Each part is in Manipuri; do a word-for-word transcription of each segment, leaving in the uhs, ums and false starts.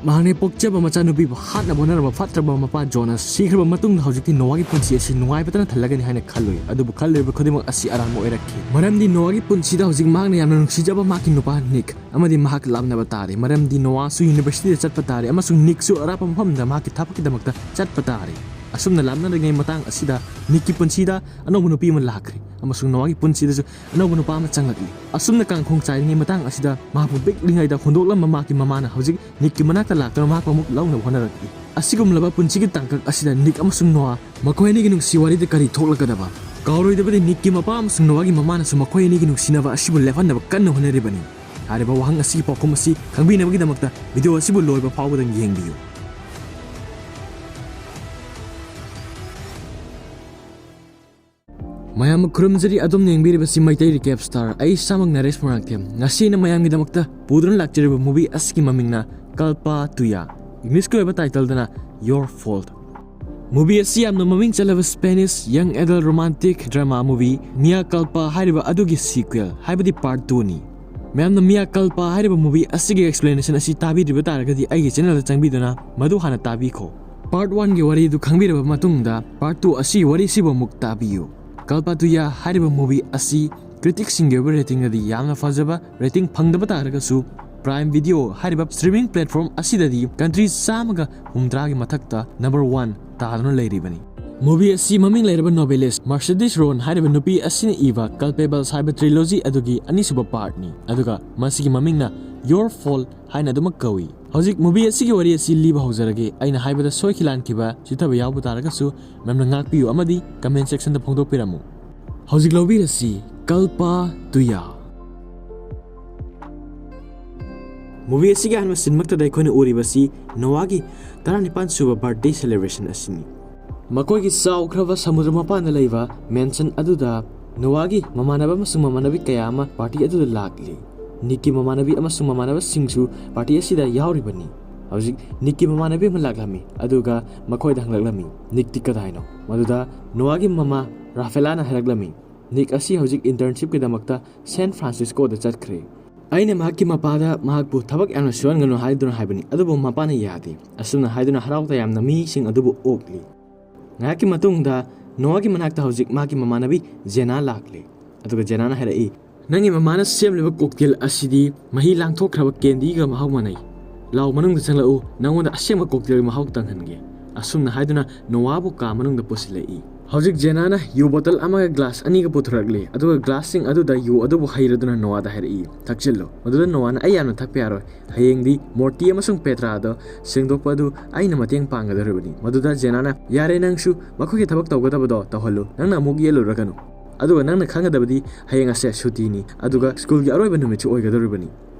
ꯃꯍꯥꯛꯅ ꯄꯣꯛꯆꯕ ꯃꯆꯥꯅꯨꯄꯤꯕꯨ ꯍꯥꯠꯅꯕ ꯍꯣꯠꯅꯔꯕ ꯐꯠꯇ꯭ꯔꯕ ꯃꯄꯥ ꯖꯣꯅꯥꯁ ꯁꯤꯈ꯭ꯔꯕ ꯃꯇꯨꯡꯗ ꯍꯧꯖꯤꯛꯇꯤ ꯅꯣꯋꯥꯒꯤ ꯄꯨꯟꯁꯤ ꯑꯁꯤ ꯅꯨꯡꯉꯥꯏꯕꯇꯅ ꯊꯜꯂꯒꯅꯤ ꯍꯥꯏꯅ ꯈꯜꯂꯨꯏ꯫ ꯑꯗꯨꯕꯨ ꯈꯜꯂꯤꯕ ꯈꯨꯗꯤꯡꯃꯛ ꯑꯁꯤ ꯑꯔꯥꯟꯕ ꯑꯣꯏꯔꯛꯈꯤ, ꯃꯔꯝꯗꯤ ꯅꯣꯋꯥꯒꯤ ꯄꯨꯟꯁꯤꯗ ꯍꯧꯖꯤꯛ ꯃꯍꯥꯛꯅ ꯌꯥꯝꯅ ꯅꯨꯡꯁꯤꯖꯕ ꯃꯍꯥꯛꯀꯤ ꯅꯨꯄꯥ ꯅꯤꯛ ꯑꯃꯗꯤ ꯃꯍꯥꯛ ꯂꯥꯞꯅꯕ ꯇꯥꯔꯦ, ꯃꯔꯝꯗꯤ ꯅꯣꯋꯥꯁꯨ ꯌꯨꯅꯤꯚꯔꯁꯤꯇꯤꯗ ꯆꯠꯄ ꯇꯥꯔꯦ ꯑꯃꯁꯨꯡ ꯅꯤꯛꯁꯨ ꯑꯔꯥꯞꯄ ꯃꯐꯝꯗ ꯃꯍꯥꯛꯀꯤ ꯊꯕꯛꯀꯤꯗꯃꯛꯇ ꯆꯠꯄ ꯇꯥꯔꯦ꯫ ꯑꯁꯨꯝꯅ ꯂꯥꯞꯅꯔꯤꯉꯩ ꯃꯇꯥꯡ ꯑꯁꯤꯗ ꯅꯤꯛꯀꯤ ꯄꯨꯟꯁꯤꯗ ꯑꯅꯧꯕ ꯅꯨꯄꯤ ꯑꯃ ꯂꯥꯛꯈ꯭ꯔꯦ ꯑꯃꯁꯨꯡ ꯅꯣꯋꯥꯒꯤ ꯄꯨꯟꯁꯤꯗꯁꯨ ꯑꯅꯧꯕ ꯅꯨꯄꯥ ꯑꯃ ꯆꯪꯂꯛꯂꯤ꯫ ꯑꯁꯨꯝꯅ ꯀꯥꯡꯈꯣꯡ ꯆꯥꯏꯔꯤꯉꯩ ꯃꯇꯥꯡ ꯑꯁꯤꯗ ꯃꯍꯥꯛꯄꯨ ꯄꯤꯛꯂꯤꯉꯩꯗ ꯍꯨꯟꯗꯣꯛꯂꯝꯕ ꯃꯍꯥꯛꯀꯤ ꯃꯃꯥꯅ ꯍꯧꯖꯤꯛ ꯅꯤꯛꯀꯤ ꯃꯅꯥꯛꯇ ꯂꯥꯛꯇꯨꯅ ꯃꯍꯥꯛꯄꯨ ꯑꯃꯨꯛ ꯂꯧꯅꯕ ꯍꯣꯠꯅꯔꯛꯂꯤ꯫ ꯑꯁꯤꯒꯨꯝꯂꯕ ꯄꯨꯟꯁꯤꯒꯤ ꯇꯥꯡꯀꯛ ꯑꯁꯤꯗ ꯅꯤꯛ ꯑꯃꯁꯨꯡ ꯅꯣꯋꯥ ꯃꯈꯣꯏ ꯑꯅꯤꯒꯤ ꯅꯨꯡꯁꯤ ꯋꯥꯔꯤꯗ ꯀꯔꯤ ꯊꯣꯛꯂꯛꯀꯗꯕ? ꯀꯥꯎꯔꯣꯏꯗꯕꯗꯤ ꯅꯤꯛꯀꯤ ꯃꯄꯥ ꯑꯃꯁꯨꯡ ꯅꯣꯋꯥꯒꯤ ꯃꯃꯥꯅꯁꯨ ꯃꯈꯣꯏ ꯑꯅꯤꯒꯤ ꯅꯨꯡꯁꯤꯅꯕ ꯑꯁꯤꯕꯨ ꯂꯦꯞꯍꯟꯅꯕ ꯀꯟꯅ ꯍꯣꯠꯅꯔꯤꯕꯅꯤ꯫ ꯍꯥꯏꯔꯤꯕ ꯋꯥꯍꯪ ꯑꯁꯤꯒꯤ ꯄꯥꯎꯈꯨꯝ ꯑꯁꯤ ꯈꯪꯕꯤꯅꯕꯒꯤꯗꯃꯛꯇ ꯚꯤꯗꯤꯑꯣ ꯑꯁꯤꯕꯨ ꯂꯣꯏꯕ ꯐꯥꯎꯕꯗꯪ ꯌꯦꯡꯕꯤꯌꯨ꯫ ꯃꯌꯥꯝ ꯈꯨꯔꯨꯝꯖꯔꯤ, ꯑꯗꯣꯝꯅ ꯌꯦꯡꯕꯤꯔꯤꯕꯁꯤ ꯃꯩꯇꯩ ꯔꯤꯀꯦꯞ ꯁ꯭ꯇꯥꯔ꯫ ꯑꯩ ꯏꯁꯥꯃꯛ ꯅꯔꯦꯁ ꯃꯣꯏꯔꯥꯡꯊꯦꯝ꯫ ꯉꯁꯤ ꯑꯩꯅ ꯃꯌꯥꯝꯒꯤꯗꯃꯛꯇ ꯄꯨꯗꯨꯅ ꯂꯥꯛꯆꯔꯤꯕ ꯃꯨꯚꯤ ꯑꯁꯤꯒꯤ ꯃꯃꯤꯡꯅ ꯀꯜꯄꯥ ꯇꯨꯌꯥ, ꯏꯪꯂꯤꯁꯀꯤ ꯑꯣꯏꯕ ꯇꯥꯏꯇꯜꯗꯅ Your Fault꯫ ꯃꯨꯚꯤ ꯑꯁꯤ ꯌꯥꯝꯅ ꯃꯃꯤꯡ ꯆꯠꯂꯕ ꯁ꯭ꯄꯦꯅꯤꯁ ꯌꯪ ꯑꯦꯗꯜ ꯔꯣꯃꯥꯟꯇꯤꯛ ꯗ꯭ꯔꯃꯥ ꯃꯨꯚꯤ ꯃꯤꯌꯥ ꯀꯜꯄꯥ ꯍꯥꯏꯔꯤꯕ ꯑꯗꯨꯒꯤ ꯁꯤꯀ꯭ꯋꯦꯜ, ꯍꯥꯏꯕꯗꯤ ꯄꯥꯔꯠ ꯇꯨꯅꯤ꯫ ꯃꯌꯥꯝꯅ ꯃꯤꯌꯥ ꯀꯜꯄꯥ ꯍꯥꯏꯔꯤꯕ ꯃꯨꯚꯤ ꯑꯁꯤꯒꯤ ꯑꯦꯛꯁꯄ꯭ꯂꯦꯅꯦꯁꯟ ꯑꯁꯤ ꯇꯥꯕꯤꯗ꯭ꯔꯤꯕ ꯇꯥꯔꯒꯗꯤ ꯑꯩꯒꯤ ꯆꯦꯅꯦꯜꯗ ꯆꯪꯕꯤꯗꯨꯅ ꯃꯗꯨ ꯍꯥꯟꯅ ꯇꯥꯕꯤꯈꯣ꯫ ꯄꯥꯔꯠ ꯋꯥꯟꯒꯤ ꯋꯥꯔꯤꯗꯨ ꯈꯪꯕꯤꯔꯕ ꯃꯇꯨꯡꯗ ꯄꯥꯔꯠ ꯇꯨ ꯑꯁꯤꯒꯤ ꯋꯥꯔꯤꯁꯤꯕꯨ ꯑꯃꯨꯛ ꯇꯥꯕꯤꯌꯨ꯫ ꯀꯜꯄꯥ ꯇꯨꯌꯥ ꯍꯥꯏꯔꯤꯕ ꯃꯨꯚꯤ ꯑꯁꯤ ꯀ꯭ꯔꯤꯇꯤꯛꯁꯤꯡꯒꯤ ꯑꯣꯏꯕ ꯔꯦꯇꯤꯡꯗꯗꯤ ꯌꯥꯝꯅ ꯐꯖꯕ ꯔꯦꯇꯤꯡ ꯐꯪꯗꯕ ꯇꯥꯔꯒꯁꯨ, ꯄ꯭ꯔꯥꯏꯝ ꯚꯤꯗꯤꯑꯣ ꯍꯥꯏꯔꯤꯕ ꯁ꯭ꯇ꯭ꯔꯤꯃꯤꯡ ꯄ꯭ꯂꯦꯠꯐꯣꯔꯝ ꯑꯁꯤꯗꯗꯤ ꯀꯟꯇ꯭ꯔꯤ ꯆꯥꯝꯃꯒ ꯍꯨꯝꯗ꯭ꯔꯥꯒꯤ ꯃꯊꯛꯇ ꯅꯝꯕꯔ ꯋꯥꯟ ꯇꯥꯗꯨꯅ ꯂꯩꯔꯤꯕꯅꯤ꯫ ꯃꯨꯚꯤ ꯑꯁꯤ ꯃꯃꯤꯡ ꯂꯩꯔꯕ ꯅꯣꯚꯦꯂꯤꯁ ꯃꯥꯔꯁꯤꯗꯤꯁ ꯔꯣꯟ ꯍꯥꯏꯔꯤꯕ ꯅꯨꯄꯤ ꯑꯁꯤꯅ ꯏꯕ ꯀꯜꯄꯦꯕꯜꯁ ꯍꯥꯏꯕ ꯇ꯭ꯔꯤꯂꯣꯖꯤ ꯑꯗꯨꯒꯤ ꯑꯅꯤꯁꯨꯕ ꯄꯥꯔꯠꯅꯤ, ꯑꯗꯨꯒ ꯃꯁꯤꯒꯤ ꯃꯃꯤꯡꯅ Your Fault ꯍꯥꯏꯅ ꯑꯗꯨꯃꯛ ꯀꯧꯏ꯫ ꯍꯧꯖꯤꯛ ꯃꯨꯚꯤ ꯑꯁꯤꯒꯤ ꯋꯥꯔꯤ ꯑꯁꯤ ꯂꯤꯕ ꯍꯧꯖꯔꯒꯦ꯫ ꯑꯩꯅ ꯍꯥꯏꯕꯗ ꯁꯣꯏꯈꯤ ꯂꯥꯟꯈꯤꯕ ꯆꯤꯊꯕ ꯌꯥꯎꯕ ꯇꯥꯔꯒꯁꯨ ꯃꯌꯥꯝꯅ ꯉꯥꯛꯄꯤꯌꯨ ꯑꯃꯗꯤ ꯀꯃꯦꯟ ꯁꯦꯛꯁꯟꯗ ꯐꯣꯡꯗꯣꯛꯄꯤꯔꯝꯃꯨ꯫ ꯍꯧꯖꯤꯛ ꯂꯧꯕꯤꯔꯁꯤ ꯀꯜꯄꯥ ꯇꯨꯌꯥ꯫ ꯃꯨꯚꯤ ꯑꯁꯤꯒꯤ ꯑꯍꯥꯟꯕ ꯁꯤꯟꯃꯛꯇꯗ ꯑꯩꯈꯣꯏꯅ ꯎꯔꯤꯕꯁꯤ ꯅꯣꯋꯥꯒꯤ ꯇꯔꯥꯅꯤꯄꯥꯟ ꯁꯨꯕ ꯕꯥꯔꯊꯗꯦ ꯁꯦꯂꯦꯕ꯭ꯔꯦꯁꯟ ꯑꯁꯤꯅꯤ꯫ ꯃꯈꯣꯏꯒꯤ ꯆꯥꯎꯈ꯭ꯔꯕ ꯁꯃꯨꯗ꯭ꯔ ꯃꯄꯥꯟꯗ ꯂꯩꯕ ꯃꯦꯟꯁꯟ ꯑꯗꯨꯗ ꯅꯣꯋꯥꯒꯤ ꯃꯃꯥꯟꯅꯕ ꯑꯃꯁꯨꯡ ꯃꯃꯥꯟꯅꯕꯤ ꯀꯌꯥ ꯑꯃ ꯄꯥꯔꯇꯤ ꯑꯗꯨꯗ ꯂꯥꯛꯂꯤ꯫ ꯅꯤꯛꯀꯤ ꯃꯃꯥꯟꯅꯕꯤ ꯑꯃꯁꯨꯡ ꯃꯃꯥꯟꯅꯕꯁꯤꯡꯁꯨ ꯄꯥꯔꯇꯤ ꯑꯁꯤꯗ ꯌꯥꯎꯔꯤꯕꯅꯤ꯫ ꯍꯧꯖꯤꯛ ꯅꯤꯛꯀꯤ ꯃꯃꯥꯟꯅꯕꯤ ꯑꯃ ꯂꯥꯛꯂꯝꯃꯤ, ꯑꯗꯨꯒ ꯃꯈꯣꯏꯗ ꯍꯪꯂꯛꯂꯝꯃꯤ, "ꯅꯤꯛꯇꯤ ꯀꯗꯥꯏꯅꯣ?" ꯃꯗꯨꯗ ꯅꯣꯋꯥꯒꯤ ꯃꯃꯥ ꯔꯥꯐꯦꯂꯥꯅ ꯍꯥꯏꯔꯛꯂꯝꯃꯤ, "ꯅꯤꯛ ꯑꯁꯤ ꯍꯧꯖꯤꯛ ꯏꯟꯇꯔꯟꯁꯤꯞꯀꯤꯗꯃꯛꯇ ꯁꯦꯟ ꯐ꯭ꯔꯥꯟꯁꯤꯁꯀꯣꯗ ꯆꯠꯈ꯭ꯔꯦ"꯫ ꯑꯩꯅ ꯃꯍꯥꯛꯀꯤ ꯃꯄꯥꯗ ꯃꯍꯥꯛꯄꯨ ꯊꯕꯛ ꯌꯥꯝꯅ ꯁꯨꯍꯟꯒꯅꯨ ꯍꯥꯏꯗꯨꯅ ꯍꯥꯏꯕꯅꯤ, ꯑꯗꯨꯕꯨ ꯃꯄꯥꯅ ꯌꯥꯗꯦ꯫ ꯑꯁꯨꯝꯅ ꯍꯥꯏꯗꯨꯅ ꯍꯔꯥꯎ ꯇꯌꯥꯝꯅ ꯃꯤꯁꯤꯡ ꯑꯗꯨꯕꯨ ꯑꯣꯛꯂꯤ꯫ ꯉꯥꯏꯍꯥꯛꯀꯤ ꯃꯇꯨꯡꯗ ꯅꯣꯋꯥꯒꯤ ꯃꯅꯥꯛꯇ ꯍꯧꯖꯤꯛ ꯃꯍꯥꯛꯀꯤ ꯃꯃꯥꯟꯅꯕꯤ ꯖꯦꯅꯥ ꯂꯥꯛꯂꯤ꯫ ꯑꯗꯨꯒ ꯖꯦꯅꯥꯅ ꯍꯥꯏꯔꯛꯏ, "ꯅꯪꯒꯤ ꯃꯃꯥꯅ ꯁꯦꯝꯂꯤꯕ ꯀꯣꯛꯇꯦꯜ ꯑꯁꯤꯗꯤ ꯃꯍꯤ ꯂꯥꯡꯊꯣꯛꯈ꯭ꯔꯕ ꯀꯦꯟꯗꯤꯒ ꯃꯍꯥꯎ ꯃꯥꯟꯅꯩ꯫ ꯂꯥꯎ, ꯃꯅꯨꯡꯗ ꯆꯪꯂꯛꯎ, ꯅꯉꯣꯟꯗ ꯑꯁꯦꯡꯕ ꯀꯣꯛꯇꯦꯜꯒꯤ ꯃꯍꯥꯎ ꯇꯪꯍꯟꯒꯦ꯫" ꯑꯁꯨꯝꯅ ꯍꯥꯏꯗꯨꯅ ꯅꯣꯋꯥꯕꯨ ꯀꯥ ꯃꯅꯨꯡꯗ ꯄꯨꯁꯤꯜꯂꯛꯏ꯫ ꯍꯧꯖꯤꯛ ꯖꯦꯅꯥꯅ ꯌꯨ ꯕꯣꯇꯜ ꯑꯃꯒ ꯒ꯭ꯂꯥꯁ ꯑꯅꯤꯒ ꯄꯨꯊꯣꯔꯛꯂꯤ, ꯑꯗꯨꯒ ꯒ꯭ꯂꯥꯁꯁꯤꯡ ꯑꯗꯨꯗ ꯌꯨ ꯑꯗꯨꯕꯨ ꯍꯩꯔꯗꯨꯅ ꯅꯣꯋꯥꯗ ꯍꯥꯏꯔꯛꯏ, "ꯊꯛꯆꯤꯜꯂꯨ꯫" ꯃꯗꯨꯗ ꯅꯣꯋꯥꯅ, "ꯑꯩ ꯌꯥꯝꯅ ꯊꯛꯄ ꯌꯥꯔꯣꯏ꯫ ꯍꯌꯦꯡꯗꯤ ꯃꯣꯔꯇꯤ ꯑꯃꯁꯨꯡ ꯄꯦꯇ꯭ꯔꯥꯗꯣ ꯁꯦꯡꯗꯣꯛꯄ ꯑꯗꯨ ꯑꯩꯅ ꯃꯇꯦꯡ ꯄꯥꯡꯒꯗꯧꯔꯤꯕꯅꯤ꯫" ꯃꯗꯨꯗ ꯖꯦꯅꯥꯅ, "ꯌꯥꯔꯦ, ꯅꯪꯁꯨ ꯃꯈꯣꯏꯒꯤ ꯊꯕꯛ ꯇꯧꯒꯗꯕꯗꯣ ꯇꯧꯍꯜꯂꯨ, ꯅꯪꯅ ꯑꯃꯨꯛ ꯌꯦꯠꯂꯨꯔꯒꯅꯨ꯫ ꯑꯗꯨꯒ ꯅꯪꯅ ꯈꯪꯒꯗꯕꯗꯤ ꯍꯌꯦꯡ ꯑꯁꯦ ꯁꯨꯇꯤꯅꯤ, ꯑꯗꯨꯒ ꯁ꯭ꯀꯨꯜꯒꯤ ꯑꯔꯣꯏꯕ ꯅꯨꯃꯤꯠꯁꯨ ꯑꯣꯏꯒꯗꯧꯔꯤꯕꯅꯤ꯫"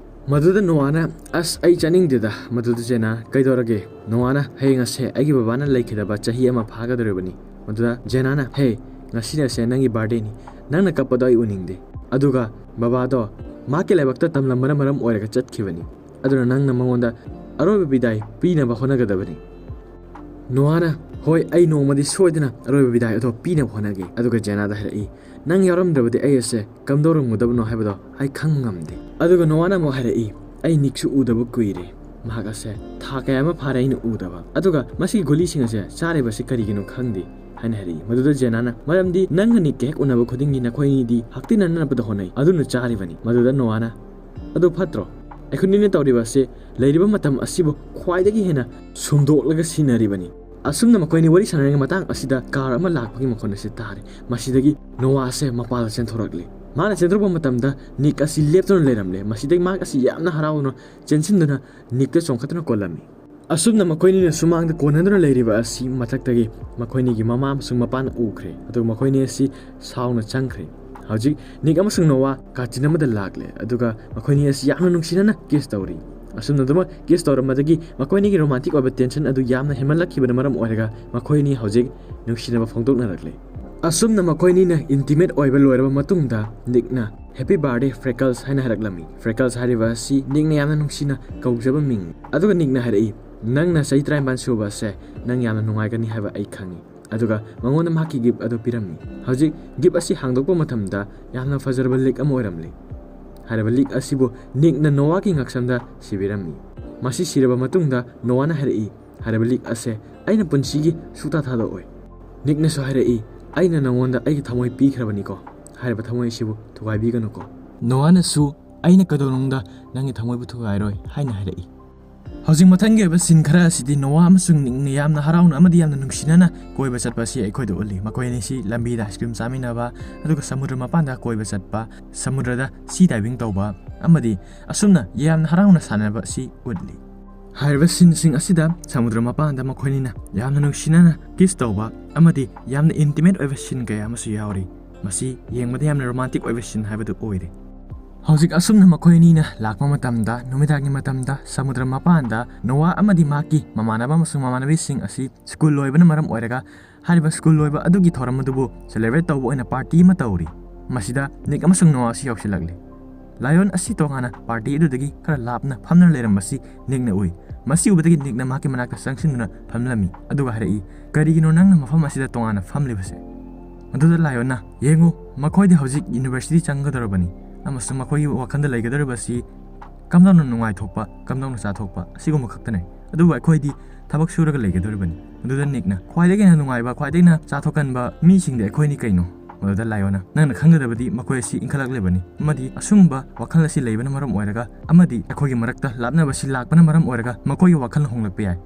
ꯃꯗꯨꯗ ꯅꯣꯋꯥꯅ, "ꯑꯁ, ꯑꯩ ꯆꯠꯅꯤꯡꯗꯦꯗ꯫" ꯃꯗꯨꯗ ꯖꯦꯅꯥ, "ꯀꯩꯗꯧꯔꯒꯦ?" ꯅꯣꯋꯥꯅ, "ꯍꯌꯦꯡ ꯑꯁꯦ ꯑꯩꯒꯤ ꯕꯕꯥꯅ ꯂꯩꯈꯤꯗꯕ ꯆꯍꯤ ꯑꯃ ꯐꯥꯒꯗꯧꯔꯤꯕꯅꯤ꯫" ꯃꯗꯨꯗ ꯖꯦꯅꯥꯅ, "ꯍꯦ, ꯉꯁꯤꯅ ꯑꯁꯦ ꯅꯪꯒꯤ ꯕꯥꯔꯗꯦꯅꯤ, ꯅꯪꯅ ꯀꯞꯄꯗꯣ ꯑꯩ ꯎꯅꯤꯡꯗꯦ꯫ ꯑꯗꯨꯒ ꯕꯕꯥꯗꯣ ꯃꯍꯥꯛꯀꯤ ꯂꯥꯏꯕꯛꯇ ꯇꯝꯂꯝꯕꯅ ꯃꯔꯝ ꯑꯣꯏꯔꯒ ꯆꯠꯈꯤꯕꯅꯤ꯫ ꯑꯗꯨꯅ ꯅꯪꯅ ꯃꯉꯣꯟꯗ ꯑꯔꯣꯏꯕ ꯕꯤꯗꯥꯏ ꯄꯤꯅꯕ ꯍꯣꯠꯅꯒꯗꯕꯅꯤ꯫" ꯅꯣꯋꯥꯅ, "ꯍꯣꯏ, ꯑꯩ ꯅꯣꯡꯃꯗꯤ ꯁꯣꯏꯗꯅ ꯑꯔꯣꯏꯕ ꯕꯤꯗꯥꯏ ꯑꯗꯣ ꯄꯤꯅꯕ ꯍꯣꯠꯅꯒꯦ꯫" ꯑꯗꯨꯒ ꯖꯦꯅꯥꯗ ꯍꯥꯏꯔꯛꯏ, "ꯅꯪ ꯌꯥꯎꯔꯝꯗ꯭ꯔꯕꯗꯤ ꯑꯩ ꯑꯁꯦ ꯀꯝꯗꯧꯔꯝꯒꯗꯕꯅꯣ ꯍꯥꯏꯕꯗꯣ ꯑꯩ ꯈꯪ ꯉꯝꯗꯦ꯫" ꯑꯗꯨꯒ ꯅꯣꯋꯥꯅ ꯑꯃꯨꯛ ꯍꯥꯏꯔꯛꯏ, "ꯑꯩ ꯅꯤꯛꯁꯨ ꯎꯗꯕ ꯀꯨꯏꯔꯦ꯫ ꯃꯍꯥꯛ ꯑꯁꯦ ꯊꯥ ꯀꯌꯥ ꯑꯃ ꯐꯥꯔꯦ ꯑꯩꯅ ꯎꯗꯕ꯫ ꯑꯗꯨꯒ ꯃꯁꯤꯒꯤ ꯒꯨꯂꯤꯁꯤꯡ ꯑꯁꯦ ꯆꯥꯔꯤꯕꯁꯤ ꯀꯔꯤꯒꯤꯅꯣ ꯈꯪꯗꯦ," ꯍꯥꯏꯅ ꯍꯥꯏꯔꯛꯏ꯫ ꯃꯗꯨꯗ ꯖꯦꯅꯥꯅ, "ꯃꯔꯝꯗꯤ ꯅꯪꯒ ꯅꯤꯛꯀ ꯍꯦꯛ ꯎꯅꯕ ꯈꯨꯗꯤꯡꯒꯤ ꯅꯈꯣꯏ ꯑꯅꯤꯗꯤ ꯍꯛꯇꯤꯟꯅꯅꯅꯕꯗ ꯍꯣꯠꯅꯩ, ꯑꯗꯨꯅ ꯆꯥꯔꯤꯕꯅꯤ꯫" ꯃꯗꯨꯗ ꯅꯣꯋꯥꯅ, "ꯑꯗꯨ ꯐꯠꯇ꯭ꯔꯣ? ꯑꯩꯈꯣꯏꯅꯤꯅ ꯇꯧꯔꯤꯕ ꯑꯁꯤ ꯂꯩꯔꯤꯕ ꯃꯇꯝ ꯑꯁꯤꯕꯨ ꯈ꯭ꯋꯥꯏꯗꯒꯤ ꯍꯦꯟꯅ ꯁꯨꯝꯗꯣꯛꯂꯒ ꯁꯤꯖꯤꯟꯅꯔꯤꯕꯅꯤ꯫" ꯑꯁꯨꯝꯅ ꯃꯈꯣꯏꯅꯤ ꯋꯥꯔꯤ ꯁꯥꯟꯅꯔꯤꯉꯩ ꯃꯇꯥꯡ ꯑꯁꯤꯗ ꯀꯥꯔ ꯑꯃ ꯂꯥꯛꯄꯒꯤ ꯃꯈꯣꯟ ꯑꯁꯤ ꯇꯥꯔꯦ꯫ ꯃꯁꯤꯗꯒꯤ ꯅꯣꯋꯥꯁꯦ ꯃꯄꯥꯟꯗ ꯆꯦꯟꯊꯣꯔꯛꯂꯤ꯫ ꯃꯥꯅ ꯆꯦꯟꯊꯣꯔꯛꯄ ꯃꯇꯝꯗ ꯅꯤꯛ ꯑꯁꯤ ꯂꯦꯞꯇꯨꯅ ꯂꯩꯔꯝꯂꯦ꯫ ꯃꯁꯤꯗꯒꯤ ꯃꯍꯥꯛ ꯑꯁꯤ ꯌꯥꯝꯅ ꯍꯔꯥꯎꯅ ꯆꯦꯟꯁꯤꯟꯗꯨꯅ ꯅꯤꯛꯇ ꯆꯣꯡꯈꯠꯇꯨꯅ ꯀꯣꯜꯂꯝꯃꯤ꯫ ꯑꯁꯨꯝꯅ ꯃꯈꯣꯏꯅꯤꯅ ꯁꯨꯃꯥꯡꯗ ꯀꯣꯟꯅꯗꯨꯅ ꯂꯩꯔꯤꯕ ꯑꯁꯤ ꯃꯊꯛꯇꯒꯤ ꯃꯈꯣꯏꯅꯤꯒꯤ ꯃꯃꯥ ꯑꯃꯁꯨꯡ ꯃꯄꯥꯅ ꯎꯈ꯭ꯔꯦ, ꯑꯗꯨꯒ ꯃꯈꯣꯏꯅꯤ ꯑꯁꯤ ꯁꯥꯎꯅ ꯆꯪꯈ꯭ꯔꯦ꯫ ꯍꯧꯖꯤꯛ ꯅꯤꯛ ꯑꯃꯁꯨꯡ ꯅꯣꯋꯥ ꯀꯥꯆꯤꯟ ꯑꯃꯗ ꯂꯥꯛꯂꯦ, ꯑꯗꯨꯒ ꯃꯈꯣꯏꯅꯤ ꯑꯁꯤ ꯌꯥꯝꯅ ꯅꯨꯡꯁꯤꯅꯅ ꯀꯤꯁ ꯇꯧꯔꯤ꯫ ꯑꯁꯨꯝꯅ ꯑꯗꯨꯃꯛ ꯀꯤꯁ ꯇꯧꯔꯝꯕꯗꯒꯤ ꯃꯈꯣꯏꯅꯤꯒꯤ ꯔꯣꯃꯥꯟꯇꯤꯛ ꯑꯣꯏꯕ ꯇꯦꯟꯁꯟ ꯑꯗꯨ ꯌꯥꯝꯅ ꯍꯦꯟꯃꯟꯂꯛꯈꯤꯕꯅ ꯃꯔꯝ ꯑꯣꯏꯔꯒ ꯃꯈꯣꯏꯅꯤ ꯍꯧꯖꯤꯛ ꯅꯨꯡꯁꯤꯅꯕ ꯐꯣꯡꯗꯣꯛꯅꯔꯛꯂꯦ꯫ ꯑꯁꯨꯝꯅ ꯃꯈꯣꯏꯅꯤꯅ ꯏꯟꯇꯤꯃꯦꯠ ꯑꯣꯏꯕ ꯂꯣꯏꯔꯕ ꯃꯇꯨꯡꯗ ꯅꯤꯛꯅ "Happy birthday, Freckles" ꯍꯥꯏꯅ ꯍꯥꯏꯔꯛꯂꯝꯃꯤ꯫ ꯐ꯭ꯔꯦꯀꯜꯁ ꯍꯥꯏꯔꯤꯕ ꯑꯁꯤ ꯅꯤꯛꯅ ꯌꯥꯝꯅ ꯅꯨꯡꯁꯤꯅ ꯀꯧꯖꯕ ꯃꯤꯡꯅꯤ꯫ ꯑꯗꯨꯒ ꯅꯤꯛꯅ ꯍꯥꯏꯔꯛꯏ, "ꯅꯪꯅ ꯆꯍꯤ ꯇꯔꯥꯅꯤꯄꯥꯟ ꯁꯨꯕ ꯑꯁꯦ ꯅꯪ ꯌꯥꯝꯅ ꯅꯨꯡꯉꯥꯏꯒꯅꯤ ꯍꯥꯏꯕ ꯑꯩ ꯈꯪꯉꯤ꯫" ꯑꯗꯨꯒ ꯃꯉꯣꯟꯗ ꯃꯍꯥꯛꯀꯤ ꯒꯤꯐ ꯑꯗꯨ ꯄꯤꯔꯝꯃꯤ꯫ ꯍꯧꯖꯤꯛ ꯒꯤꯐ ꯑꯁꯤ ꯍꯥꯡꯗꯣꯛꯄ ꯃꯇꯝꯗ ꯌꯥꯝꯅ ꯐꯖꯔꯕ ꯂꯤꯛ ꯑꯃ ꯑꯣꯏꯔꯝꯂꯤ꯫ ꯍꯥꯏꯔꯤꯕ ꯂꯤꯛ ꯑꯁꯤꯕꯨ ꯅꯤꯛꯅ ꯅꯣꯋꯥꯒꯤ ꯉꯛꯁꯝꯗ ꯁꯤꯕꯤꯔꯝꯃꯤ꯫ ꯃꯁꯤ ꯁꯤꯔꯕ ꯃꯇꯨꯡꯗ ꯅꯣꯋꯥꯅ ꯍꯥꯏꯔꯛꯏ, "ꯍꯥꯏꯔꯤꯕ ꯂꯤꯛ ꯑꯁꯦ ꯑꯩꯅ ꯄꯨꯟꯁꯤꯒꯤ ꯁꯨꯛꯊꯥ ꯊꯥꯗꯣꯛꯑꯣꯏ"꯫ ꯅꯤꯛꯅꯁꯨ ꯍꯥꯏꯔꯛꯏ, "ꯑꯩꯅ ꯅꯉꯣꯟꯗ ꯑꯩꯒꯤ ꯊꯃꯣꯏ ꯄꯤꯈ꯭ꯔꯕꯅꯤꯀꯣ, ꯍꯥꯏꯔꯤꯕ ꯊꯃꯣꯏ ꯑꯁꯤꯕꯨ ꯊꯨꯒꯥꯏꯕꯤꯒꯅꯨꯀꯣ"꯫ ꯅꯣꯋꯥꯅꯁꯨ, "ꯑꯩꯅ ꯀꯩꯗꯧꯅꯨꯡꯗ ꯅꯪꯒꯤ ꯊꯃꯣꯏꯕꯨ ꯊꯨꯒꯥꯏꯔꯣꯏ" ꯍꯥꯏꯅ ꯍꯥꯏꯔꯛꯏ꯫ ꯍꯧꯖꯤꯛ ꯃꯊꯪꯒꯤ ꯑꯣꯏꯕ ꯁꯤꯟ ꯈꯔ ꯑꯁꯤꯗꯤ ꯅꯣꯋꯥ ꯑꯃꯁꯨꯡ ꯅꯤꯛꯅ ꯌꯥꯝꯅ ꯍꯔꯥꯎꯅ ꯑꯃꯗꯤ ꯌꯥꯝꯅ ꯅꯨꯡꯁꯤꯅꯅ ꯀꯣꯏꯕ ꯆꯠꯄ ꯑꯁꯤ ꯑꯩꯈꯣꯏꯗ ꯎꯠꯂꯤ꯫ ꯃꯈꯣꯏ ꯑꯅꯤꯁꯤ ꯂꯝꯕꯤꯗ ꯑꯥꯏꯁ ꯀ꯭ꯔꯤꯝ ꯆꯥꯃꯤꯟꯅꯕ, ꯑꯗꯨꯒ ꯁꯃꯨꯗ꯭ꯔ ꯃꯄꯥꯟꯗ ꯀꯣꯏꯕ ꯆꯠꯄ, ꯁꯃꯨꯗ꯭ꯔꯗ ꯁꯤ ꯗꯥꯏꯚꯤꯡ ꯇꯧꯕ, ꯑꯃꯗꯤ ꯑꯁꯨꯝꯅ ꯌꯥꯝꯅ ꯍꯔꯥꯎꯅ ꯁꯥꯟꯅꯕ ꯑꯁꯤ ꯎꯠꯂꯤ꯫ ꯍꯥꯏꯔꯤꯕ ꯁꯤꯟꯁꯤꯡ ꯑꯁꯤꯗ ꯁꯃꯨꯗ꯭ꯔ ꯃꯄꯥꯟꯗ ꯃꯈꯣꯏꯅꯤꯅ ꯌꯥꯝꯅ ꯅꯨꯡꯁꯤꯅꯅ ꯀꯤꯁ ꯇꯧꯕ ꯑꯃꯗꯤ ꯌꯥꯝꯅ ꯏꯟꯇꯤꯃꯦꯠ ꯑꯣꯏꯕ ꯁꯤꯟ ꯀꯌꯥ ꯑꯃꯁꯨ ꯌꯥꯎꯔꯤ꯫ ꯃꯁꯤ ꯌꯦꯡꯕꯗ ꯌꯥꯝꯅ ꯔꯣꯃꯥꯟꯇꯤꯛ ꯑꯣꯏꯕ ꯁꯤꯟ ꯍꯥꯏꯕꯗꯨ ꯑꯣꯏꯔꯦ꯫ ꯍꯧꯖꯤꯛ ꯑꯁꯨꯝꯅ ꯃꯈꯣꯏ ꯑꯅꯤꯅ ꯂꯥꯛꯄ ꯃꯇꯝꯗ, ꯅꯨꯃꯤꯗꯥꯡꯒꯤ ꯃꯇꯝꯗ ꯁꯃꯨꯗ꯭ꯔ ꯃꯄꯥꯟꯗ ꯅꯣꯋꯥ ꯑꯃꯗꯤ ꯃꯍꯥꯛꯀꯤ ꯃꯃꯥꯟꯅꯕ ꯑꯃꯁꯨꯡ ꯃꯃꯥꯟꯅꯕꯤꯁꯤꯡ ꯑꯁꯤ ꯁ꯭ꯀꯨꯜ ꯂꯣꯏꯕꯅ ꯃꯔꯝ ꯑꯣꯏꯔꯒ ꯍꯥꯏꯔꯤꯕ ꯁ꯭ꯀꯨꯜ ꯂꯣꯏꯕ ꯑꯗꯨꯒꯤ ꯊꯧꯔꯝ ꯑꯗꯨꯕꯨ ꯁꯦꯂꯦꯕ꯭ꯔꯦꯠ ꯇꯧꯕ ꯑꯣꯏꯅ ꯄꯥꯔꯇꯤ ꯑꯃ ꯇꯧꯔꯤ꯫ ꯃꯁꯤꯗ ꯅꯤꯛ ꯑꯃꯁꯨꯡ ꯅꯣꯋꯥ ꯑꯁꯤ ꯌꯥꯎꯁꯤꯜꯂꯛꯂꯤ꯫ ꯂꯥꯌꯣꯟ ꯑꯁꯤ ꯇꯣꯉꯥꯟꯅ ꯄꯥꯔꯇꯤ ꯑꯗꯨꯗꯒꯤ ꯈꯔ ꯂꯥꯞꯅ ꯐꯝꯗꯨꯅ ꯂꯩꯔꯝꯕꯁꯤ ꯅꯤꯛꯅ ꯎꯏ꯫ ꯃꯁꯤ ꯎꯕꯗꯒꯤ ꯅꯤꯛꯅ ꯃꯍꯥꯛꯀꯤ ꯃꯅꯥꯛꯇ ꯆꯪꯁꯤꯟꯗꯨꯅ ꯐꯝꯂꯝꯃꯤ, ꯑꯗꯨꯒ ꯍꯥꯏꯔꯛꯏ, "ꯀꯔꯤꯒꯤꯅꯣ ꯅꯪꯅ ꯃꯐꯝ ꯑꯁꯤꯗ ꯇꯣꯉꯥꯟꯅ ꯐꯝꯂꯤꯕꯁꯦ?" ꯑꯗꯨꯗ ꯂꯥꯌꯣꯟꯅ, "ꯌꯦꯡꯉꯨ, ꯃꯈꯣꯏꯗꯤ ꯍꯧꯖꯤꯛ ꯌꯨꯅꯤꯚꯔꯁꯤꯇꯤ ꯆꯪꯒꯗꯧꯔꯕꯅꯤ, ꯑꯃꯁꯨꯡ ꯃꯈꯣꯏꯒꯤ ꯋꯥꯈꯜꯗ ꯂꯩꯒꯗꯧꯔꯤꯕꯁꯤ ꯀꯝꯗꯧꯅ ꯅꯨꯡꯉꯥꯏꯊꯣꯛꯄ, ꯀꯝꯗꯧꯅ ꯆꯥꯊꯣꯛꯄ, ꯑꯁꯤꯒꯨꯝꯕ ꯈꯛꯇꯅꯤ꯫ ꯑꯗꯨꯕꯨ ꯑꯩꯈꯣꯏꯗꯤ ꯊꯕꯛ ꯁꯨꯔꯒ ꯂꯩꯒꯗꯧꯔꯤꯕꯅꯤ"꯫ ꯑꯗꯨꯗ ꯅꯤꯛꯅ, "ꯈ꯭ꯋꯥꯏꯗꯒꯤ ꯍꯦꯟꯅ ꯅꯨꯡꯉꯥꯏꯕ, ꯈ꯭ꯋꯥꯏꯗꯒꯤ ꯍꯦꯟꯅ ꯆꯥꯊꯣꯛꯀꯟꯕ ꯃꯤꯁꯤꯡꯗꯤ ꯑꯩꯈꯣꯏꯅꯤ ꯀꯩꯅꯣ?" ꯑꯗꯨꯗ ꯂꯥꯌꯣꯟꯅ, "ꯅꯪꯅ ꯈꯪꯒꯗꯕꯗꯤ ꯃꯈꯣꯏ ꯑꯁꯤ ꯏꯟꯈꯠꯂꯛꯂꯤꯕꯅꯤ, ꯑꯃꯗꯤ ꯑꯁꯨꯝꯕ ꯋꯥꯈꯜ ꯑꯁꯤ ꯂꯩꯕꯅ ꯃꯔꯝ ꯑꯣꯏꯔꯒ, ꯑꯃꯗꯤ ꯑꯩꯈꯣꯏꯒꯤ ꯃꯔꯛꯇ ꯂꯥꯞꯅꯕ ꯑꯁꯤ ꯂꯥꯛꯄꯅ ꯃꯔꯝ ꯑꯣꯏꯔꯒ ꯃꯈꯣꯏꯒꯤ ꯋꯥꯈꯜ ꯍꯣꯡꯂꯛꯄ ꯌꯥꯏ꯫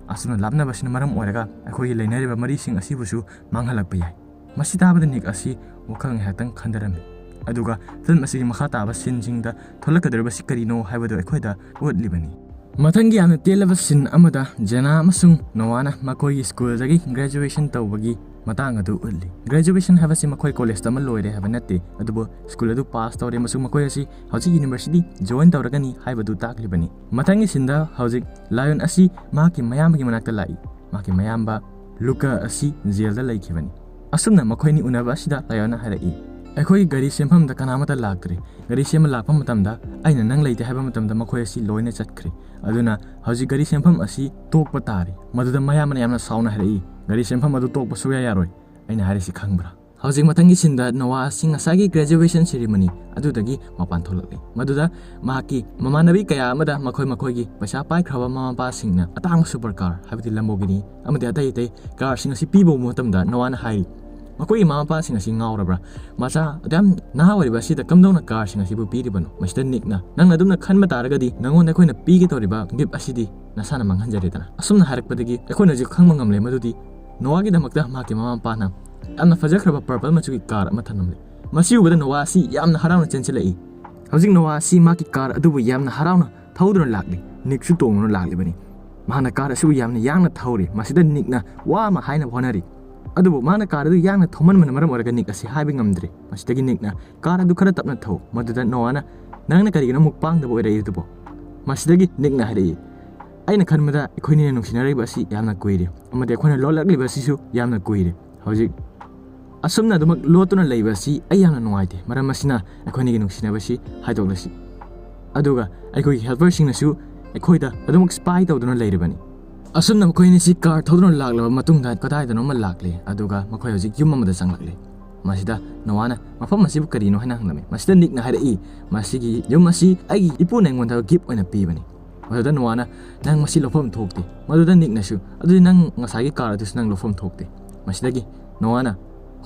ꯑꯁꯨꯝꯅ ꯂꯥꯞꯅꯕꯁꯤꯅ ꯃꯔꯝ ꯑꯣꯏꯔꯒ ꯑꯩꯈꯣꯏꯒꯤ ꯂꯩꯅꯔꯤꯕ ꯃꯔꯤꯁꯤꯡ ꯑꯁꯤꯕꯨꯁꯨ ꯃꯥꯡꯍꯜꯂꯛꯄ ꯌꯥꯏ"꯫ ꯃꯁꯤ ꯇꯥꯕꯗ ꯅꯤꯛ ꯑꯁꯤ ꯋꯥꯈꯜ ꯉꯥꯏꯍꯥꯛꯇꯪ ꯈꯟꯊꯔꯝꯃꯤ꯫ ꯑꯗꯨꯒ ꯐꯤꯂꯝ ꯑꯁꯤꯒꯤ ꯃꯈꯥ ꯇꯥꯕ ꯁꯤꯟꯁꯤꯡꯗ ꯊꯣꯛꯂꯛꯀꯗꯧꯔꯤꯕꯁꯤ ꯀꯔꯤꯅꯣ ꯍꯥꯏꯕꯗꯨ ꯑꯩꯈꯣꯏꯗ ꯎꯠꯂꯤꯕꯅꯤ꯫ ꯃꯊꯪꯒꯤ ꯌꯥꯝꯅ ꯇꯦꯜꯂꯕ ꯁꯤꯟ ꯑꯃꯗ ꯖꯦꯅꯥ ꯑꯃꯁꯨꯡ ꯅꯣꯋꯥꯅ ꯃꯈꯣꯏꯒꯤ ꯁ꯭ꯀꯨꯜꯗꯒꯤ ꯒ꯭ꯔꯦꯖꯨꯑꯦꯁꯟ ꯇꯧꯕꯒꯤ ꯃꯇꯥꯡ ꯑꯗꯨ ꯎꯠꯂꯤ꯫ ꯒ꯭ꯔꯦꯖꯨꯑꯦꯁꯟ ꯍꯥꯏꯕꯁꯤ ꯃꯈꯣꯏ ꯀꯣꯂꯦꯖ ꯇꯝꯕ ꯂꯣꯏꯔꯦ ꯍꯥꯏꯕ ꯅꯠꯇꯦ, ꯑꯗꯨꯕꯨ ꯁ꯭ꯀꯨꯜ ꯑꯗꯨ ꯄꯥꯁ ꯇꯧꯔꯦ ꯑꯃꯁꯨꯡ ꯃꯈꯣꯏ ꯑꯁꯤ ꯍꯧꯖꯤꯛ ꯌꯨꯅꯤꯚꯔꯁꯤꯇꯤ ꯖꯣꯏꯟ ꯇꯧꯔꯒꯅꯤ ꯍꯥꯏꯕꯗꯨ ꯇꯥꯛꯂꯤꯕꯅꯤ꯫ ꯃꯊꯪꯒꯤ ꯁꯤꯟꯗ ꯍꯧꯖꯤꯛ ꯂꯥꯌꯣꯟ ꯑꯁꯤ ꯃꯍꯥꯛꯀꯤ ꯃꯌꯥꯝꯕꯒꯤ ꯃꯅꯥꯛꯇ ꯂꯥꯛꯏ꯫ ꯃꯍꯥꯛꯀꯤ ꯃꯌꯥꯝꯕ ꯂꯨꯀꯥ ꯑꯁꯤ ꯖꯦꯜꯗ ꯂꯩꯈꯤꯕꯅꯤ꯫ ꯑꯁꯨꯝꯅ ꯃꯈꯣꯏꯅꯤ ꯎꯅꯕ ꯑꯁꯤꯗ ꯂꯥꯌꯣꯟꯅ ꯍꯥꯏꯔꯛꯏ, "ꯑꯩꯈꯣꯏꯒꯤ ꯒꯥꯔꯤ ꯁꯦꯝꯐꯝꯗ ꯀꯅꯥꯃꯠꯇ ꯂꯥꯛꯇ꯭ꯔꯤ꯫ ꯒꯥꯔꯤ ꯁꯦꯝꯕ ꯂꯥꯛꯄ ꯃꯇꯝꯗ ꯑꯩꯅ ꯅꯪ ꯂꯩꯇꯦ ꯍꯥꯏꯕ ꯃꯇꯝꯗ ꯃꯈꯣꯏ ꯑꯁꯤ ꯂꯣꯏꯅ ꯆꯠꯈ꯭ꯔꯦ꯫ ꯑꯗꯨꯅ ꯍꯧꯖꯤꯛ ꯒꯥꯔꯤ ꯁꯦꯝꯐꯝ ꯑꯁꯤ ꯇꯣꯛꯄ ꯇꯥꯔꯤ"꯫ ꯃꯗꯨꯗ ꯃꯌꯥꯝꯕꯅ ꯌꯥꯝꯅ ꯁꯥꯎꯅ ꯍꯥꯏꯔꯛꯏ, "ꯒꯥꯔꯤ ꯁꯦꯝꯐꯝ ꯑꯗꯨ ꯇꯣꯛꯄ ꯁꯨꯡꯌꯥ ꯌꯥꯔꯣꯏ꯫ ꯑꯩꯅ ꯍꯥꯏꯔꯤꯁꯤ ꯈꯪꯕ꯭ꯔꯥ?" ꯍꯧꯖꯤꯛ ꯃꯊꯪꯒꯤ ꯁꯤꯟꯗ ꯅꯣꯋꯥ ꯑꯁꯤ ꯉꯁꯥꯏꯒꯤ graduation ceremony ꯑꯗꯨꯗꯒꯤ ꯃꯄꯥꯟ ꯊꯣꯛꯂꯛꯂꯤ꯫ ꯃꯗꯨꯗ ꯃꯍꯥꯛꯀꯤ ꯃꯃꯥꯟꯅꯕꯤ ꯀꯌꯥ ꯑꯃꯗ ꯃꯈꯣꯏ ꯃꯈꯣꯏꯒꯤ ꯄꯩꯁꯥ ꯄꯥꯏꯈ꯭ꯔꯕ ꯃꯃꯥ ꯃꯄꯥꯁꯤꯡꯅ ꯑꯇꯥꯡꯕ super car, ꯍꯥꯏꯕꯗꯤ Lamborghini ꯑꯃꯗꯤ ꯑꯇꯩ ꯑꯇꯩ ꯀꯥꯔꯁꯤꯡ ꯑꯁꯤ ꯄꯤꯕ ꯎꯕ ꯃꯇꯝꯗ ꯅꯣꯋꯥꯅ ꯍꯥꯏꯔꯤ, ꯃꯈꯣꯏꯒꯤ ꯃꯃꯥ ꯃꯄꯥꯁꯤꯡ ꯑꯁꯤ ꯉꯥꯎꯔꯕ꯭ꯔꯥ? ꯃꯆꯥ ꯑꯗꯨꯌꯥꯝ ꯅꯍꯥ ꯑꯣꯏꯔꯤꯕ ꯑꯁꯤꯗ ꯀꯝꯗꯧꯅ ꯀꯥꯔꯁꯤꯡ ꯑꯁꯤꯕꯨ ꯄꯤꯔꯤꯕꯅꯣ? ꯃꯁꯤꯗ ꯅꯤꯛꯅ, "ꯅꯪꯅ ꯑꯗꯨꯝꯅ ꯈꯟꯕ ꯇꯥꯔꯒꯗꯤ ꯅꯉꯣꯟꯗ ꯑꯩꯈꯣꯏꯅ ꯄꯤꯒꯦ ꯇꯧꯔꯤꯕ gift ꯑꯁꯤꯗꯤ ꯅꯁꯥꯅ ꯃꯥꯡꯍꯟꯖꯔꯦꯗꯅ꯫" ꯑꯁꯨꯝꯅ ꯍꯥꯏꯔꯛꯄꯗꯒꯤ ꯑꯩꯈꯣꯏꯅ ꯍꯧꯖꯤꯛ ꯈꯪꯕ ꯉꯝꯂꯦ ꯃꯗꯨꯗꯤ ꯅꯣꯋꯥꯒꯤꯗꯃꯛꯇ ꯃꯍꯥꯛꯀꯤ ꯃꯃꯥ ꯃꯄꯥꯅ ꯌꯥꯝꯅ ꯐꯖꯈ꯭ꯔꯕ purple ꯃꯆꯨꯒꯤ ꯀꯥꯔ ꯑꯃ ꯊꯝꯂꯝꯂꯦ꯫ ꯃꯁꯤ ꯎꯕꯗ ꯅꯣꯋꯥ ꯑꯁꯤ ꯌꯥꯝꯅ ꯍꯔꯥꯎꯅ ꯆꯦꯟꯁꯤꯜꯂꯛꯏ꯫ ꯍꯧꯖꯤꯛ ꯅꯣꯋꯥ ꯑꯁꯤ ꯃꯍꯥꯛꯀꯤ ꯀꯥꯔ ꯑꯗꯨꯕꯨ ꯌꯥꯝꯅ ꯍꯔꯥꯎꯅ ꯊꯧꯗꯨꯅ ꯂꯥꯛꯂꯤ꯫ ꯅꯤꯛꯁꯨ ꯇꯣꯡꯗꯨꯅ ꯂꯥꯛꯂꯤꯕꯅꯤ꯫ ꯃꯍꯥꯛꯅ ꯀꯥꯔ ꯑꯁꯤꯕꯨ ꯌꯥꯝꯅ ꯌꯥꯡꯅ ꯊꯧꯔꯤ꯫ ꯃꯁꯤꯗ ꯅꯤꯛꯅ ꯋꯥ ꯑꯃ ꯍꯥꯏꯅꯕ ꯍꯣꯠꯅꯔꯤ꯫ ꯑꯗꯨꯕꯨ ꯃꯍꯥꯛꯅ ꯀꯥꯔ ꯑꯗꯨ ꯌꯥꯡꯅ ꯊꯧꯃꯟꯕꯅ ꯃꯔꯝ ꯑꯣꯏꯔꯒ ꯅꯤꯛ ꯑꯁꯤ ꯍꯥꯏꯕ ꯉꯝꯗ꯭ꯔꯦ꯫ ꯃꯁꯤꯗꯒꯤ ꯅꯤꯛꯅ, "ꯀꯥꯔ ꯑꯗꯨ ꯈꯔ ꯇꯞꯅ ꯊꯧ꯫" ꯃꯗꯨꯗ ꯅꯣꯋꯥꯅ, "ꯅꯪꯅ ꯀꯔꯤꯒꯤꯅꯣ ꯑꯃꯨꯛ ꯄꯥꯡꯗꯕ ꯑꯣꯏꯔꯛꯏ ꯑꯗꯨꯕꯣ?" ꯃꯁꯤꯗꯒꯤ ꯅꯤꯛꯅ ꯍꯥꯏꯔꯛꯏ, "ꯑꯩꯅ ꯈꯟꯕꯗ ꯑꯩꯈꯣꯏꯅꯤꯅ ꯅꯨꯡꯁꯤꯅꯔꯛꯏꯕ ꯑꯁꯤ ꯌꯥꯝꯅ ꯀꯨꯏꯔꯦ, ꯑꯃꯗꯤ ꯑꯩꯈꯣꯏꯅ ꯂꯣꯜꯂꯛꯂꯤꯕ ꯑꯁꯤꯁꯨ ꯌꯥꯝꯅ ꯀꯨꯏꯔꯦ꯫ ꯍꯧꯖꯤꯛ ꯑꯁꯨꯝꯅ ꯑꯗꯨꯃꯛ ꯂꯣꯠꯇꯨꯅ ꯂꯩꯕ ꯑꯁꯤ ꯑꯩ ꯌꯥꯝꯅ ꯅꯨꯡꯉꯥꯏꯇꯦ꯫ ꯃꯔꯝ ꯑꯁꯤꯅ ꯑꯩꯈꯣꯏꯅꯤꯒꯤ ꯅꯨꯡꯁꯤꯅꯕꯁꯤ ꯍꯥꯏꯗꯣꯛꯂꯁꯤ꯫" ꯑꯗꯨꯒ ꯑꯩꯈꯣꯏꯒꯤ helperꯁꯤꯡꯅꯁꯨ ꯑꯩꯈꯣꯏꯗ ꯑꯗꯨꯃꯛ spy ꯇꯧꯗꯨꯅ ꯂꯩꯔꯤꯕꯅꯤ꯫ ꯑꯁꯨꯝꯅ ꯃꯈꯣꯏ ꯑꯅꯤꯁꯤ ꯀꯥꯔ ꯊꯧꯗꯨꯅ ꯂꯥꯛꯂꯕ ꯃꯇꯨꯡꯗ ꯀꯗꯥꯏꯗꯅꯣꯃ ꯂꯥꯛꯂꯦ, ꯑꯗꯨꯒ ꯃꯈꯣꯏ ꯍꯧꯖꯤꯛ ꯌꯨꯝ ꯑꯃꯗ ꯆꯪꯂꯛꯂꯦ꯫ ꯃꯁꯤꯗ ꯅꯣꯋꯥꯅ, "ꯃꯐꯝ ꯑꯁꯤꯕꯨ ꯀꯔꯤꯅꯣ?" ꯍꯥꯏꯅ ꯍꯪꯂꯝꯃꯤ꯫ ꯃꯁꯤꯗ ꯅꯤꯛꯅ ꯍꯥꯏꯔꯛꯏ, "ꯃꯁꯤꯒꯤ ꯌꯨꯝ ꯑꯁꯤ ꯑꯩꯒꯤ ꯏꯄꯨꯅ ꯑꯩꯉꯣꯟꯗ gift ꯑꯣꯏꯅ ꯄꯤꯕꯅꯤ꯫" ꯃꯗꯨꯗ ꯅꯣꯋꯥꯅ, "ꯅꯪ ꯃꯁꯤ ꯂꯧꯐꯝ ꯊꯣꯛꯇꯦ꯫" ꯃꯗꯨꯗ ꯅꯤꯛꯅꯁꯨ, "ꯑꯗꯨꯗꯤ ꯅꯪ ꯉꯁꯥꯏꯒꯤ ꯀꯥꯔ ꯑꯗꯨꯁꯨ ꯅꯪ ꯂꯧꯐꯝ ꯊꯣꯛꯇꯦ꯫" ꯃꯁꯤꯗꯒꯤ ꯅꯣꯋꯥꯅ,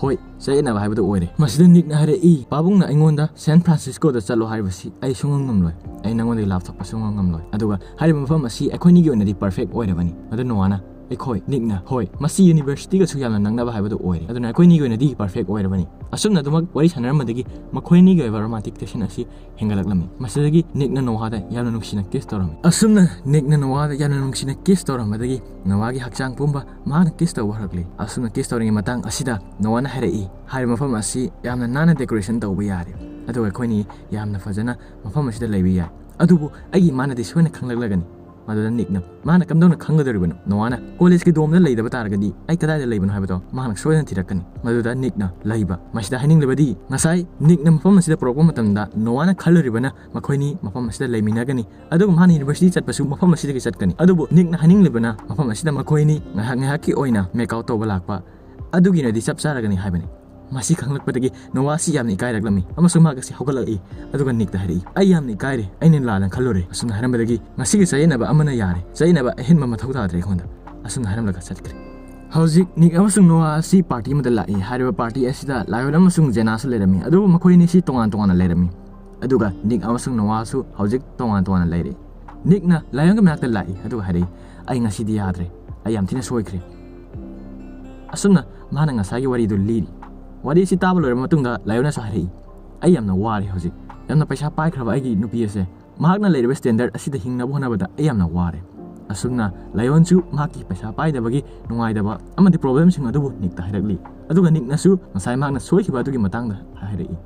"ꯍꯣꯏ, ꯆꯌꯦꯠꯅꯕ ꯍꯥꯏꯕꯗꯨ ꯑꯣꯏꯔꯦ꯫" ꯃꯁꯤꯗ ꯅꯤꯛꯅ ꯍꯥꯏꯔꯛꯏ, "ꯄꯥꯕꯨꯡꯅ ꯑꯩꯉꯣꯟꯗ San Franciscoꯗ ꯆꯠꯂꯣ ꯍꯥꯏꯔꯤꯕꯁꯤ ꯑꯩ ꯁꯨꯡꯉꯝ ꯉꯝꯂꯣꯏ꯫ ꯑꯩ ꯅꯉꯣꯟꯗꯒꯤ ꯂꯥꯞꯊꯣꯛꯄ ꯁꯨꯡꯉꯝ ꯉꯝꯂꯣꯏ꯫ ꯑꯗꯨꯒ ꯍꯥꯏꯔꯤꯕ ꯃꯐꯝ ꯑꯁꯤ ꯑꯩꯈꯣꯏꯅꯤꯒꯤ ꯑꯣꯏꯅꯗꯤ perfect ꯑꯣꯏꯔꯕꯅꯤ꯫" ꯃꯗꯨ ꯅꯣꯋꯥꯅ, ꯑꯩꯈꯣꯏ, ꯅꯤꯛꯅ, "ꯍꯣꯏ, ꯃꯁꯤ universityꯒꯁꯨ ꯌꯥꯝꯅ ꯅꯛꯅꯕ ꯍꯥꯏꯕꯗꯨ ꯑꯣꯏꯔꯦ꯫ ꯑꯗꯨꯅ ꯑꯩꯈꯣꯏꯅꯤꯒꯤ ꯑꯣꯏꯅꯗꯤ perfect ꯑꯣꯏꯔꯕꯅꯤ꯫" ꯑꯁꯨꯝꯅ ꯑꯗꯨꯃꯛ ꯋꯥꯔꯤ ꯁꯥꯟꯅꯔꯝꯕꯗꯒꯤ ꯃꯈꯣꯏꯅꯤꯒꯤ ꯑꯣꯏꯕ romantic tension ꯑꯁꯤ ꯍꯦꯟꯒꯠꯂꯛꯂꯝꯃꯤ꯫ ꯃꯁꯤꯗꯒꯤ ꯅꯤꯛꯅ ꯅꯣꯋꯥꯗ ꯌꯥꯝꯅ ꯅꯨꯡꯁꯤꯅ kiss ꯇꯧꯔꯝꯃꯤ꯫ ꯑꯁꯨꯝꯅ ꯅꯤꯛꯅ ꯅꯣꯋꯥꯗ ꯌꯥꯝꯅ ꯅꯨꯡꯁꯤꯅ kiss ꯇꯧꯔꯝꯕꯗꯒꯤ ꯅꯣꯋꯥꯒꯤ ꯍꯛꯆꯥꯡ ꯄꯨꯝꯕ ꯃꯍꯥꯛꯅ kiss ꯇꯧꯕ ꯍꯧꯔꯛꯂꯤ꯫ ꯑꯁꯨꯝꯅ kiss ꯇꯧꯔꯤꯉꯩ ꯃꯇꯥꯡ ꯑꯁꯤꯗ ꯅꯣꯋꯥꯅ ꯍꯥꯏꯔꯛꯏ, "ꯍꯥꯏꯔꯤꯕ ꯃꯐꯝ ꯑꯁꯤ ꯌꯥꯝꯅ ꯅꯥꯟꯅ decoration ꯇꯧꯕ ꯌꯥꯔꯦ꯫ ꯑꯗꯨꯒ ꯑꯩꯈꯣꯏꯅꯤ ꯌꯥꯝꯅ ꯐꯖꯅ ꯃꯐꯝ ꯑꯁꯤꯗ ꯂꯩꯕ ꯌꯥꯏ꯫ ꯑꯗꯨꯕꯨ ꯑꯩꯒꯤ ꯏꯃꯥꯅꯗꯤ ꯁꯣꯏꯅ ꯈꯪꯂꯛꯂꯒꯅꯤ꯫" ꯃꯗꯨꯗ ꯅꯤꯛꯅ, "ꯃꯥꯅ ꯀꯝꯗꯧꯅ ꯈꯪꯒꯗꯧꯔꯤꯕꯅꯣ? ꯅꯣꯋꯥꯅ ꯀꯣꯂꯦꯖꯀꯤ ꯗꯣꯝꯗ ꯂꯩꯗꯕ ꯇꯥꯔꯒꯗꯤ ꯑꯩ ꯀꯗꯥꯏꯗ ꯂꯩꯕꯅꯣ ꯍꯥꯏꯕꯗꯣ ꯃꯍꯥꯛꯅ ꯁꯣꯏꯗꯅ ꯊꯤꯔꯛꯀꯅꯤ꯫" ꯃꯗꯨꯗ ꯅꯤꯛꯅ ꯂꯩꯕ꯫ ꯃꯁꯤꯗ ꯍꯥꯏꯅꯤꯡꯂꯤꯕꯗꯤ ꯉꯁꯥꯏ ꯅꯤꯛꯅ ꯃꯐꯝ ꯑꯁꯤꯗ ꯄꯨꯔꯛꯄ ꯃꯇꯝꯗ ꯅꯣꯋꯥꯅ ꯈꯜꯂꯨꯔꯤꯕꯅ ꯃꯈꯣꯏꯅꯤ ꯃꯐꯝ ꯑꯁꯤꯗ ꯂꯩꯃꯤꯟꯅꯒꯅꯤ, ꯑꯗꯨꯒ ꯃꯍꯥꯛꯅ university ꯆꯠꯄꯁꯨ ꯃꯐꯝ ꯑꯁꯤꯗꯒꯤ ꯆꯠꯀꯅꯤ꯫ ꯑꯗꯨꯕꯨ ꯅꯤꯛꯅ ꯍꯥꯏꯅꯤꯡꯂꯤꯕꯅ ꯃꯐꯝ ꯑꯁꯤꯗ ꯃꯈꯣꯏꯅꯤ ꯉꯥꯏꯍꯥꯛ ꯉꯥꯏꯍꯥꯛꯀꯤ ꯑꯣꯏꯅ make out ꯇꯧꯕ ꯂꯥꯛꯄ ꯑꯗꯨꯒꯤꯅꯗꯤ ꯆꯞ ꯆꯥꯔꯒꯅꯤ ꯍꯥꯏꯕꯅꯤ꯫ ꯃꯁꯤ ꯈꯪꯂꯛꯄꯗꯒꯤ ꯅꯣꯋꯥꯁꯤ ꯌꯥꯝꯅ ꯏꯀꯥꯏꯔꯛꯂꯝꯃꯤ ꯑꯃꯁꯨꯡ ꯃꯍꯥꯛ ꯑꯁꯤ ꯍꯧꯒꯠꯂꯛꯏ꯫ ꯑꯗꯨꯒ ꯅꯤꯛꯇ ꯍꯥꯏꯔꯛꯏ, "ꯑꯩ ꯌꯥꯝꯅ ꯏꯀꯥꯏꯔꯦ, ꯑꯩꯅ ꯂꯥꯜꯂꯦꯅ ꯈꯜꯂꯨꯔꯦ"꯫ ꯑꯁꯨꯝꯅ ꯍꯥꯏꯔꯝꯕꯗꯒꯤ, "ꯉꯁꯤꯒꯤ ꯆꯌꯦꯠꯅꯕ ꯑꯃꯅ ꯌꯥꯔꯦ, ꯆꯌꯦꯠꯅꯕ ꯑꯍꯦꯟꯕ ꯃꯊꯧ ꯇꯥꯗ꯭ꯔꯦ ꯑꯩꯉꯣꯟꯗ"꯫ ꯑꯁꯨꯝꯅ ꯍꯥꯏꯔꯝꯂꯒ ꯆꯠꯈ꯭ꯔꯦ꯫ ꯍꯧꯖꯤꯛ ꯅꯤꯛ ꯑꯃꯁꯨꯡ ꯅꯣꯋꯥ ꯑꯁꯤ ꯄꯥꯔꯇꯤ ꯑꯃꯗ ꯂꯥꯛꯏ꯫ ꯍꯥꯏꯔꯤꯕ ꯄꯥꯔꯇꯤ ꯑꯁꯤꯗ ꯂꯥꯏꯑꯣꯟ ꯑꯃꯁꯨꯡ ꯖꯦꯅꯥꯁꯨ ꯂꯩꯔꯝꯃꯤ, ꯑꯗꯨꯕꯨ ꯃꯈꯣꯏ ꯑꯅꯤꯁꯤ ꯇꯣꯉꯥꯟ ꯇꯣꯉꯥꯟꯅ ꯂꯩꯔꯝꯃꯤ꯫ ꯑꯗꯨꯒ ꯅꯤꯛ ꯑꯃꯁꯨꯡ ꯅꯣꯋꯥꯁꯨ ꯍꯧꯖꯤꯛ ꯇꯣꯉꯥꯟ ꯇꯣꯉꯥꯟꯅ ꯂꯩꯔꯦ꯫ ꯅꯤꯛꯅ ꯂꯥꯏꯑꯣꯟꯒꯤ ꯃꯅꯥꯛꯇ ꯂꯥꯛꯏ, ꯑꯗꯨꯒ ꯍꯥꯏꯔꯛꯏ, "ꯑꯩ ꯉꯁꯤꯗꯤ ꯌꯥꯗ꯭ꯔꯦ, ꯑꯩ ꯌꯥꯝ ꯊꯤꯅ ꯁꯣꯏꯈ꯭ꯔꯦ"꯫ ꯑꯁꯨꯝꯅ ꯃꯥꯅ ꯉꯁꯥꯏꯒꯤ ꯋꯥꯔꯤꯗꯨ ꯂꯤꯔꯤ꯫ ꯋꯥꯔꯤ ꯑꯁꯤ ꯇꯥꯕ ꯂꯣꯏꯔꯕ ꯃꯇꯨꯡꯗ ꯂꯥꯏꯑꯣꯟꯅꯁꯨ ꯍꯥꯏꯔꯛꯏ, "ꯑꯩ ꯌꯥꯝꯅ ꯋꯥꯔꯦ ꯍꯧꯖꯤꯛ, ꯌꯥꯝꯅ ꯄꯩꯁꯥ ꯄꯥꯏꯈ꯭ꯔꯕ ꯑꯩꯒꯤ ꯅꯨꯄꯤ ꯑꯁꯦ, ꯃꯍꯥꯛꯅ ꯂꯩꯔꯤꯕ ꯁ꯭ꯇꯦꯟꯗꯔꯗ ꯑꯁꯤꯗ ꯍꯤꯡꯅꯕ ꯍꯣꯠꯅꯕꯗ ꯑꯩ ꯌꯥꯝꯅ ꯋꯥꯔꯦ"꯫ ꯑꯁꯨꯝꯅ ꯂꯥꯏꯑꯣꯟꯁꯨ ꯃꯍꯥꯛꯀꯤ ꯄꯩꯁꯥ ꯄꯥꯏꯗꯕꯒꯤ ꯅꯨꯡꯉꯥꯏꯇꯕ ꯑꯃꯗꯤ ꯄ꯭ꯔꯣꯕ꯭ꯂꯦꯝꯁꯤꯡ ꯑꯗꯨꯕꯨ ꯅꯤꯛꯇ ꯍꯥꯏꯔꯛꯂꯤ꯫ ꯑꯗꯨꯒ ꯅꯤꯛꯅꯁꯨ ꯉꯁꯥꯏ ꯃꯍꯥꯛꯅ ꯁꯣꯏꯈꯤꯕ ꯑꯗꯨꯒꯤ ꯃꯇꯥꯡꯗ ꯍꯥꯏꯔꯛꯏ꯫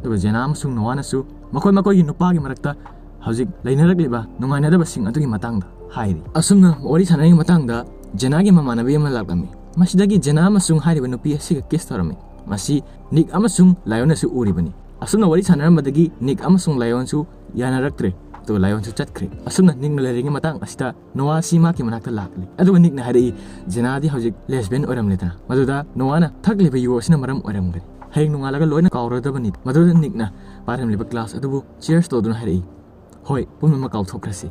ꯑꯗꯨꯒ ꯖꯦꯅꯥ ꯑꯃꯁꯨꯡ ꯅꯣꯋꯥꯅꯁꯨ ꯃꯈꯣꯏ ꯃꯈꯣꯏꯒꯤ ꯅꯨꯄꯥꯒꯤ ꯃꯔꯛꯇ ꯍꯧꯖꯤꯛ ꯂꯩꯅꯔꯛꯂꯤꯕ ꯅꯨꯡꯉꯥꯏꯅꯗꯕꯁꯤꯡ ꯑꯗꯨꯒꯤ ꯃꯇꯥꯡꯗ ꯍꯥꯏꯔꯤ꯫ ꯑꯁꯨꯝꯅ ꯋꯥꯔꯤ ꯁꯥꯟꯅꯔꯤꯉꯩ ꯃꯇꯥꯡꯗ ꯖꯦꯅꯥꯒꯤ ꯃꯃꯥꯟꯅꯕꯤ ꯑꯃ ꯂꯥꯛꯂꯝꯃꯤ꯫ ꯃꯁꯤꯗꯒꯤ ꯖꯦꯅꯥ ꯑꯃꯁꯨꯡ ꯍꯥꯏꯔꯤꯕ ꯅꯨꯄꯤ ꯑꯁꯤꯒ ꯀꯤꯁ ꯇꯧꯔꯝꯃꯤ꯫ ꯃꯁꯤ ꯅꯤꯛ ꯑꯃꯁꯨꯡ ꯂꯥꯏꯑꯣꯟꯅꯁꯨ ꯎꯔꯤꯕꯅꯤ꯫ ꯑꯁꯨꯝꯅ ꯋꯥꯔꯤ ꯁꯥꯟꯅꯔꯝꯕꯗꯒꯤ ꯅꯤꯛ ꯑꯃꯁꯨꯡ ꯂꯥꯏꯑꯣꯟꯁꯨ ꯌꯥꯅꯔꯛꯇ꯭ꯔꯦ꯫ ꯑꯗꯨꯒ ꯂꯥꯏꯑꯣꯟꯁꯨ ꯆꯠꯈ꯭ꯔꯦ꯫ ꯑꯁꯨꯝꯅ ꯅꯤꯛꯅ ꯂꯩꯔꯤꯉꯩ ꯃꯇꯥꯡ ꯑꯁꯤꯗ ꯅꯣꯋꯥ ꯑꯁꯤ ꯃꯍꯥꯛꯀꯤ ꯃꯅꯥꯛꯇ ꯂꯥꯛꯂꯤ꯫ ꯑꯗꯨꯒ ꯅꯤꯛꯅ ꯍꯥꯏꯔꯛꯏ, "ꯖꯦꯅꯥꯗꯤ ꯍꯧꯖꯤꯛ ꯂꯦꯁꯕꯤꯌꯟ ꯑꯣꯏꯔꯝꯂꯦꯗꯅ, ꯃꯗꯨꯗ ꯅꯣꯋꯥꯅ ꯊꯛꯂꯤꯕ ꯌꯨ ꯑꯁꯤꯅ ꯃꯔꯝ ꯑꯣꯏꯔꯝꯒꯅꯤ꯫ ꯍꯌꯦꯡ ꯅꯣꯡꯉꯥꯜꯂꯒ ꯂꯣꯏꯅ ꯀꯥꯎꯔꯗꯕꯅꯤ"꯫ ꯃꯗꯨꯗ ꯅꯤꯛꯅ ꯄꯥꯏꯔꯝꯂꯤꯕ ꯒ꯭ꯂꯥꯁ ꯑꯗꯨꯕꯨ ꯆꯤꯌꯔꯁ ꯇꯧꯗꯨꯅ ꯍꯥꯏꯔꯛꯏ, "ꯍꯣꯏ, ꯄꯨꯝꯅꯃꯛ ꯀꯥꯎꯊꯣꯛꯈ꯭ꯔꯁꯤ"꯫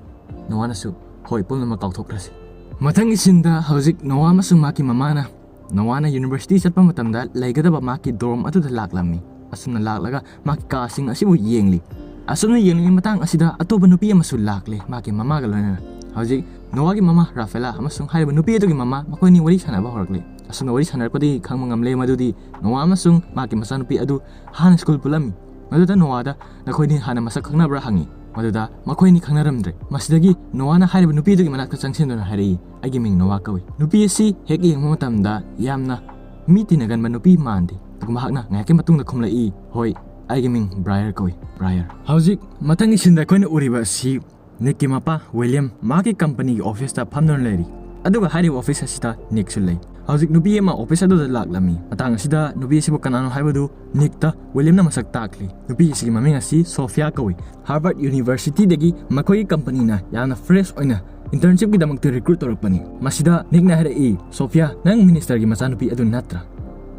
ꯅꯣꯋꯥꯅꯁꯨ, "ꯍꯣꯏ, ꯄꯨꯝꯅꯃꯛ ꯀꯥꯎꯊꯣꯛꯈ꯭ꯔꯁꯤ"꯫ ꯃꯊꯪꯒꯤ ꯁꯤꯟꯗ ꯍꯧꯖꯤꯛ ꯅꯣꯋꯥ ꯑꯃꯁꯨꯡ ꯃꯍꯥꯛꯀꯤ ꯃꯃꯥꯅ ꯅꯣꯋꯥꯅ ꯌꯨꯅꯤꯚꯔꯁꯤꯇꯤ ꯆꯠꯄ ꯃꯇꯝꯗ ꯂꯩꯒꯗꯕ ꯃꯍꯥꯛꯀꯤ ꯗꯣꯔꯝ ꯑꯗꯨꯗ ꯂꯥꯛꯂꯝꯃꯤ꯫ ꯑꯁꯨꯝꯅ ꯂꯥꯛꯂꯒ ꯃꯍꯥꯛꯀꯤ ꯀꯥꯁꯤꯡ ꯑꯁꯤꯕꯨ ꯌꯦꯡꯂꯤ꯫ ꯑꯁꯨꯝꯅ ꯌꯦꯡꯂꯤꯉꯩ ꯃꯇꯥꯡ ꯑꯁꯤꯗ ꯑꯇꯣꯞꯄ ꯅꯨꯄꯤ ꯑꯃꯁꯨ ꯂꯥꯛꯂꯦ, ꯃꯍꯥꯛꯀꯤ ꯃꯃꯥꯒ ꯂꯣꯏꯅꯅ꯫ ꯍꯧꯖꯤꯛ ꯅꯣꯋꯥꯒꯤ ꯃꯃꯥ ꯔꯥꯐꯦꯂꯥ ꯑꯃꯁꯨꯡ ꯍꯥꯏꯔꯤꯕ ꯅꯨꯄꯤ ꯑꯗꯨꯒꯤ ꯃꯃꯥ ꯃꯈꯣꯏꯅꯤ ꯋꯥꯔꯤ ꯁꯥꯟꯅꯕ ꯍꯧꯔꯛꯂꯦ꯫ ꯑꯁꯨꯝꯅ ꯋꯥꯔꯤ ꯁꯥꯟꯅꯔꯛꯄꯗꯒꯤ ꯈꯪꯕ ꯉꯝꯂꯦ ꯃꯗꯨꯗꯤ ꯅꯣꯋꯥ ꯑꯃꯁꯨꯡ ꯃꯍꯥꯛꯀꯤ ꯃꯆꯥꯅꯨꯄꯤ ꯑꯗꯨ ꯍꯥꯟꯅ ꯁ꯭ꯀꯨꯜ ꯄꯨꯜꯂꯝꯃꯤ꯫ ꯃꯗꯨꯗ ꯅꯣꯋꯥꯗ, "ꯅꯈꯣꯏꯅꯤ ꯍꯥꯟꯅ ꯃꯁꯛ ꯈꯪꯅꯕ꯭ꯔꯥ?" ꯍꯪꯉꯤ꯫ ꯃꯗꯨꯗ ꯃꯈꯣꯏꯅꯤ ꯈꯪꯅꯔꯝꯗ꯭ꯔꯦ꯫ ꯃꯁꯤꯗꯒꯤ ꯅꯣꯋꯥꯅ ꯍꯥꯏꯔꯤꯕ ꯅꯨꯄꯤ ꯑꯗꯨꯒꯤ ꯃꯅꯥꯛꯇ ꯆꯪꯁꯤꯟꯗꯨꯅ ꯍꯥꯏꯔꯛꯏ, "ꯑꯩꯒꯤ ꯃꯤꯡ ꯅꯣꯋꯥ ꯀꯧꯏ"꯫ ꯅꯨꯄꯤ ꯑꯁꯤ ꯍꯦꯛ ꯌꯦꯡꯕ ꯃꯇꯝꯗ ꯌꯥꯝꯅ ꯃꯤ ꯇꯤꯟꯅꯒꯟꯕ ꯅꯨꯄꯤ ꯃꯥꯟꯗꯦ꯫ ꯑꯗꯨꯒ ꯃꯍꯥꯛꯅ ꯉꯥꯏꯍꯥꯛꯀꯤ ꯃꯇꯨꯡꯗ ꯈꯨꯝꯂꯛꯏ, "ꯍꯣꯏ, ꯑꯩꯒꯤ ꯃꯤꯡ ꯕ꯭ꯔꯥꯌꯔ ꯀꯧꯏ, ꯕ꯭ꯔꯥꯌꯔ"꯫ ꯍꯧꯖꯤꯛ ꯃꯊꯪꯒꯤ ꯁꯤꯟꯗ ꯑꯩꯈꯣꯏꯅ ꯎꯔꯤꯕ ꯑꯁꯤ ꯅꯤꯛꯀꯤ ꯃꯄꯥ ꯋꯤꯂꯤꯌꯝ ꯃꯍꯥꯛꯀꯤ ꯀꯝꯄꯅꯤꯒꯤ ꯑꯣꯐꯤꯁꯇ ꯐꯝꯗꯨꯅ ꯂꯩꯔꯤ꯫ ꯑꯗꯨꯒ ꯍꯥꯏꯔꯤꯕ ꯑꯣꯐꯤꯁ ꯑꯁꯤꯗ ꯅꯤꯛꯁꯨ ꯂꯩ꯫ ꯍꯧꯖꯤꯛ ꯅꯨꯄꯤ ꯑꯃ ꯑꯣꯐꯤꯁ ꯑꯗꯨꯗ ꯂꯥꯛꯂꯝꯃꯤ꯫ ꯃꯇꯥꯡ ꯑꯁꯤꯗ ꯅꯨꯄꯤ ꯑꯁꯤꯕꯨ ꯀꯅꯥꯅꯣ ꯍꯥꯏꯕꯗꯨ ꯅꯤꯛꯇ ꯋꯤꯂꯤꯌꯝꯅ ꯃꯁꯛ ꯇꯥꯛꯂꯤ꯫ ꯅꯨꯄꯤ ꯑꯁꯤꯒꯤ ꯃꯃꯤꯡ ꯑꯁꯤ ꯁꯣꯐꯤꯌꯥ ꯀꯧꯏ꯫ ꯍꯥꯔꯕꯔꯠ ꯌꯨꯅꯤꯚꯔꯁꯤꯇꯤꯗꯒꯤ ꯃꯈꯣꯏꯒꯤ ꯀꯝꯄꯅꯤꯅ ꯌꯥꯝꯅ ꯐ꯭ꯔꯦꯁ ꯑꯣꯏꯅ ꯏꯟꯇꯔꯟꯁꯤꯞꯀꯤꯗꯃꯛꯇ ꯔꯤꯀ꯭ꯔꯨꯠ ꯇꯧꯔꯛꯄꯅꯤ꯫ ꯃꯁꯤꯗ ꯅꯤꯛꯅ ꯍꯥꯏꯔꯛꯏ, "ꯁꯣꯐꯤꯌꯥ, ꯅꯪ ꯃꯤꯅꯤꯁꯇꯔꯒꯤ ꯃꯆꯥꯅꯨꯄꯤ ꯑꯗꯨ ꯅꯠꯇ꯭ꯔꯥ?"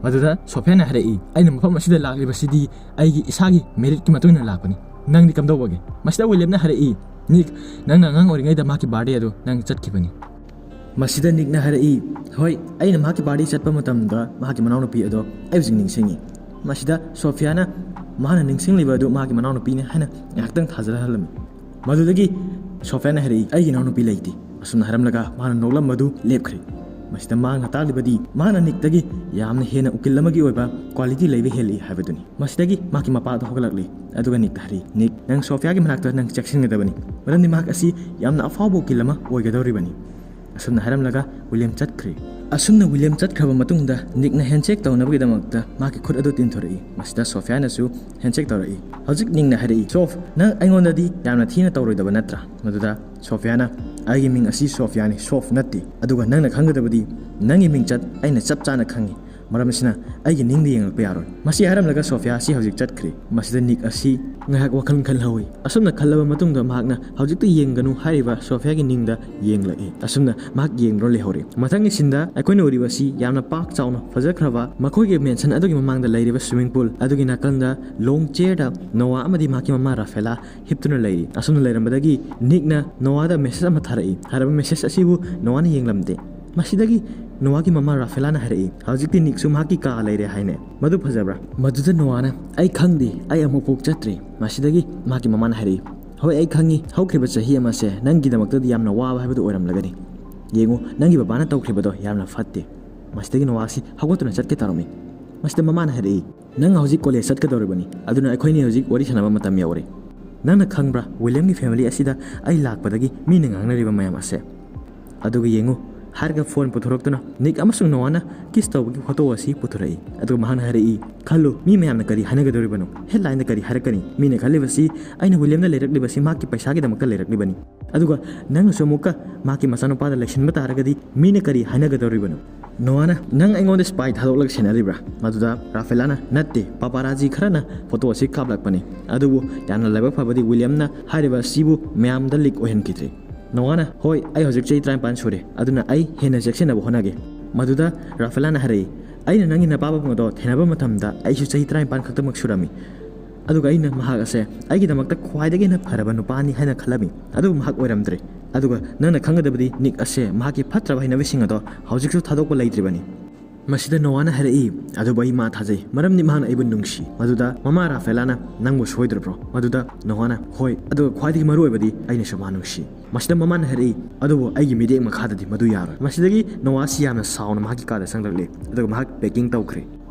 ꯃꯗꯨꯗ ꯁꯣꯐꯤꯌꯥꯅ ꯍꯥꯏꯔꯛꯏ, "ꯑꯩꯅ ꯃꯐꯝ ꯑꯁꯤꯗ ꯂꯥꯛꯂꯤꯕꯁꯤꯗꯤ ꯑꯩꯒꯤ ꯏꯁꯥꯒꯤ ꯃꯦꯔꯤꯠꯀꯤ ꯃꯇꯨꯡ ꯏꯟꯅ ꯂꯥꯛꯄꯅꯤ꯫ ꯅꯪꯗꯤ ꯀꯝꯗꯧꯕꯒꯦ?" ꯃꯁꯤꯗ ꯋꯤꯂꯤꯌꯝꯅ ꯍꯥꯏꯔꯛꯏ, "ꯅꯤꯛ, ꯅꯪꯅ ꯑꯉꯥꯡ ꯑꯣꯏꯔꯤꯉꯩꯗ ꯃꯍꯥꯛꯀꯤ ꯕꯥꯔꯗꯦ ꯑꯗꯨ ꯅꯪ ꯆꯠꯈꯤꯕꯅꯤ꯫" ꯃꯁꯤꯗ ꯅꯤꯛꯅ ꯍꯥꯏꯔꯛꯏ, "ꯍꯣꯏ, ꯑꯩꯅ ꯃꯍꯥꯛꯀꯤ ꯕꯥꯔꯗꯦ ꯆꯠꯄ ꯃꯇꯝꯗ ꯃꯍꯥꯛꯀꯤ ꯃꯅꯥꯎꯅꯨꯄꯤ ꯑꯗꯣ ꯑꯩ ꯍꯧꯖꯤꯛ ꯅꯤꯡꯁꯤꯡꯉꯤ꯫" ꯃꯁꯤꯗ ꯁꯣꯐꯤꯌꯥꯅ ꯃꯍꯥꯛꯅ ꯅꯤꯡꯁꯤꯡꯂꯤꯕ ꯑꯗꯨ ꯃꯍꯥꯛꯀꯤ ꯃꯅꯥꯎꯅꯨꯄꯤꯅꯤ ꯍꯥꯏꯅ ꯉꯥꯏꯍꯥꯛꯇꯪ ꯊꯥꯖꯍꯜꯂꯝꯃꯤ꯫ ꯃꯗꯨꯗꯒꯤ ꯁꯣꯐꯤꯌꯥꯅ ꯍꯥꯏꯔꯛꯏ, "ꯑꯩꯒꯤ ꯏꯅꯥꯎꯅꯨꯄꯤ ꯂꯩꯇꯦ꯫" ꯑꯁꯨꯝꯅ ꯍꯥꯏꯔꯝꯂꯒ ꯃꯥꯅ ꯅꯣꯛꯂꯝꯕꯗꯨ ꯂꯦꯞꯈ꯭ꯔꯦ꯫ ꯃꯁꯤꯗ ꯃꯍꯥꯛꯅ ꯇꯥꯛꯂꯤꯕꯗꯤ ꯃꯍꯥꯛꯅ ꯅꯤꯛꯇꯒꯤ ꯌꯥꯝꯅ ꯍꯦꯟꯅ ꯎꯀꯤꯜ ꯑꯃꯒꯤ ꯑꯣꯏꯕ ꯀ꯭ꯋꯥꯂꯤꯇꯤ ꯂꯩꯕ ꯍꯦꯜꯂꯤ ꯍꯥꯏꯕꯗꯨꯅꯤ꯫ ꯃꯁꯤꯗꯒꯤ ꯃꯍꯥꯛꯀꯤ ꯃꯄꯥꯗꯣ ꯍꯧꯒꯠꯂꯛꯂꯤ꯫ ꯑꯗꯨꯒ ꯅꯤꯛꯇ ꯍꯥꯏꯔꯤ, "ꯅꯤꯛ, ꯅꯪ ꯁꯣꯐꯤꯌꯥꯒꯤ ꯃꯅꯥꯛꯇ ꯅꯪ ꯆꯦꯛꯁꯤꯟꯒꯗꯕꯅꯤ, ꯃꯔꯝꯗꯤ ꯃꯍꯥꯛ ꯑꯁꯤ ꯌꯥꯝꯅ ꯑꯐꯥꯎꯕ ꯎꯀꯤꯜ ꯑꯃ ꯑꯣꯏꯒꯗꯧꯔꯤꯕꯅꯤ꯫" ꯑꯁꯨꯝꯅ ꯍꯥꯏꯔꯝꯂꯒ ꯋꯤꯂꯤꯌꯝ ꯆꯠꯈ꯭ꯔꯦ꯫ ꯑꯁꯨꯝꯅ ꯋꯤꯂꯤꯌꯝ ꯆꯠꯈ꯭ꯔꯕ ꯃꯇꯨꯡꯗ ꯅꯤꯛꯅ ꯍꯦꯟꯁꯦꯛ ꯇꯧꯅꯕꯒꯤꯗꯃꯛꯇ ꯃꯍꯥꯛꯀꯤ ꯈꯨꯠ ꯑꯗꯨ ꯇꯤꯟꯊꯣꯔꯛꯏ꯫ ꯃꯁꯤꯗ ꯁꯣꯐꯤꯌꯥꯅꯁꯨ ꯍꯦꯟꯁꯦꯛ ꯇꯧꯔꯛꯏ꯫ ꯍꯧꯖꯤꯛ ꯅꯤꯛꯅ ꯍꯥꯏꯔꯛꯏ, "ꯁꯣꯐ, ꯅꯪ ꯑꯩꯉꯣꯟꯗꯗꯤ ꯌꯥꯝꯅ ꯊꯤꯅ ꯇꯧꯔꯣꯏꯗꯕ ꯅꯠꯇ꯭ꯔꯥ?" ꯃꯗꯨꯗ ꯁꯣꯐꯤꯌꯥꯅ, "ꯑꯩꯒꯤ ꯃꯤꯡ ꯑꯁꯤ ꯁꯣꯐꯤꯌꯥꯅꯤ, ꯁꯣꯐ ꯅꯠꯇꯦ꯫ ꯑꯗꯨꯒ ꯅꯪꯅ ꯈꯪꯒꯗꯕꯗꯤ ꯅꯪꯒꯤ ꯃꯤꯡꯆꯠ ꯑꯩꯅ ꯆꯞ ꯆꯥꯅ ꯈꯪꯉꯤ꯫ ꯃꯔꯝ ꯑꯁꯤꯅ ꯑꯩꯒꯤ ꯅꯤꯡꯗ ꯌꯦꯡꯂꯛꯄ ꯌꯥꯔꯣꯏ꯫" ꯃꯁꯤ ꯍꯥꯏꯔꯝꯂꯒ ꯁꯣꯐꯤꯌꯥ ꯑꯁꯤ ꯍꯧꯖꯤꯛ ꯆꯠꯈ꯭ꯔꯦ꯫ ꯃꯁꯤꯗ ꯅꯤꯛ ꯑꯁꯤ ꯉꯥꯏꯍꯥꯛ ꯋꯥꯈꯜ ꯈꯜꯍꯧꯏ꯫ ꯑꯁꯨꯝꯅ ꯈꯜꯂꯕ ꯃꯇꯨꯡꯗ ꯃꯍꯥꯛꯅ ꯍꯧꯖꯤꯛꯇ ꯌꯦꯡꯒꯅꯨ ꯍꯥꯏꯔꯤꯕ ꯁꯣꯐꯤꯌꯥꯒꯤ ꯅꯤꯡꯗ ꯌꯦꯡꯂꯛꯏ꯫ ꯑꯁꯨꯝꯅ ꯃꯍꯥꯛ ꯌꯦꯡꯗꯨꯅ ꯂꯩꯍꯧꯔꯦ꯫ ꯃꯊꯪꯒꯤ ꯁꯤꯟꯗ ꯑꯩꯈꯣꯏꯅ ꯎꯔꯤꯕ ꯑꯁꯤ ꯌꯥꯝꯅ ꯄꯥꯛ ꯆꯥꯎꯅ ꯐꯖꯈ꯭ꯔꯕ ꯃꯈꯣꯏꯒꯤ ꯃꯦꯟꯁꯟ ꯑꯗꯨꯒꯤ ꯃꯃꯥꯡꯗ ꯂꯩꯔꯤꯕ ꯁ꯭ꯋꯤꯃꯤꯡ ꯄꯨꯜ ꯑꯗꯨꯒꯤ ꯅꯥꯀꯟꯗ ꯂꯣꯡ ꯆꯤꯌꯔꯗ ꯅꯣꯋꯥ ꯑꯃꯗꯤ ꯃꯍꯥꯛꯀꯤ ꯃꯃꯥ ꯔꯥꯐꯦꯂꯥ ꯍꯤꯞꯇꯨꯅ ꯂꯩꯔꯤ꯫ ꯑꯁꯨꯝꯅ ꯂꯩꯔꯝꯕꯗꯒꯤ ꯅꯤꯛꯅ ꯅꯣꯋꯥꯗ ꯃꯦꯁꯦꯖ ꯑꯃ ꯊꯥꯔꯛꯏ꯫ ꯊꯥꯔꯛꯄ ꯃꯦꯁꯦꯖ ꯑꯁꯤꯕꯨ ꯅꯣꯋꯥꯅ ꯌꯦꯡꯂꯝꯗꯦ꯫ ꯃꯁꯤꯗꯒꯤ ꯅꯣꯋꯥꯒꯤ ꯃꯃꯥ ꯔꯥꯐꯦꯂꯥꯅ ꯍꯥꯏꯔꯛꯏ, "ꯍꯧꯖꯤꯛꯇꯤ ꯅꯤꯛꯁꯨ ꯃꯍꯥꯛꯀꯤ ꯀꯥ ꯂꯩꯔꯦ ꯍꯥꯏꯅꯦ꯫ ꯃꯗꯨ ꯐꯖꯕ꯭ꯔꯥ?" ꯃꯗꯨꯗ ꯅꯣꯋꯥꯅ, "ꯑꯩ ꯈꯪꯗꯦ, ꯑꯩ ꯑꯃꯨꯛꯐꯥꯎ ꯆꯠꯇ꯭ꯔꯤ꯫" ꯃꯁꯤꯗꯒꯤ ꯃꯍꯥꯛꯀꯤ ꯃꯃꯥꯅ ꯍꯥꯏꯔꯛꯏ, "ꯍꯣꯏ, ꯑꯩ ꯈꯪꯉꯤ, ꯍꯧꯈ꯭ꯔꯤꯕ ꯆꯍꯤ ꯑꯃꯁꯦ ꯅꯪꯒꯤꯗꯃꯛꯇꯗꯤ ꯌꯥꯝꯅ ꯋꯥꯕ ꯍꯥꯏꯕꯗꯨ ꯑꯣꯏꯔꯝꯂꯒꯅꯤ꯫ ꯌꯦꯡꯉꯨ, ꯅꯪꯒꯤ ꯕꯕꯥꯅ ꯇꯧꯈ꯭ꯔꯤꯕꯗꯣ ꯌꯥꯝꯅ ꯐꯠꯇꯦ꯫" ꯃꯁꯤꯗꯒꯤ ꯅꯣꯋꯥꯁꯤ ꯍꯧꯒꯠꯇꯨꯅ ꯆꯠꯀꯦ ꯇꯧꯔꯝꯃꯤ꯫ ꯃꯁꯤꯗ ꯃꯃꯥꯅ ꯍꯥꯏꯔꯛꯏ, "ꯅꯪ ꯍꯧꯖꯤꯛ ꯀꯣꯂꯦꯖ ꯆꯠꯀꯗꯧꯔꯤꯕꯅꯤ, ꯑꯗꯨꯅ ꯑꯩꯈꯣꯏꯅꯤ ꯍꯧꯖꯤꯛ ꯋꯥꯔꯤ ꯁꯥꯟꯅꯕ ꯃꯇꯝ ꯌꯧꯔꯦ꯫ ꯅꯪꯅ ꯈꯪꯕ꯭ꯔꯥ, ꯋꯤꯂꯤꯌꯝꯒꯤ ꯐꯦꯃꯤꯂꯤ ꯑꯁꯤꯗ ꯑꯩ ꯂꯥꯛꯄꯗꯒꯤ ꯃꯤꯅ ꯉꯥꯡꯅꯔꯤꯕ ꯃꯌꯥꯝ ꯑꯁꯦ?" ꯑꯗꯨꯒ ꯌꯦꯡꯉꯨ, ꯍꯥꯏꯔꯒ ꯐꯣꯟ ꯄꯨꯊꯣꯔꯛꯇꯨꯅ ꯅꯤꯛ ꯑꯃꯁꯨꯡ ꯅꯣꯋꯥꯅ ꯀꯤꯁ ꯇꯧꯕꯒꯤ ꯐꯣꯇꯣ ꯑꯁꯤ ꯄꯨꯊꯣꯔꯛꯏ꯫ ꯑꯗꯨꯒ ꯃꯍꯥꯛꯅ ꯍꯥꯏꯔꯛꯏ, "ꯈꯜꯂꯨ, ꯃꯤ ꯃꯌꯥꯝꯅ ꯀꯔꯤ ꯍꯥꯏꯅꯒꯗꯧꯔꯤꯕꯅꯣ? ꯍꯦꯗꯂꯥꯏꯟꯗ ꯀꯔꯤ ꯍꯥꯏꯔꯛꯀꯅꯤ? ꯃꯤꯅ ꯈꯜꯂꯤꯕꯁꯤ ꯑꯩꯅ ꯋꯤꯂꯤꯌꯝꯗ ꯂꯩꯔꯛꯂꯤꯕꯁꯤ ꯃꯍꯥꯛꯀꯤ ꯄꯩꯁꯥꯒꯤꯗꯃꯛꯇ ꯂꯩꯔꯛꯂꯤꯕꯅꯤ꯫ ꯑꯗꯨꯒ ꯅꯪꯅꯁꯨ ꯑꯃꯨꯛꯀ ꯃꯍꯥꯛꯀꯤ ꯃꯆꯥꯅꯨꯄꯥꯗ ꯂꯩꯁꯤꯟꯕ ꯇꯥꯔꯒꯗꯤ ꯃꯤꯅ ꯀꯔꯤ ꯍꯥꯏꯅꯒꯗꯧꯔꯤꯕꯅꯣ?" ꯅꯣꯋꯥꯅ, "ꯅꯪ ꯑꯩꯉꯣꯟꯗ ꯁ꯭ꯄꯥꯏ ꯊꯥꯗꯣꯛꯂꯒ ꯁꯦꯟꯅꯔꯤꯕ꯭ꯔꯥ?" ꯃꯗꯨꯗ ꯔꯥꯐꯦꯂꯥꯅ, "ꯅꯠꯇꯦ, ꯄꯥꯄꯥꯔꯥꯖꯤ ꯈꯔꯅ ꯐꯣꯇꯣ ꯑꯁꯤ ꯀꯥꯞꯂꯛꯄꯅꯤ, ꯑꯗꯨꯕꯨ ꯌꯥꯝꯅ ꯂꯥꯏꯕꯛ ꯐꯕꯗꯤ ꯋꯤꯂꯤꯌꯝꯅ ꯍꯥꯏꯔꯤꯕ ꯑꯁꯤꯕꯨ ꯃꯌꯥꯝꯗ ꯂꯤꯛ ꯑꯣꯏꯍꯟꯈꯤꯗ꯭ꯔꯦ꯫" ꯅꯣꯋꯥꯅ, "ꯍꯣꯏ, ꯑꯩ ꯍꯧꯖꯤꯛ ꯆꯍꯤ ꯇꯔꯥꯅꯤꯄꯥꯟ ꯁꯨꯔꯦ, ꯑꯗꯨꯅ ꯑꯩ ꯍꯦꯟꯅ ꯆꯦꯛꯁꯤꯟꯅꯕ ꯍꯣꯠꯅꯒꯦ꯫" ꯃꯗꯨꯗ ꯔꯥꯐꯦꯂꯥꯅ ꯍꯥꯏꯔꯛꯏ, ꯑꯩꯅ ꯅꯪꯒꯤ ꯅꯄꯥ ꯄꯥꯕꯨꯡ ꯑꯗꯣ ꯊꯦꯡꯅꯕ ꯃꯇꯝꯗ ꯑꯩꯁꯨ ꯆꯍꯤ ꯇꯔꯥꯅꯤꯄꯥꯟ ꯈꯛꯇꯃꯛ ꯁꯨꯔꯝꯃꯤ꯫ ꯑꯗꯨꯒ ꯑꯩꯅ ꯃꯍꯥꯛ ꯑꯁꯦ ꯑꯩꯒꯤꯗꯃꯛꯇ ꯈ꯭ꯋꯥꯏꯗꯒꯤ ꯍꯦꯟꯅ ꯐꯔꯕ ꯅꯨꯄꯥꯅꯤ ꯍꯥꯏꯅ ꯈꯜꯂꯝꯃꯤ꯫ ꯑꯗꯨꯕꯨ ꯃꯍꯥꯛ ꯑꯣꯏꯔꯝꯗ꯭ꯔꯦ꯫ ꯑꯗꯨꯒ ꯅꯪꯅ ꯈꯪꯒꯗꯕꯗꯤ, ꯅꯤꯛ ꯑꯁꯦ ꯃꯍꯥꯛꯀꯤ ꯐꯠꯇ꯭ꯔꯕ ꯍꯩꯅꯕꯤꯁꯤꯡ ꯑꯗꯣ ꯍꯧꯖꯤꯛꯁꯨ ꯊꯥꯗꯣꯛꯄ ꯂꯩꯇ꯭ꯔꯤꯕꯅꯤ꯫ ꯃꯁꯤꯗ ꯅꯣꯋꯥꯅ ꯍꯥꯏꯔꯛꯏ, "ꯑꯗꯨꯕꯨ ꯑꯩ ꯃꯥ ꯊꯥꯖꯩ, ꯃꯔꯝꯗꯤ ꯃꯍꯥꯛꯅ ꯑꯩꯕꯨ ꯅꯨꯡꯁꯤ꯫" ꯃꯗꯨꯗ ꯃꯃꯥ ꯔꯥꯐꯦꯂꯥꯅ, "ꯅꯪꯕꯨ ꯁꯣꯏꯗ꯭ꯔꯕ꯭ꯔꯣ?" ꯃꯗꯨꯗ ꯅꯣꯋꯥꯅ, "ꯍꯣꯏ, ꯑꯗꯨꯒ ꯈ꯭ꯋꯥꯏꯗꯒꯤ ꯃꯔꯨ ꯑꯣꯏꯕꯗꯤ ꯑꯩꯅꯁꯨ ꯃꯥ ꯅꯨꯡꯁꯤ꯫" ꯃꯁꯤꯗ ꯃꯃꯥꯅ ꯍꯥꯏꯔꯛꯏ, "ꯑꯗꯨꯕꯨ ꯑꯩꯒꯤ ꯃꯤꯠꯌꯦꯡ ꯃꯈꯥꯗꯗꯤ ꯃꯗꯨ ꯌꯥꯔꯣꯏ꯫" ꯃꯁꯤꯗꯒꯤ ꯅꯣꯋꯥꯁꯤ ꯌꯥꯝꯅ ꯁꯥꯎꯅ ꯃꯍꯥꯛꯀꯤ ꯀꯥꯗ ꯆꯪꯂꯛꯂꯦ, ꯑꯗꯨꯒ ꯃꯍꯥꯛ ꯄꯦꯀꯤꯡ ꯇꯧꯈ꯭ꯔꯦ꯫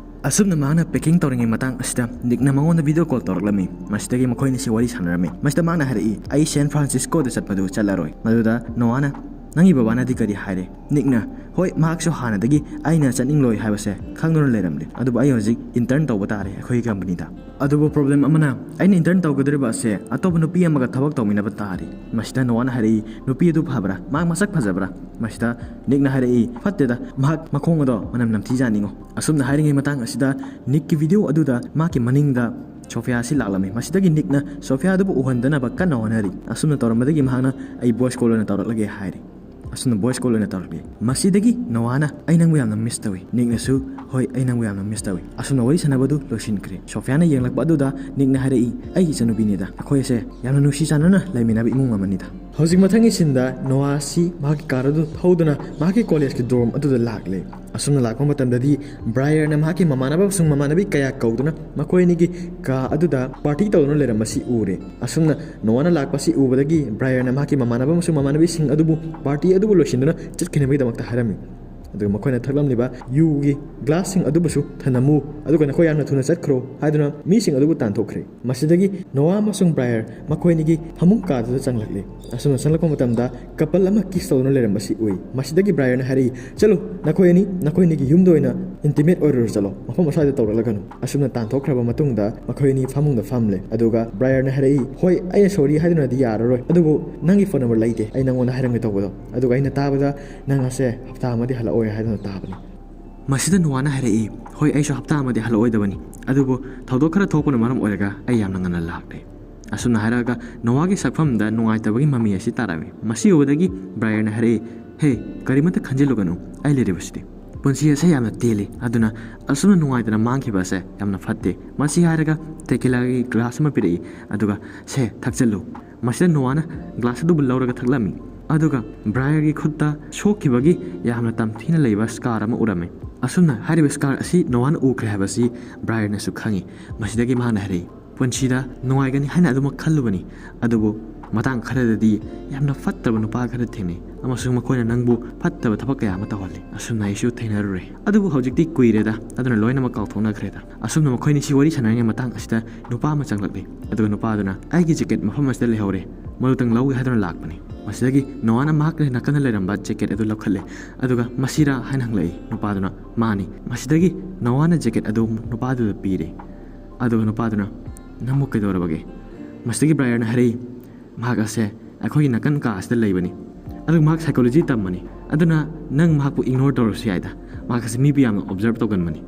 ꯑꯁꯨꯝꯅ ꯃꯍꯥꯛꯅ ꯄꯦꯀꯤꯡ ꯇꯧꯔꯤꯉꯩ ꯃꯇꯥꯡ ꯑꯁꯤꯗ ꯅꯤꯛꯅ ꯃꯉꯣꯟꯗ ꯚꯤꯗꯤꯑꯣ ꯀꯣꯜ ꯇꯧꯔꯛꯂꯝꯃꯤ꯫ ꯃꯁꯤꯗꯒꯤ ꯃꯈꯣꯏ ꯑꯅꯤꯁꯤ ꯋꯥꯔꯤ ꯁꯥꯟꯅꯔꯝꯃꯤ꯫ ꯃꯁꯤꯗ ꯃꯍꯥꯛꯅ ꯍꯥꯏꯔꯛꯏ, "ꯑꯩ ꯁꯦꯟ ꯐ꯭ꯔꯥꯟꯁꯤꯁꯀꯣꯗ ꯆꯠꯄꯗꯨ ꯆꯠꯂꯔꯣꯏ꯫" ꯃꯗꯨꯗ ꯅꯣꯋꯥꯅ, "ꯅꯪꯒꯤ ꯕꯕꯥꯅꯗꯤ ꯀꯔꯤ ꯍꯥꯏꯔꯦ?" ꯅꯤꯛꯅ, "ꯍꯣꯏ, ꯃꯍꯥꯛꯁꯨ ꯍꯥꯟꯅꯗꯒꯤ ꯑꯩꯅ ꯆꯠꯅꯤꯡꯂꯣꯏ ꯍꯥꯏꯕꯁꯦ ꯈꯪꯗꯨꯅ ꯂꯩꯔꯝꯂꯦ, ꯑꯗꯨꯕꯨ ꯑꯩ ꯍꯧꯖꯤꯛ ꯏꯟꯇꯔꯟ ꯇꯧꯕ ꯇꯥꯔꯦ ꯑꯩꯈꯣꯏꯒꯤ ꯀꯝꯄꯅꯤꯗ꯫ ꯑꯗꯨꯕꯨ ꯄ꯭ꯔꯣꯕ꯭ꯂꯦꯝ ꯑꯃꯅ, ꯑꯩꯅ ꯏꯟꯇꯔꯟ ꯇꯧꯒꯗꯧꯔꯤꯕ ꯑꯁꯦ ꯑꯇꯣꯞꯄ ꯅꯨꯄꯤ ꯑꯃꯒ ꯊꯕꯛ ꯇꯧꯃꯤꯟꯅꯕ ꯇꯥꯔꯦ꯫" ꯃꯁꯤꯗ ꯅꯣꯋꯥꯅ ꯍꯥꯏꯔꯛꯏ, "ꯅꯨꯄꯤ ꯑꯗꯨ ꯐꯕ꯭ꯔꯥ? ꯃꯍꯥꯛ ꯃꯁꯛ ꯐꯖꯕ꯭ꯔꯥ?" ꯃꯁꯤꯗ ꯅꯤꯛꯅ ꯍꯥꯏꯔꯛꯏ, "ꯐꯠꯇꯦꯗ, ꯃꯍꯥꯛ ꯃꯈꯣꯡ ꯑꯗꯣ ꯃꯅꯝ ꯅꯝꯊꯤꯖꯥꯠꯅꯤꯉꯣ꯫" ꯑꯁꯨꯝꯅ ꯍꯥꯏꯔꯤꯉꯩ ꯃꯇꯥꯡ ꯑꯁꯤꯗ ꯅꯤꯛꯀꯤ ꯚꯤꯗꯤꯑꯣ ꯑꯗꯨꯗ ꯃꯍꯥꯛꯀꯤ ꯃꯅꯤꯡꯗ ꯁꯣꯐꯤꯌꯥ ꯑꯁꯤ ꯂꯥꯛꯂꯝꯃꯤ꯫ ꯃꯁꯤꯗꯒꯤ ꯅꯤꯛꯅ ꯁꯣꯐꯤꯌꯥ ꯑꯗꯨꯕꯨ ꯎꯍꯟꯗꯅꯕ ꯀꯟꯅ ꯍꯣꯠꯅꯔꯤ꯫ ꯑꯁꯨꯝꯅ ꯇꯧꯔꯝꯕꯗꯒꯤ ꯃꯍꯥꯛꯅ, "ꯑꯩ ꯚꯣꯏꯁ ꯀꯣꯜ ꯑꯣꯏꯅ ꯇꯧꯔꯛꯂꯒꯦ" ꯍꯥꯏꯔꯤ꯫ ꯑꯁꯨꯝꯅ ꯚꯣꯏꯁ ꯀꯣꯜ ꯑꯣꯏꯅ ꯇꯧꯔꯛꯂꯤ꯫ ꯃꯁꯤꯗꯒꯤ ꯅꯣꯋꯥꯅ, "ꯑꯩ ꯅꯪꯕꯨ ꯌꯥꯝꯅ ꯃꯤꯁ ꯇꯧꯏ꯫" ꯅꯤꯛꯅꯁꯨ, "ꯍꯣꯏ, ꯑꯩ ꯅꯪꯕꯨ ꯌꯥꯝꯅ ꯃꯤꯁ ꯇꯧꯏ꯫" ꯑꯁꯨꯝꯅ ꯋꯥꯔꯤ ꯁꯥꯟꯅꯕꯗꯨ ꯂꯣꯏꯁꯤꯟꯈ꯭ꯔꯦ꯫ ꯁꯣꯐꯤꯌꯥꯅ ꯌꯦꯡꯂꯛꯄ ꯑꯗꯨꯗ ꯅꯤꯛꯅ ꯍꯥꯏꯔꯛꯏ, "ꯑꯩꯒꯤ ꯏꯆꯟꯅꯨꯄꯤꯅꯤꯗ꯫ ꯑꯩꯈꯣꯏ ꯑꯁꯦ ꯌꯥꯝꯅ ꯅꯨꯡꯁꯤ ꯆꯥꯟꯅꯅ ꯂꯩꯃꯤꯟꯅꯕ ꯏꯃꯨꯡ ꯑꯃꯅꯤꯗ꯫" ꯍꯧꯖꯤꯛ ꯃꯊꯪꯒꯤ ꯁꯤꯟꯗ ꯅꯣꯋꯥꯁꯤ ꯃꯍꯥꯛꯀꯤ ꯀꯥꯔ ꯑꯗꯨ ꯊꯧꯗꯨꯅ ꯃꯍꯥꯛꯀꯤ ꯀꯣꯂꯦꯖꯀꯤ ꯗꯣꯔꯝ ꯑꯗꯨꯗ ꯂꯥꯛꯂꯦ꯫ ꯑꯁꯨꯝꯅ ꯂꯥꯛꯄ ꯃꯇꯝꯗꯗꯤ ꯕ꯭ꯔꯥꯌꯔꯅ ꯃꯍꯥꯛꯀꯤ ꯃꯃꯥꯟꯅꯕ ꯑꯃꯁꯨꯡ ꯃꯃꯥꯟꯅꯕꯤ ꯀꯌꯥ ꯀꯧꯗꯨꯅ ꯃꯈꯣꯏ ꯑꯅꯤꯒꯤ ꯀꯥ ꯑꯗꯨꯗ ꯄꯥꯔꯇꯤ ꯇꯧꯗꯨꯅ ꯂꯩꯔꯝꯕꯁꯤ ꯎꯔꯦ꯫ ꯑꯁꯨꯝꯅ ꯅꯣꯋꯥꯅ ꯂꯥꯛꯄꯁꯤ ꯎꯕꯗꯒꯤ ꯕ꯭ꯔꯥꯌꯔꯅ ꯃꯍꯥꯛꯀꯤ ꯃꯃꯥꯟꯅꯕ ꯑꯃꯁꯨꯡ ꯃꯃꯥꯟꯅꯕꯤꯁꯤꯡ ꯑꯗꯨꯕꯨ ꯄꯥꯔꯇꯤ ꯑꯗꯨꯕꯨ ꯂꯣꯏꯁꯤꯟꯗꯨꯅ ꯆꯠꯈꯤꯅꯕꯒꯤꯗꯃꯛꯇ ꯍꯥꯏꯔꯝꯃꯤ꯫ ꯑꯗꯨꯒ ꯃꯈꯣꯏꯅ ꯊꯛꯂꯝꯂꯤꯕ ꯌꯨꯒꯤ ꯒ꯭ꯂꯥꯁꯁꯤꯡ ꯑꯗꯨꯕꯨꯁꯨ ꯊꯅꯝꯃꯨ, ꯑꯗꯨꯒ ꯅꯈꯣꯏ ꯌꯥꯝꯅ ꯊꯨꯅ ꯆꯠꯈ꯭ꯔꯣ ꯍꯥꯏꯗꯨꯅ ꯃꯤꯁꯤꯡ ꯑꯗꯨꯕꯨ ꯇꯥꯟꯊꯣꯛꯈ꯭ꯔꯦ꯫ ꯃꯁꯤꯗꯒꯤ ꯅꯣꯋꯥ ꯑꯃꯁꯨꯡ ꯕ꯭ꯔꯥꯌꯔ ꯃꯈꯣꯏ ꯑꯅꯤꯒꯤ ꯐꯃꯨꯡ ꯀꯥꯗꯨꯗ ꯆꯪꯂꯛꯂꯦ꯫ ꯑꯁꯨꯝꯅ ꯆꯪꯂꯛꯄ ꯃꯇꯝꯗ ꯀꯄꯜ ꯑꯃ ꯀꯤꯁ ꯇꯧꯗꯨꯅ ꯂꯩꯔꯝꯕꯁꯤ ꯎꯏ꯫ ꯃꯁꯤꯗꯒꯤ ꯕ꯭ꯔꯥꯌꯔꯅ ꯍꯥꯏꯔꯛꯏ, "ꯆꯠꯂꯨ, ꯅꯈꯣꯏ ꯑꯅꯤ ꯅꯈꯣꯏ ꯑꯅꯤꯒꯤ ꯌꯨꯝꯗ ꯑꯣꯏꯅ ꯏꯟꯇꯤꯃꯦꯠ ꯑꯣꯏꯔꯨꯔꯣ, ꯆꯠꯂꯣ, ꯃꯐꯝ ꯑꯁ꯭ꯋꯥꯏꯗ ꯇꯧꯔꯛꯂꯒꯅꯨ꯫" ꯑꯁꯨꯝꯅ ꯇꯥꯟꯊꯣꯛꯈ꯭ꯔꯕ ꯃꯇꯨꯡꯗ ꯃꯈꯣꯏ ꯑꯅꯤ ꯐꯃꯨꯡꯗ ꯐꯝꯂꯦ꯫ ꯑꯗꯨꯒ ꯕ꯭ꯔꯥꯌꯔꯅ ꯍꯥꯏꯔꯛꯏ, "ꯍꯣꯏ, ꯑꯩꯅ ꯁꯣꯔꯤ ꯍꯥꯏꯗꯨꯅꯗꯤ ꯌꯥꯔꯔꯣꯏ, ꯑꯗꯨꯕꯨ ꯅꯪꯒꯤ ꯐꯣꯟ ꯅꯝꯕꯔ ꯂꯩꯇꯦ ꯑꯩ ꯅꯪꯉꯣꯟꯗ ꯍꯥꯏꯔꯝꯒꯦ ꯇꯧꯕꯗꯣ꯫ ꯑꯗꯨꯒ ꯑꯩꯅ ꯇꯥꯕꯗ ꯅꯪ ꯑꯁꯦ ꯍꯞꯇꯥ ꯑꯃꯗꯤ ꯍꯜꯂꯛꯑꯣꯏ ꯍꯥꯏꯗꯨꯅ ꯇꯥꯕꯅꯤ꯫" ꯃꯁꯤꯗ ꯅꯣꯋꯥꯅ ꯍꯥꯏꯔꯛꯏ, "ꯍꯣꯏ, ꯑꯩꯁꯨ ꯍꯞꯇꯥ ꯑꯃꯗꯤ ꯍꯜꯂꯛꯑꯣꯏꯗꯕꯅꯤ, ꯑꯗꯨꯕꯨ ꯊꯧꯗꯣꯛ ꯈꯔ ꯊꯣꯛꯄꯅ ꯃꯔꯝ ꯑꯣꯏꯔꯒ ꯑꯩ ꯌꯥꯝꯅ ꯉꯟꯅ ꯂꯥꯛꯂꯦ꯫" ꯑꯁꯨꯝꯅ ꯍꯥꯏꯔꯛꯑꯒ ꯅꯣꯋꯥꯒꯤ ꯁꯛꯐꯝꯗ ꯅꯨꯡꯉꯥꯏꯇꯕꯒꯤ ꯃꯃꯤ ꯑꯁꯤ ꯇꯥꯔꯝꯃꯤ꯫ ꯃꯁꯤ ꯎꯕꯗꯒꯤ ꯕ꯭ꯔꯥꯌꯔꯅ ꯍꯥꯏꯔꯛꯏ, "ꯍꯦ, ꯀꯔꯤꯃꯠꯇ ꯈꯟꯖꯤꯜꯂꯨꯒꯅꯨ, ꯑꯩ ꯂꯩꯔꯤꯕꯁꯤꯗꯤ꯫" ꯄꯨꯟꯁꯤ ꯑꯁꯦ ꯌꯥꯝꯅ ꯇꯦꯜꯂꯤ, ꯑꯗꯨꯅ ꯑꯁꯨꯝꯅ ꯅꯨꯡꯉꯥꯏꯇꯅ ꯃꯥꯡꯈꯤꯕ ꯑꯁꯦ ꯌꯥꯝꯅ ꯐꯠꯇꯦ꯫ ꯃꯁꯤ ꯍꯥꯏꯔꯒ ꯇꯦꯀꯤꯂꯥꯒꯤ ꯒ꯭ꯂꯥꯁ ꯑꯃ ꯄꯤꯔꯛꯏ, ꯑꯗꯨꯒ "ꯁꯦ, ꯊꯛꯆꯜꯂꯨ"꯫ ꯃꯁꯤꯗ ꯅꯣꯋꯥꯅ ꯒ꯭ꯂꯥꯁ ꯑꯗꯨꯕꯨ ꯂꯧꯔꯒ ꯊꯛꯂꯝꯃꯤ꯫ ꯑꯗꯨꯒ ꯕ꯭ꯔꯥꯌꯔꯒꯤ ꯈꯨꯠꯇ ꯁꯣꯛꯈꯤꯕꯒꯤ ꯌꯥꯝꯅ ꯇꯝꯊꯤꯅ ꯂꯩꯕ ꯁ꯭ꯀꯥꯔ ꯑꯃ ꯎꯔꯝꯃꯤ꯫ ꯑꯁꯨꯝꯅ ꯍꯥꯏꯔꯤꯕ ꯁ꯭ꯀꯥꯔ ꯑꯁꯤ ꯅꯣꯋꯥꯅ ꯎꯈ꯭ꯔꯦ ꯍꯥꯏꯕꯁꯤ ꯕ꯭ꯔꯥꯌꯔꯅꯁꯨ ꯈꯪꯉꯤ꯫ ꯃꯁꯤꯗꯒꯤ ꯃꯍꯥꯛꯅ ꯍꯥꯏꯔꯛꯏ, "ꯄꯨꯟꯁꯤꯗ ꯅꯨꯡꯉꯥꯏꯒꯅꯤ ꯍꯥꯏꯅ ꯑꯗꯨꯃꯛ ꯈꯜꯂꯨꯕꯅꯤ, ꯑꯗꯨꯕꯨ ꯃꯇꯥꯡ ꯈꯔꯗꯗꯤ ꯌꯥꯝꯅ ꯐꯠꯇꯕ ꯅꯨꯄꯥ ꯈꯔ ꯊꯦꯡꯅꯩ, ꯑꯃꯁꯨꯡ ꯃꯈꯣꯏꯅ ꯅꯪꯕꯨ ꯐꯠꯇꯕ ꯊꯕꯛ ꯀꯌꯥ ꯑꯃ ꯇꯧꯍꯜꯂꯤ꯫ ꯑꯁꯨꯝꯅ ꯑꯩꯁꯨ ꯊꯦꯡꯅꯔꯨꯔꯦ꯫ ꯑꯗꯨꯕꯨ ꯍꯧꯖꯤꯛꯇꯤ ꯀꯨꯏꯔꯦꯗ, ꯑꯗꯨꯅ ꯂꯣꯏꯅꯃꯛ ꯀꯥꯎꯊꯣꯛꯅꯈ꯭ꯔꯦꯗ"꯫ ꯑꯁꯨꯝꯅ ꯃꯈꯣꯏꯅꯤꯁꯤ ꯋꯥꯔꯤ ꯁꯥꯟꯅꯔꯤꯉꯩ ꯃꯇꯥꯡ ꯑꯁꯤꯗ ꯅꯨꯄꯥ ꯑꯃ ꯆꯪꯂꯛꯂꯤ꯫ ꯑꯗꯨꯒ ꯅꯨꯄꯥꯗꯨꯅ, "ꯑꯩꯒꯤ ꯖꯦꯀꯦꯠ ꯃꯐꯝ ꯑꯁꯤꯗ ꯂꯩꯍꯧꯔꯦ, ꯃꯗꯨꯇꯪ ꯂꯧꯒꯦ ꯍꯥꯏꯗꯨꯅ ꯂꯥꯛꯄꯅꯤ"꯫ ꯃꯁꯤꯗꯒꯤ ꯅꯣꯋꯥꯅ ꯃꯍꯥꯛꯀꯤ ꯅꯥꯀꯟꯗ ꯂꯩꯔꯝꯕ ꯖꯦꯀꯦꯠ ꯑꯗꯨ ꯂꯧꯈꯠꯂꯦ꯫ ꯑꯗꯨꯒ "ꯃꯁꯤꯔꯥ?" ꯍꯥꯏꯅ ꯍꯪꯂꯛꯏ꯫ ꯅꯨꯄꯥꯗꯨꯅ, "ꯃꯥꯅꯤ"꯫ ꯃꯁꯤꯗꯒꯤ ꯅꯣꯋꯥꯅ ꯖꯦꯀꯦꯠ ꯑꯗꯨ ꯅꯨꯄꯥꯗꯨꯗ ꯄꯤꯔꯦ꯫ ꯑꯗꯨꯒ ꯅꯨꯄꯥꯗꯨꯅ, "ꯅꯪꯕꯨ ꯀꯩꯗꯧꯔꯕꯒꯦ?" ꯃꯁꯤꯗꯒꯤ ꯕ꯭ꯔꯥꯌꯔꯅ ꯍꯥꯏꯔꯛꯏ, "ꯃꯍꯥꯛ ꯑꯁꯦ ꯑꯩꯈꯣꯏꯒꯤ ꯅꯥꯀꯟ ꯀꯥ ꯑꯁꯤꯗ ꯂꯩꯕꯅꯤ, ꯑꯗꯨꯒ ꯃꯍꯥꯛ psychology ꯇꯝꯕꯅꯤ, ꯑꯗꯨꯅ ꯅꯪ ꯃꯍꯥꯛꯄꯨ ignore ꯇꯧꯔꯁꯨ ꯌꯥꯏꯗ, ꯃꯍꯥꯛ ꯑꯁꯦ ꯃꯤꯕꯨ ꯌꯥꯝꯅ observe ꯇꯧꯒꯟꯕꯅꯤ"꯫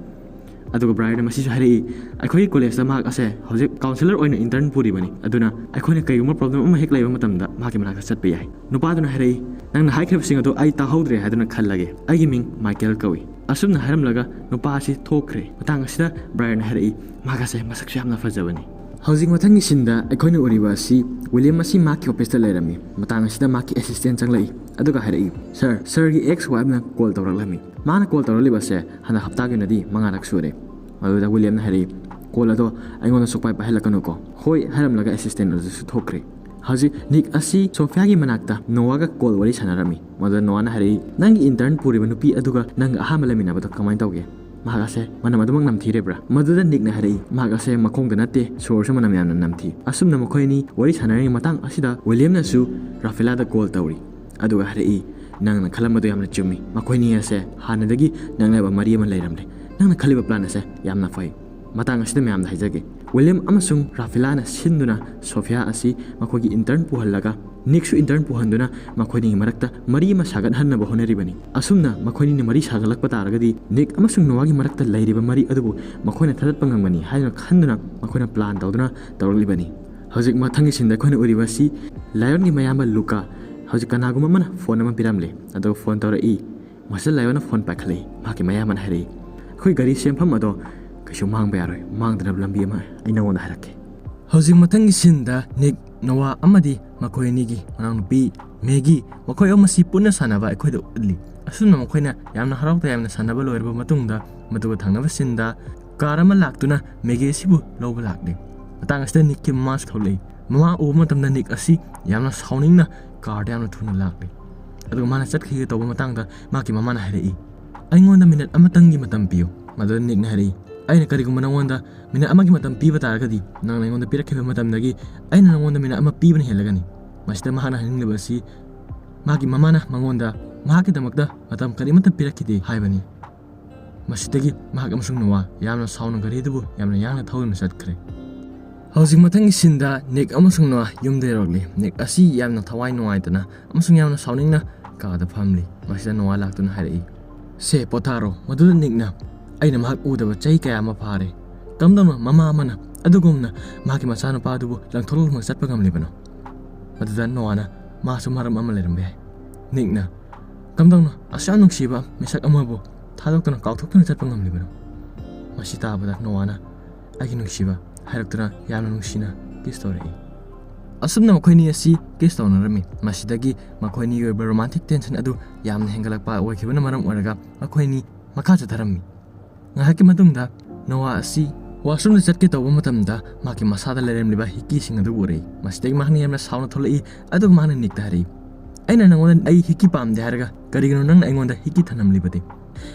ꯑꯗꯨꯒ ꯕ꯭ꯔꯥꯌꯔꯅ ꯃꯁꯤꯁꯨ ꯍꯥꯏꯔꯛꯏ, "ꯑꯩꯈꯣꯏꯒꯤ ꯀꯣꯂꯦꯖꯇ ꯃꯍꯥꯛ ꯑꯁꯦ ꯍꯧꯖꯤꯛ counselor ꯑꯣꯏꯅ intern ꯄꯨꯔꯤꯕꯅꯤ, ꯑꯗꯨꯅ ꯑꯩꯈꯣꯏꯅ ꯀꯩꯒꯨꯝꯕ problem ꯑꯃ ꯍꯦꯛ ꯂꯩꯕ ꯃꯇꯝꯗ ꯃꯍꯥꯛꯀꯤ ꯃꯅꯥꯛꯇ ꯆꯠꯄ ꯌꯥꯏ"꯫ ꯅꯨꯄꯥꯗꯨꯅ ꯍꯥꯏꯔꯛꯏ, "ꯅꯪꯅ ꯍꯥꯏꯈ꯭ꯔꯤꯕꯁꯤꯡ ꯑꯗꯨ ꯑꯩ ꯇꯥꯍꯧꯗ꯭ꯔꯦ ꯍꯥꯏꯗꯨꯅ ꯈꯜꯂꯒꯦ, ꯑꯩꯒꯤ ꯃꯤꯡ ꯃꯥꯏꯀꯦꯜ ꯀꯧꯏ"꯫ ꯑꯁꯨꯝꯅ ꯍꯥꯏꯔꯝꯂꯒ ꯅꯨꯄꯥ ꯑꯁꯤ ꯊꯣꯛꯈ꯭ꯔꯦ꯫ ꯃꯇꯥꯡ ꯑꯁꯤꯗ ꯕ꯭ꯔꯥꯌꯔꯅ ꯍꯥꯏꯔꯛꯏ, "ꯃꯍꯥꯛ ꯑꯁꯦ ꯃꯁꯛꯁꯨ ꯌꯥꯝꯅ ꯐꯖꯕꯅꯤ"꯫ ꯍꯧꯖꯤꯛ ꯃꯊꯪꯒꯤ ꯁꯤꯟꯗ ꯑꯩꯈꯣꯏꯅ ꯎꯔꯤꯕ ꯑꯁꯤ ꯋꯤꯂꯤꯌꯝ ꯑꯁꯤ ꯃꯍꯥꯛꯀꯤ ꯑꯣꯐꯤꯁꯇ ꯂꯩꯔꯝꯃꯤ꯫ ꯃꯇꯥꯡ ꯑꯁꯤꯗ ꯃꯍꯥꯛꯀꯤ assistant ꯆꯪꯂꯛꯏ, ꯑꯗꯨꯒ ꯍꯥꯏꯔꯛꯏ, "ꯁꯥꯔ, ꯁꯥꯔꯒꯤ ex wife ꯅ call ꯇꯧꯔꯛꯂꯝꯃꯤ"꯫ ꯃꯥꯅ call ꯇꯧꯔꯛꯂꯤꯕ ꯑꯁꯦ ꯍꯟꯗꯛ ꯍꯞꯇꯥꯒꯤ ꯑꯣꯏꯅꯗꯤ ꯃꯉꯥꯔꯛ ꯁꯨꯔꯦ꯫ ꯃꯗꯨꯗ ꯋꯤꯂꯤꯌꯝꯅ ꯍꯥꯏꯔꯛꯏ, "call ꯑꯗꯣ ꯑꯩꯉꯣꯟꯗ ꯁꯨꯛꯄꯥꯏ ꯄꯥꯏꯍꯜꯂꯛꯀꯅꯨꯀꯣ"꯫ "ꯍꯣꯏ" ꯍꯥꯏꯔꯝꯂꯒ assistant ꯑꯗꯨꯁꯨ ꯊꯣꯛꯈ꯭ꯔꯦ꯫ ꯍꯧꯖꯤꯛ ꯅꯤꯛ ꯑꯁꯤ ꯁꯣꯐꯤꯌꯥꯒꯤ ꯃꯅꯥꯛꯇ ꯅꯣꯋꯥꯒ call ꯋꯥꯔꯤ ꯁꯥꯟꯅꯔꯝꯃꯤ꯫ ꯃꯗꯨꯗ ꯅꯣꯋꯥꯅ ꯍꯥꯏꯔꯛꯏ, "ꯅꯪꯒꯤ intern ꯄꯨꯔꯤꯕ ꯅꯨꯄꯤ ꯑꯗꯨꯒ ꯅꯪꯒ ꯑꯍꯥꯟꯕ ꯂꯩꯃꯤꯟꯅꯕꯗꯣ ꯀꯃꯥꯏꯅ ꯇꯧꯒꯦ? ꯃꯍꯥꯛ ꯑꯁꯦ ꯃꯅꯝ ꯑꯗꯨꯃꯛ ꯅꯝꯊꯤꯔꯤꯕ꯭ꯔꯥ?" ꯃꯗꯨꯗ ꯅꯤꯛꯅ ꯍꯥꯏꯔꯛꯏ, "ꯃꯍꯥꯛ ꯑꯁꯦ ꯃꯈꯣꯡꯗ ꯅꯠꯇꯦ, ꯁꯣꯔꯁꯨ ꯃꯅꯝ ꯌꯥꯝꯅ ꯅꯝꯊꯤ"꯫ ꯑꯁꯨꯝꯅ ꯃꯈꯣꯏ ꯑꯅꯤ ꯋꯥꯔꯤ ꯁꯥꯟꯅꯔꯤꯉꯩ ꯃꯇꯥꯡ ꯑꯁꯤꯗ ꯋꯤꯂꯤꯌꯝꯅꯁꯨ ꯔꯥꯐꯦꯂꯥꯗ call ꯇꯧꯔꯤ꯫ ꯑꯗꯨꯒ ꯍꯥꯏꯔꯛꯏ, "ꯅꯪꯅ ꯈꯜꯂꯝꯕꯗꯣ ꯌꯥꯝꯅ ꯆꯨꯝꯃꯤ꯫ ꯃꯈꯣꯏꯅꯤ ꯑꯁꯦ ꯍꯥꯟꯅꯗꯒꯤ ꯅꯛꯅꯕ ꯃꯔꯤ ꯑꯃ ꯂꯩꯔꯝꯂꯦ꯫ ꯅꯪꯅ ꯈꯜꯂꯤꯕ plan ꯑꯁꯦ ꯌꯥꯝꯅ ꯐꯩ꯫ ꯃꯇꯥꯡ ꯑꯁꯤꯗ ꯃꯌꯥꯝꯗ ꯍꯥꯏꯖꯒꯦ, ꯋꯤꯂꯤꯌꯝ ꯑꯃꯁꯨꯡ ꯔꯥꯐꯦꯂꯥꯅ ꯁꯤꯟꯗꯨꯅ ꯁꯣꯐꯤꯌꯥ ꯑꯁꯤ ꯃꯈꯣꯏꯒꯤ intern ꯄꯨꯍꯜꯂꯒ, ꯅꯤꯛꯁꯨ intern ꯄꯨꯍꯟꯗꯨꯅ ꯃꯈꯣꯏꯅꯤꯒꯤ ꯃꯔꯛꯇ ꯃꯔꯤ ꯑꯃ ꯁꯥꯒꯠꯍꯟꯅꯕ ꯍꯣꯠꯅꯔꯤꯕꯅꯤ꯫ ꯑꯁꯨꯝꯅ ꯃꯈꯣꯏꯅꯤꯅ ꯃꯔꯤ ꯁꯥꯒꯠꯂꯛꯄ ꯇꯥꯔꯒꯗꯤ ꯅꯤꯛ ꯑꯃꯁꯨꯡ ꯅꯣꯋꯥꯒꯤ ꯃꯔꯛꯇ ꯂꯩꯔꯤꯕ ꯃꯔꯤ ꯑꯗꯨꯕꯨ ꯃꯈꯣꯏꯅ ꯊꯥꯗꯠꯄ ꯉꯝꯒꯅꯤ ꯍꯥꯏꯗꯨꯅ ꯈꯟꯗꯨꯅ ꯃꯈꯣꯏꯅ plan ꯇꯧꯗꯨꯅ ꯇꯧꯔꯛꯂꯤꯕꯅꯤ꯫ ꯍꯧꯖꯤꯛ ꯃꯊꯪꯒꯤ ꯁꯤꯟꯗ ꯑꯩꯈꯣꯏꯅ ꯎꯔꯤꯕ ꯑꯁꯤ ꯂꯥꯏꯌꯣꯟꯒꯤ ꯃꯌꯥꯝꯕ ꯂꯨꯀꯥ꯫ ꯍꯧꯖꯤꯛ ꯀꯅꯥꯒꯨꯝꯕ ꯑꯃꯅ phone ꯑꯃ ꯄꯤꯔꯝꯂꯦ, ꯑꯗꯨꯒ phone ꯇꯧꯔꯛꯏ꯫ ꯃꯁꯤꯗ ꯂꯥꯏꯑꯣꯟꯅ ꯐꯣꯟ ꯄꯥꯏꯈꯠꯂꯛꯏ꯫ ꯃꯍꯥꯛꯀꯤ ꯃꯌꯥꯝꯕꯅ ꯍꯥꯏꯔꯛꯏ, "ꯑꯩꯈꯣꯏ ꯒꯥꯔꯤ ꯁꯦꯝꯐꯝ ꯑꯗꯣ ꯀꯩꯁꯨ ꯃꯥꯡꯕ ꯌꯥꯔꯣꯏ, ꯃꯥꯡꯗꯅꯕ ꯂꯝꯕꯤ ꯑꯃ ꯑꯩ ꯅꯉꯣꯟꯗ ꯍꯥꯏꯔꯛꯀꯦ"꯫ ꯍꯧꯖꯤꯛ ꯃꯊꯪꯒꯤ ꯁꯤꯟꯗ ꯅꯤꯛ, ꯅꯣꯋꯥ ꯑꯃꯗꯤ ꯃꯈꯣꯏ ꯑꯅꯤꯒꯤ ꯃꯅꯥꯎꯅꯨꯄꯤ ꯃꯦꯒꯤ, ꯃꯈꯣꯏ ꯑꯍꯨꯝ ꯑꯁꯤ ꯄꯨꯟꯅ ꯁꯥꯟꯅꯕ ꯑꯩꯈꯣꯏꯗ ꯎꯠꯂꯤ꯫ ꯑꯁꯨꯝꯅ ꯃꯈꯣꯏꯅ ꯌꯥꯝꯅ ꯍꯔꯥꯎ ꯇꯌꯥꯝꯅ ꯁꯥꯟꯅꯕ ꯂꯣꯏꯔꯕ ꯃꯇꯨꯡꯗ, ꯃꯗꯨꯒ ꯊꯪꯅꯕ ꯁꯤꯟꯗ ꯀꯥꯔ ꯑꯃ ꯂꯥꯛꯇꯨꯅ ꯃꯦꯒꯤ ꯑꯁꯤꯕꯨ ꯂꯧꯕ ꯂꯥꯛꯂꯤ꯫ ꯃꯇꯥꯡ ꯑꯁꯤꯗ ꯅꯤꯛꯀꯤ ꯃꯃꯥꯁꯨ ꯊꯣꯛꯂꯛꯏ꯫ ꯃꯃꯥ ꯎꯕ ꯃꯇꯝꯗ ꯅꯤꯛ ꯑꯁꯤ ꯌꯥꯝꯅ ꯁꯥꯎꯅꯤꯡꯅ ꯀꯥꯔꯗ ꯌꯥꯝꯅ ꯊꯨꯅ ꯂꯥꯛꯂꯤ꯫ ꯑꯗꯨꯒ ꯃꯥꯅ ꯆꯠꯈꯤꯒꯦ ꯇꯧꯕ ꯃꯇꯥꯡꯗ ꯃꯍꯥꯛꯀꯤ ꯃꯃꯥꯅ ꯍꯥꯏꯔꯛꯏ, "ꯑꯩꯉꯣꯟꯗ ꯃꯤꯅꯠ ꯑꯃꯇꯪꯒꯤ ꯃꯇꯝ ꯄꯤꯌꯨ"꯫ ꯃꯗꯨꯗ ꯅꯤꯛꯅ ꯍꯥꯏꯔꯛꯏ, "ꯑꯩꯅ ꯀꯔꯤꯒꯨꯝꯕ ꯅꯉꯣꯟꯗ ꯃꯤꯅꯠ ꯑꯃꯒꯤ ꯃꯇꯝ ꯄꯤꯕ ꯇꯥꯔꯒꯗꯤ, ꯅꯪꯅ ꯑꯩꯉꯣꯟꯗ ꯄꯤꯔꯛꯈꯤꯕ ꯃꯇꯝꯗꯒꯤ ꯑꯩꯅ ꯅꯉꯣꯟꯗ ꯃꯤꯅꯠ ꯑꯃ ꯄꯤꯕꯅ ꯍꯦꯜꯂꯒꯅꯤ"꯫ ꯃꯁꯤꯗ ꯃꯍꯥꯛꯅ ꯍꯥꯏꯅꯤꯡꯂꯤꯕ ꯑꯁꯤ ꯃꯍꯥꯛꯀꯤ ꯃꯃꯥꯅ ꯃꯉꯣꯟꯗ ꯃꯍꯥꯛꯀꯤꯗꯃꯛꯇ ꯃꯇꯝ ꯀꯔꯤꯃꯠꯇ ꯄꯤꯔꯛꯈꯤꯗꯦ ꯍꯥꯏꯕꯅꯤ꯫ ꯃꯁꯤꯗꯒꯤ ꯃꯍꯥꯛ ꯑꯃꯁꯨꯡ ꯅꯣꯋꯥ ꯌꯥꯝꯅ ꯁꯥꯎꯅ ꯒꯥꯔꯤ ꯑꯗꯨꯕꯨ ꯌꯥꯝꯅ ꯌꯥꯡꯅ ꯊꯧꯗꯨꯅ ꯆꯠꯈ꯭ꯔꯦ꯫ ꯍꯧꯖꯤꯛ ꯃꯊꯪꯒꯤ ꯁꯤꯟꯗ ꯅꯤꯛ ꯑꯃꯁꯨꯡ ꯅꯣꯋꯥ ꯌꯨꯝꯗ ꯌꯧꯔꯛꯂꯤ꯫ ꯅꯤꯛ ꯑꯁꯤ ꯌꯥꯝꯅ ꯊꯋꯥꯏ ꯅꯨꯡꯉꯥꯏꯇꯅ ꯑꯃꯁꯨꯡ ꯌꯥꯝꯅ ꯁꯥꯎꯅꯤꯡꯅ ꯀꯥꯗ ꯐꯝꯂꯤ꯫ ꯃꯁꯤꯗ ꯅꯣꯋꯥ ꯂꯥꯛꯇꯨꯅ ꯍꯥꯏꯔꯛꯏ, "ꯁꯦ, ꯄꯣꯊꯥꯔꯣ"꯫ ꯃꯗꯨꯗ ꯅꯤꯛꯅ, "ꯑꯩꯅ ꯃꯍꯥꯛ ꯎꯗꯕ ꯆꯍꯤ ꯀꯌꯥ ꯑꯃ ꯐꯥꯔꯦ꯫ ꯀꯝꯗꯧꯅ ꯃꯃꯥ ꯑꯃꯅ ꯑꯗꯨꯒꯨꯝꯅ ꯃꯍꯥꯛꯀꯤ ꯃꯆꯥꯅꯨꯄꯥ ꯑꯗꯨꯕꯨ ꯂꯪꯊꯣꯛꯂꯒ ꯆꯠꯄ ꯉꯝꯂꯤꯕꯅꯣ?" ꯃꯗꯨꯗ ꯅꯣꯋꯥꯅ, "ꯃꯥꯁꯨ ꯃꯔꯝ ꯑꯃ ꯂꯩꯔꯝꯕ ꯌꯥꯏ"꯫ ꯅꯤꯛꯅ, "ꯀꯝꯗꯧꯅ ꯑꯁꯨꯛ ꯌꯥꯝ ꯅꯨꯡꯁꯤꯕ ꯃꯤꯁꯛ ꯑꯃꯕꯨ ꯊꯥꯗꯣꯛꯇꯨꯅ ꯀꯥꯎꯊꯣꯛꯇꯨꯅ ꯆꯠꯄ ꯉꯝꯂꯤꯕꯅꯣ?" ꯃꯁꯤ ꯇꯥꯕꯗ ꯅꯣꯋꯥꯅ, "ꯑꯩꯒꯤ ꯅꯨꯡꯁꯤꯕ" ꯍꯥꯏꯔꯛꯇꯨꯅ ꯌꯥꯝꯅ ꯅꯨꯡꯁꯤꯅ ꯀꯤꯁ ꯇꯧꯔꯛꯏ꯫ ꯑꯁꯨꯝꯅ ꯃꯈꯣꯏꯅꯤ ꯑꯁꯤ ꯀꯤꯁ ꯇꯧꯅꯔꯝꯃꯤ꯫ ꯃꯁꯤꯗꯒꯤ ꯃꯈꯣꯏꯅꯤꯒꯤ ꯑꯣꯏꯕ ꯔꯣꯃꯥꯟꯇꯤꯛ ꯇꯦꯟꯁꯟ ꯑꯗꯨ ꯌꯥꯝꯅ ꯍꯦꯟꯒꯠꯂꯛꯄ ꯑꯣꯏꯈꯤꯕꯅ ꯃꯔꯝ ꯑꯣꯏꯔꯒ ꯃꯈꯣꯏꯅꯤ ꯃꯈꯥ ꯆꯠꯊꯔꯝꯃꯤ꯫ ꯉꯥꯏꯍꯥꯛꯀꯤ ꯃꯇꯨꯡꯗ ꯅꯣꯋꯥ ꯑꯁꯤ ꯋꯥꯁꯔꯨꯝꯗ ꯆꯠꯀꯦ ꯇꯧꯕ ꯃꯇꯝꯗ ꯃꯍꯥꯛꯀꯤ ꯃꯁꯥꯗ ꯂꯩꯔꯝꯂꯤꯕ ꯍꯤꯛꯀꯤꯁꯤꯡ ꯑꯗꯨ ꯎꯔꯛꯏ꯫ ꯃꯁꯤꯗꯒꯤ ꯃꯍꯥꯛꯅ ꯌꯥꯝꯅ ꯁꯥꯎꯅ ꯊꯣꯛꯂꯛꯏ, ꯑꯗꯨꯒ ꯃꯍꯥꯛꯅ ꯅꯤꯛꯇ ꯍꯥꯏꯔꯛꯏ, "ꯑꯩꯅ ꯅꯉꯣꯟꯗ ꯑꯩ ꯍꯤꯛꯀꯤ ꯄꯥꯝꯗꯦ ꯍꯥꯏꯔꯒ ꯀꯔꯤꯒꯤꯅꯣ ꯅꯪꯅ ꯑꯩꯉꯣꯟꯗ ꯍꯤꯛꯀꯤ ꯊꯝꯂꯝꯂꯤꯕꯗꯤ?"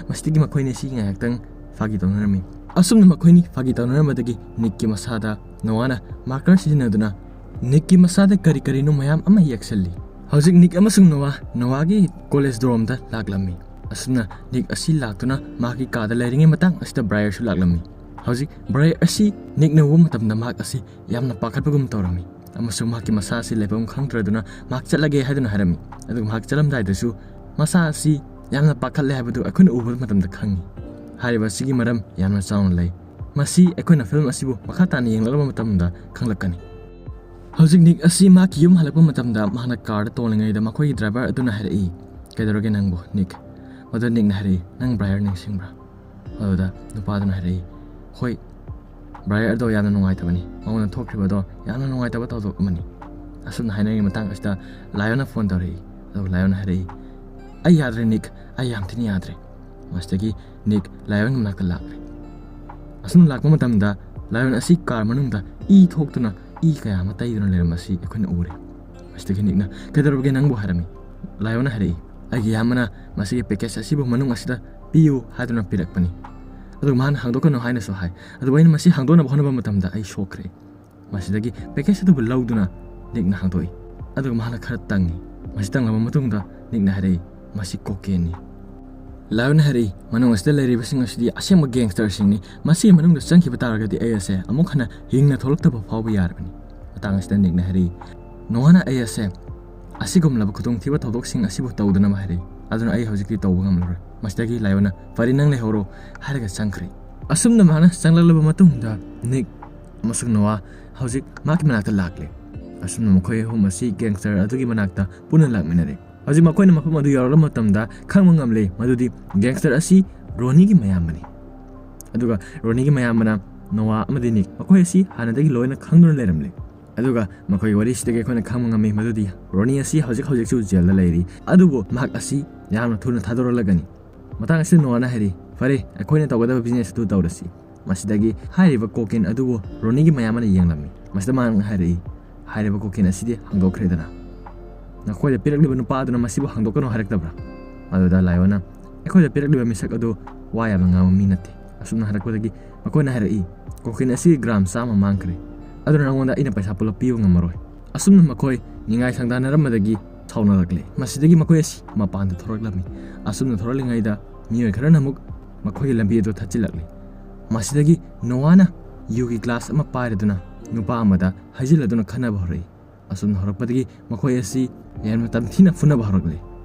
ꯃꯁꯤꯗꯒꯤ ꯃꯈꯣꯏꯅꯤ ꯑꯁꯤ ꯉꯥꯏꯍꯥꯛꯇꯪ ꯐꯥꯒꯤ ꯇꯧꯅꯔꯝꯃꯤ꯫ ꯑꯁꯨꯝꯅ ꯃꯈꯣꯏꯅꯤ ꯐꯥꯒꯤ ꯇꯧꯅꯔꯝꯕꯗꯒꯤ ꯅꯤꯛꯀꯤ ꯃꯁꯥꯗ ꯅꯣꯋꯥꯅ ꯃꯥꯔꯀꯔ ꯁꯤꯖꯤꯟꯅꯗꯨꯅ ꯅꯤꯛꯀꯤ ꯃꯁꯥꯗ ꯀꯔꯤ ꯀꯔꯤꯅꯣ ꯃꯌꯥꯝ ꯑꯃ ꯌꯦꯛꯁꯜꯂꯤ꯫ ꯍꯧꯖꯤꯛ ꯅꯤꯛ ꯑꯃꯁꯨꯡ ꯅꯣꯋꯥ ꯅꯣꯋꯥꯒꯤ ꯀꯣꯂꯦꯖ ꯗꯣꯔꯝꯗ ꯂꯥꯛꯂꯝꯃꯤ꯫ ꯑꯁꯨꯝꯅ ꯅꯤꯛ ꯑꯁꯤ ꯂꯥꯛꯇꯨꯅ ꯃꯍꯥꯛꯀꯤ ꯀꯥꯗ ꯂꯩꯔꯤꯉꯩ ꯃꯇꯥꯡ ꯑꯁꯤꯗ ꯕ꯭ꯔꯥꯌꯔꯁꯨ ꯂꯥꯛꯂꯝꯃꯤ꯫ ꯍꯧꯖꯤꯛ ꯕ꯭ꯔꯥꯌꯔ ꯑꯁꯤ ꯅꯤꯛꯅ ꯎꯕ ꯃꯇꯝꯗ ꯃꯍꯥꯛ ꯑꯁꯤ ꯌꯥꯝꯅ ꯄꯥꯈꯠꯄꯒꯨꯝ ꯇꯧꯔꯝꯃꯤ ꯑꯃꯁꯨꯡ ꯃꯍꯥꯛꯀꯤ ꯃꯁꯥ ꯑꯁꯤ ꯂꯩꯐꯝ ꯈꯪꯗ꯭ꯔꯗꯨꯅ ꯃꯍꯥꯛ ꯆꯠꯂꯒꯦ ꯍꯥꯏꯗꯨꯅ ꯍꯥꯏꯔꯝꯃꯤ꯫ ꯑꯗꯨꯒ ꯃꯍꯥꯛ ꯆꯠꯂꯝꯗꯥꯏꯗꯁꯨ ꯃꯁꯥ ꯑꯁꯤ ꯌꯥꯝꯅ ꯄꯥꯈꯠꯂꯦ ꯍꯥꯏꯕꯗꯨ ꯑꯩꯈꯣꯏꯅ ꯎꯕ ꯃꯇꯝꯗ ꯈꯪꯉꯤ꯫ ꯍꯥꯏꯔꯤꯕ ꯑꯁꯤꯒꯤ ꯃꯔꯝ ꯌꯥꯝꯅ ꯆꯥꯎꯅ ꯂꯩ꯫ ꯃꯁꯤ ꯑꯩꯈꯣꯏꯅ ꯐꯤꯂꯝ ꯑꯁꯤꯕꯨ ꯃꯈꯥ ꯇꯥꯅ ꯌꯦꯡꯂꯛꯂꯕ ꯃꯇꯝꯗ ꯈꯪꯂꯛꯀꯅꯤ꯫ ꯍꯧꯖꯤꯛ ꯅꯤꯛ ꯑꯁꯤ ꯃꯍꯥꯛꯀꯤ ꯌꯨꯝ ꯍꯜꯂꯛꯄ ꯃꯇꯝꯗ ꯃꯍꯥꯛꯅ ꯀꯥꯔꯗ ꯇꯣꯡꯂꯤꯉꯩꯗ ꯃꯈꯣꯏꯒꯤ ꯗ꯭ꯔꯥꯏꯚꯔ ꯑꯗꯨꯅ ꯍꯥꯏꯔꯛꯏ, "ꯀꯩꯗꯧꯔꯒꯦ ꯅꯪꯕꯨ, ꯅꯤꯛ?" ꯑꯗꯣ ꯅꯤꯛꯅ ꯍꯥꯏꯔꯛꯏ, "ꯅꯪ ꯕ꯭ꯔꯥꯌꯔ ꯅꯤꯡꯁꯤꯡꯕ꯭ꯔꯥ?" ꯑꯗꯨꯗ ꯅꯨꯄꯥꯗꯨꯅ ꯍꯥꯏꯔꯛꯏ, "ꯍꯣꯏ, ꯕ꯭ꯔꯥꯌꯔꯗꯣ ꯌꯥꯝꯅ ꯅꯨꯡꯉꯥꯏꯇꯕꯅꯤ, ꯃꯉꯣꯟꯗ ꯊꯣꯛꯈꯤꯕꯗꯣ ꯌꯥꯝꯅ ꯅꯨꯡꯉꯥꯏꯇꯕ ꯊꯧꯗꯣꯛ ꯑꯃꯅꯤ"꯫ ꯑꯁꯨꯝꯅ ꯍꯥꯏꯅꯔꯤꯉꯩ ꯃꯇꯥꯡ ꯑꯁꯤꯗ ꯂꯥꯏꯑꯣꯟꯅ ꯐꯣꯟ ꯇꯧꯔꯛꯏ꯫ ꯑꯗꯨꯒ ꯂꯥꯏꯑꯣꯟꯅ ꯍꯥꯏꯔꯛꯏ, "ꯑꯩ ꯌꯥꯗ꯭ꯔꯦ ꯅꯤꯛ, ꯑꯩ ꯌꯥꯝ ꯊꯤꯅ ꯌꯥꯗ꯭ꯔꯦ"꯫ ꯃꯁꯤꯗꯒꯤ ꯅꯤꯛ ꯂꯥꯏꯑꯣꯟꯒꯤ ꯃꯅꯥꯛꯇ ꯂꯥꯛꯂꯦ꯫ ꯑꯁꯨꯝꯅ ꯂꯥꯛꯄ ꯃꯇꯝꯗ ꯂꯥꯏꯑꯣꯟ ꯑꯁꯤ ꯀꯥꯔ ꯃꯅꯨꯡꯗ ꯏ ꯊꯣꯛꯇꯨꯅ ꯏ ꯀꯌꯥ ꯑꯃ ꯇꯩꯗꯨꯅ ꯂꯩꯔꯝꯕ ꯑꯁꯤ ꯑꯩꯈꯣꯏꯅ ꯎꯔꯦ꯫ ꯃꯁꯤꯗꯒꯤ ꯅꯤꯛꯅ, "ꯀꯩꯗꯧꯔꯕꯒꯦ ꯅꯪꯕꯨ?" ꯍꯥꯏꯔꯝꯃꯤ꯫ ꯂꯥꯏꯑꯣꯟꯅ ꯍꯥꯏꯔꯛꯏ, "ꯑꯩꯒꯤ ꯏꯌꯥꯝꯕꯅ ꯃꯁꯤꯒꯤ ꯄꯦꯀꯦꯖ ꯑꯁꯤꯕꯨ ꯃꯅꯨꯡ ꯑꯁꯤꯗ ꯄꯤꯌꯨ ꯍꯥꯏꯗꯨꯅ ꯄꯤꯔꯛꯄꯅꯤ꯫ ꯑꯗꯨꯒ ꯃꯥꯅ ꯍꯥꯡꯗꯣꯛꯀꯅꯨ ꯍꯥꯏꯅꯁꯨ ꯍꯥꯏ꯫ ꯑꯗꯨꯕꯨ ꯑꯩꯅ ꯃꯁꯤ ꯍꯥꯡꯗꯣꯛꯅꯕ ꯍꯣꯠꯅꯕ ꯃꯇꯝꯗ ꯑꯩ ꯁꯣꯛꯈ꯭ꯔꯦ"꯫ ꯃꯁꯤꯗꯒꯤ ꯄꯦꯀꯦꯖ ꯑꯗꯨꯕꯨ ꯂꯧꯗꯨꯅ ꯅꯤꯛꯅ ꯍꯥꯡꯗꯣꯛꯏ꯫ ꯑꯗꯨꯒ ꯃꯍꯥꯛꯅ ꯈꯔ ꯇꯪꯉꯤ꯫ ꯃꯁꯤ ꯇꯪꯂꯕ ꯃꯇꯨꯡꯗ ꯅꯤꯛꯅ ꯍꯥꯏꯔꯛꯏ, "ꯃꯁꯤ ꯀꯣꯀꯦꯟꯅꯤ"꯫ ꯂꯥꯏꯑꯣꯟꯅ ꯍꯥꯏꯔꯛꯏ, "ꯃꯅꯨꯡ ꯑꯁꯤꯗ ꯂꯩꯔꯤꯕꯁꯤꯡ ꯑꯁꯤꯗꯤ ꯑꯁꯦꯡꯕ ꯒꯦꯡꯁꯇꯔꯁꯤꯡꯅꯤ꯫ ꯃꯁꯤꯒꯤ ꯃꯅꯨꯡꯗ ꯆꯪꯈꯤꯕ ꯇꯥꯔꯒꯗꯤ ꯑꯩ ꯑꯁꯦ ꯑꯃꯨꯛ ꯍꯟꯅ ꯍꯤꯡꯅ ꯊꯣꯛꯂꯛꯇꯕ ꯐꯥꯎꯕ ꯌꯥꯔꯕꯅꯤ"꯫ ꯃꯇꯥꯡ ꯑꯁꯤꯗ ꯅꯤꯛꯅ ꯍꯥꯏꯔꯛꯏ, "ꯅꯣꯍꯥꯅ ꯑꯩ ꯑꯁꯦ ꯑꯁꯤꯒꯨꯝꯂꯕ ꯈꯨꯗꯣꯡꯊꯤꯕ ꯊꯧꯗꯣꯛꯁꯤꯡ ꯑꯁꯤꯕꯨ ꯇꯧꯗꯅꯕ ꯍꯥꯏꯔꯛꯏ꯫ ꯑꯗꯨꯅ ꯑꯩ ꯍꯧꯖꯤꯛꯇꯤ ꯇꯧꯕ ꯉꯝꯂꯔꯣꯏ"꯫ ꯃꯁꯤꯗꯒꯤ ꯂꯥꯏꯑꯣꯟꯅ, "ꯐꯔꯦ, ꯅꯪ ꯂꯩꯍꯧꯔꯣ" ꯍꯥꯏꯔꯒ ꯆꯪꯈ꯭ꯔꯦ꯫ ꯑꯁꯨꯝꯅ ꯃꯍꯥꯛꯅ ꯆꯪꯂꯛꯂꯕ ꯃꯇꯨꯡꯗ ꯅꯤꯛ ꯑꯃꯁꯨꯡ ꯅꯣꯋꯥ ꯍꯧꯖꯤꯛ ꯃꯍꯥꯛꯀꯤ ꯃꯅꯥꯛꯇ ꯂꯥꯛꯂꯦ꯫ ꯑꯁꯨꯝꯅ ꯃꯈꯣꯏ ꯑꯍꯨꯝ ꯑꯁꯤ ꯒꯦꯡꯁꯇꯔ ꯑꯗꯨꯒꯤ ꯃꯅꯥꯛꯇ ꯄꯨꯟꯅ ꯂꯥꯛꯃꯤꯟꯅꯔꯦ꯫ ꯍꯧꯖꯤꯛ ꯃꯈꯣꯏꯅ ꯃꯐꯝ ꯑꯗꯨ ꯌꯧꯔꯛꯂꯕ ꯃꯇꯝꯗ ꯈꯪꯕ ꯉꯝꯂꯦ ꯃꯗꯨꯗꯤ ꯒꯦꯡꯁꯇꯔ ꯑꯁꯤ ꯔꯣꯅꯤꯒꯤ ꯃꯌꯥꯝꯕꯅꯤ꯫ ꯑꯗꯨꯒ ꯔꯣꯅꯤꯒꯤ ꯃꯌꯥꯝꯕꯅ ꯅꯣꯋꯥ ꯑꯃꯗꯤ ꯅꯤꯛ ꯃꯈꯣꯏ ꯑꯁꯤ ꯍꯥꯟꯅꯗꯒꯤ ꯂꯣꯏꯅ ꯈꯪꯗꯨꯅ ꯂꯩꯔꯝꯂꯦ꯫ ꯑꯗꯨꯒ ꯃꯈꯣꯏꯒꯤ ꯋꯥꯔꯤꯁꯤꯗꯒꯤ ꯑꯩꯈꯣꯏꯅ ꯈꯪꯕ ꯉꯝꯃꯤ ꯃꯗꯨꯗꯤ ꯔꯣꯅꯤ ꯑꯁꯤ ꯍꯧꯖꯤꯛ ꯍꯧꯖꯤꯛꯁꯨ ꯖꯦꯜꯗ ꯂꯩꯔꯤ, ꯑꯗꯨꯕꯨ ꯃꯍꯥꯛ ꯑꯁꯤ ꯌꯥꯝꯅ ꯊꯨꯅ ꯊꯥꯗꯣꯔꯛꯂꯒꯅꯤ꯫ ꯃꯇꯥꯡ ꯑꯁꯤꯗ ꯅꯣꯋꯥꯅ ꯍꯥꯏꯔꯤ, "ꯐꯔꯦ, ꯑꯩꯈꯣꯏꯅ ꯇꯧꯒꯗꯕ ꯕꯤꯖꯤꯅꯦꯁ ꯑꯗꯨ ꯇꯧꯔꯁꯤ"꯫ ꯃꯁꯤꯗꯒꯤ ꯍꯥꯏꯔꯤꯕ ꯀꯣꯀꯦꯟ ꯑꯗꯨꯕꯨ ꯔꯣꯅꯤꯒꯤ ꯃꯌꯥꯝꯕꯅ ꯌꯦꯡꯂꯝꯃꯤ꯫ ꯃꯁꯤꯗ ꯃꯍꯥꯛꯅ ꯍꯥꯏꯔꯛꯏ, "ꯍꯥꯏꯔꯤꯕ ꯀꯣꯀꯦꯟ ꯑꯁꯤꯗꯤ ꯍꯥꯡꯗꯣꯛꯈ꯭ꯔꯦꯗꯅ꯫ ꯅꯈꯣꯏꯗ ꯄꯤꯔꯛꯂꯤꯕ ꯅꯨꯄꯥ ꯑꯗꯨꯅ ꯃꯁꯤꯕꯨ ꯍꯥꯡꯗꯣꯛꯀꯅꯨ ꯍꯥꯏꯔꯛꯇꯕ꯭ꯔꯥ?" ꯑꯗꯨꯗ ꯂꯥꯏꯑꯣꯟꯅ, "ꯑꯩꯈꯣꯏꯗ ꯄꯤꯔꯛꯂꯤꯕ ꯃꯤꯁꯛ ꯑꯗꯨ ꯋꯥ ꯌꯥꯝꯅ ꯉꯥꯡꯕ ꯃꯤ ꯅꯠꯇꯦ"꯫ ꯑꯁꯨꯝꯅ ꯍꯥꯏꯔꯛꯄꯗꯒꯤ ꯃꯈꯣꯏꯅ ꯍꯥꯏꯔꯛꯏ, "ꯀꯣꯀꯦꯟ ꯑꯁꯤ ꯒ꯭ꯔꯥꯝ ꯆꯥꯝꯃ ꯃꯥꯡꯈ꯭ꯔꯦ, ꯑꯗꯨꯅ ꯅꯉꯣꯟꯗ ꯑꯩꯅ ꯄꯩꯁꯥ ꯄꯨꯂꯞ ꯄꯤꯕ ꯉꯝꯃꯔꯣꯏ"꯫ ꯑꯁꯨꯝꯅ ꯃꯈꯣꯏ ꯅꯤꯡꯉꯥꯏ ꯁꯪꯗꯥꯅꯔꯝꯕꯗꯒꯤ ꯁꯥꯎꯅꯔꯛꯂꯦ꯫ ꯃꯁꯤꯗꯒꯤ ꯃꯈꯣꯏ ꯑꯁꯤ ꯃꯄꯥꯟꯗ ꯊꯣꯔꯛꯂꯝꯃꯤ꯫ ꯑꯁꯨꯝꯅ ꯊꯣꯔꯛꯂꯤꯉꯩꯗ ꯃꯤꯑꯣꯏ ꯈꯔꯅ ꯑꯃꯨꯛ ꯃꯈꯣꯏꯒꯤ ꯂꯝꯕꯤ ꯑꯗꯨ ꯊꯠꯆꯤꯜꯂꯛꯂꯤ꯫ ꯃꯁꯤꯗꯒꯤ ꯅꯣꯋꯥꯅ ꯌꯨꯒꯤ ꯒ꯭ꯂꯥꯁ ꯑꯃ ꯄꯥꯏꯔꯗꯨꯅ ꯅꯨꯄꯥ ꯑꯃꯗ ꯍꯩꯖꯤꯜꯂꯗꯨꯅ ꯈꯠꯅꯕ ꯍꯧꯔꯛꯏ꯫ ꯑꯁꯨꯝꯅ ꯍꯧꯔꯛꯄꯗꯒꯤ ꯃꯈꯣꯏ ꯑꯁꯤ ꯌꯥꯝꯅ ꯇꯝꯊꯤꯅ ꯐꯨꯅꯕ ꯍꯧꯔꯛꯂꯤ꯫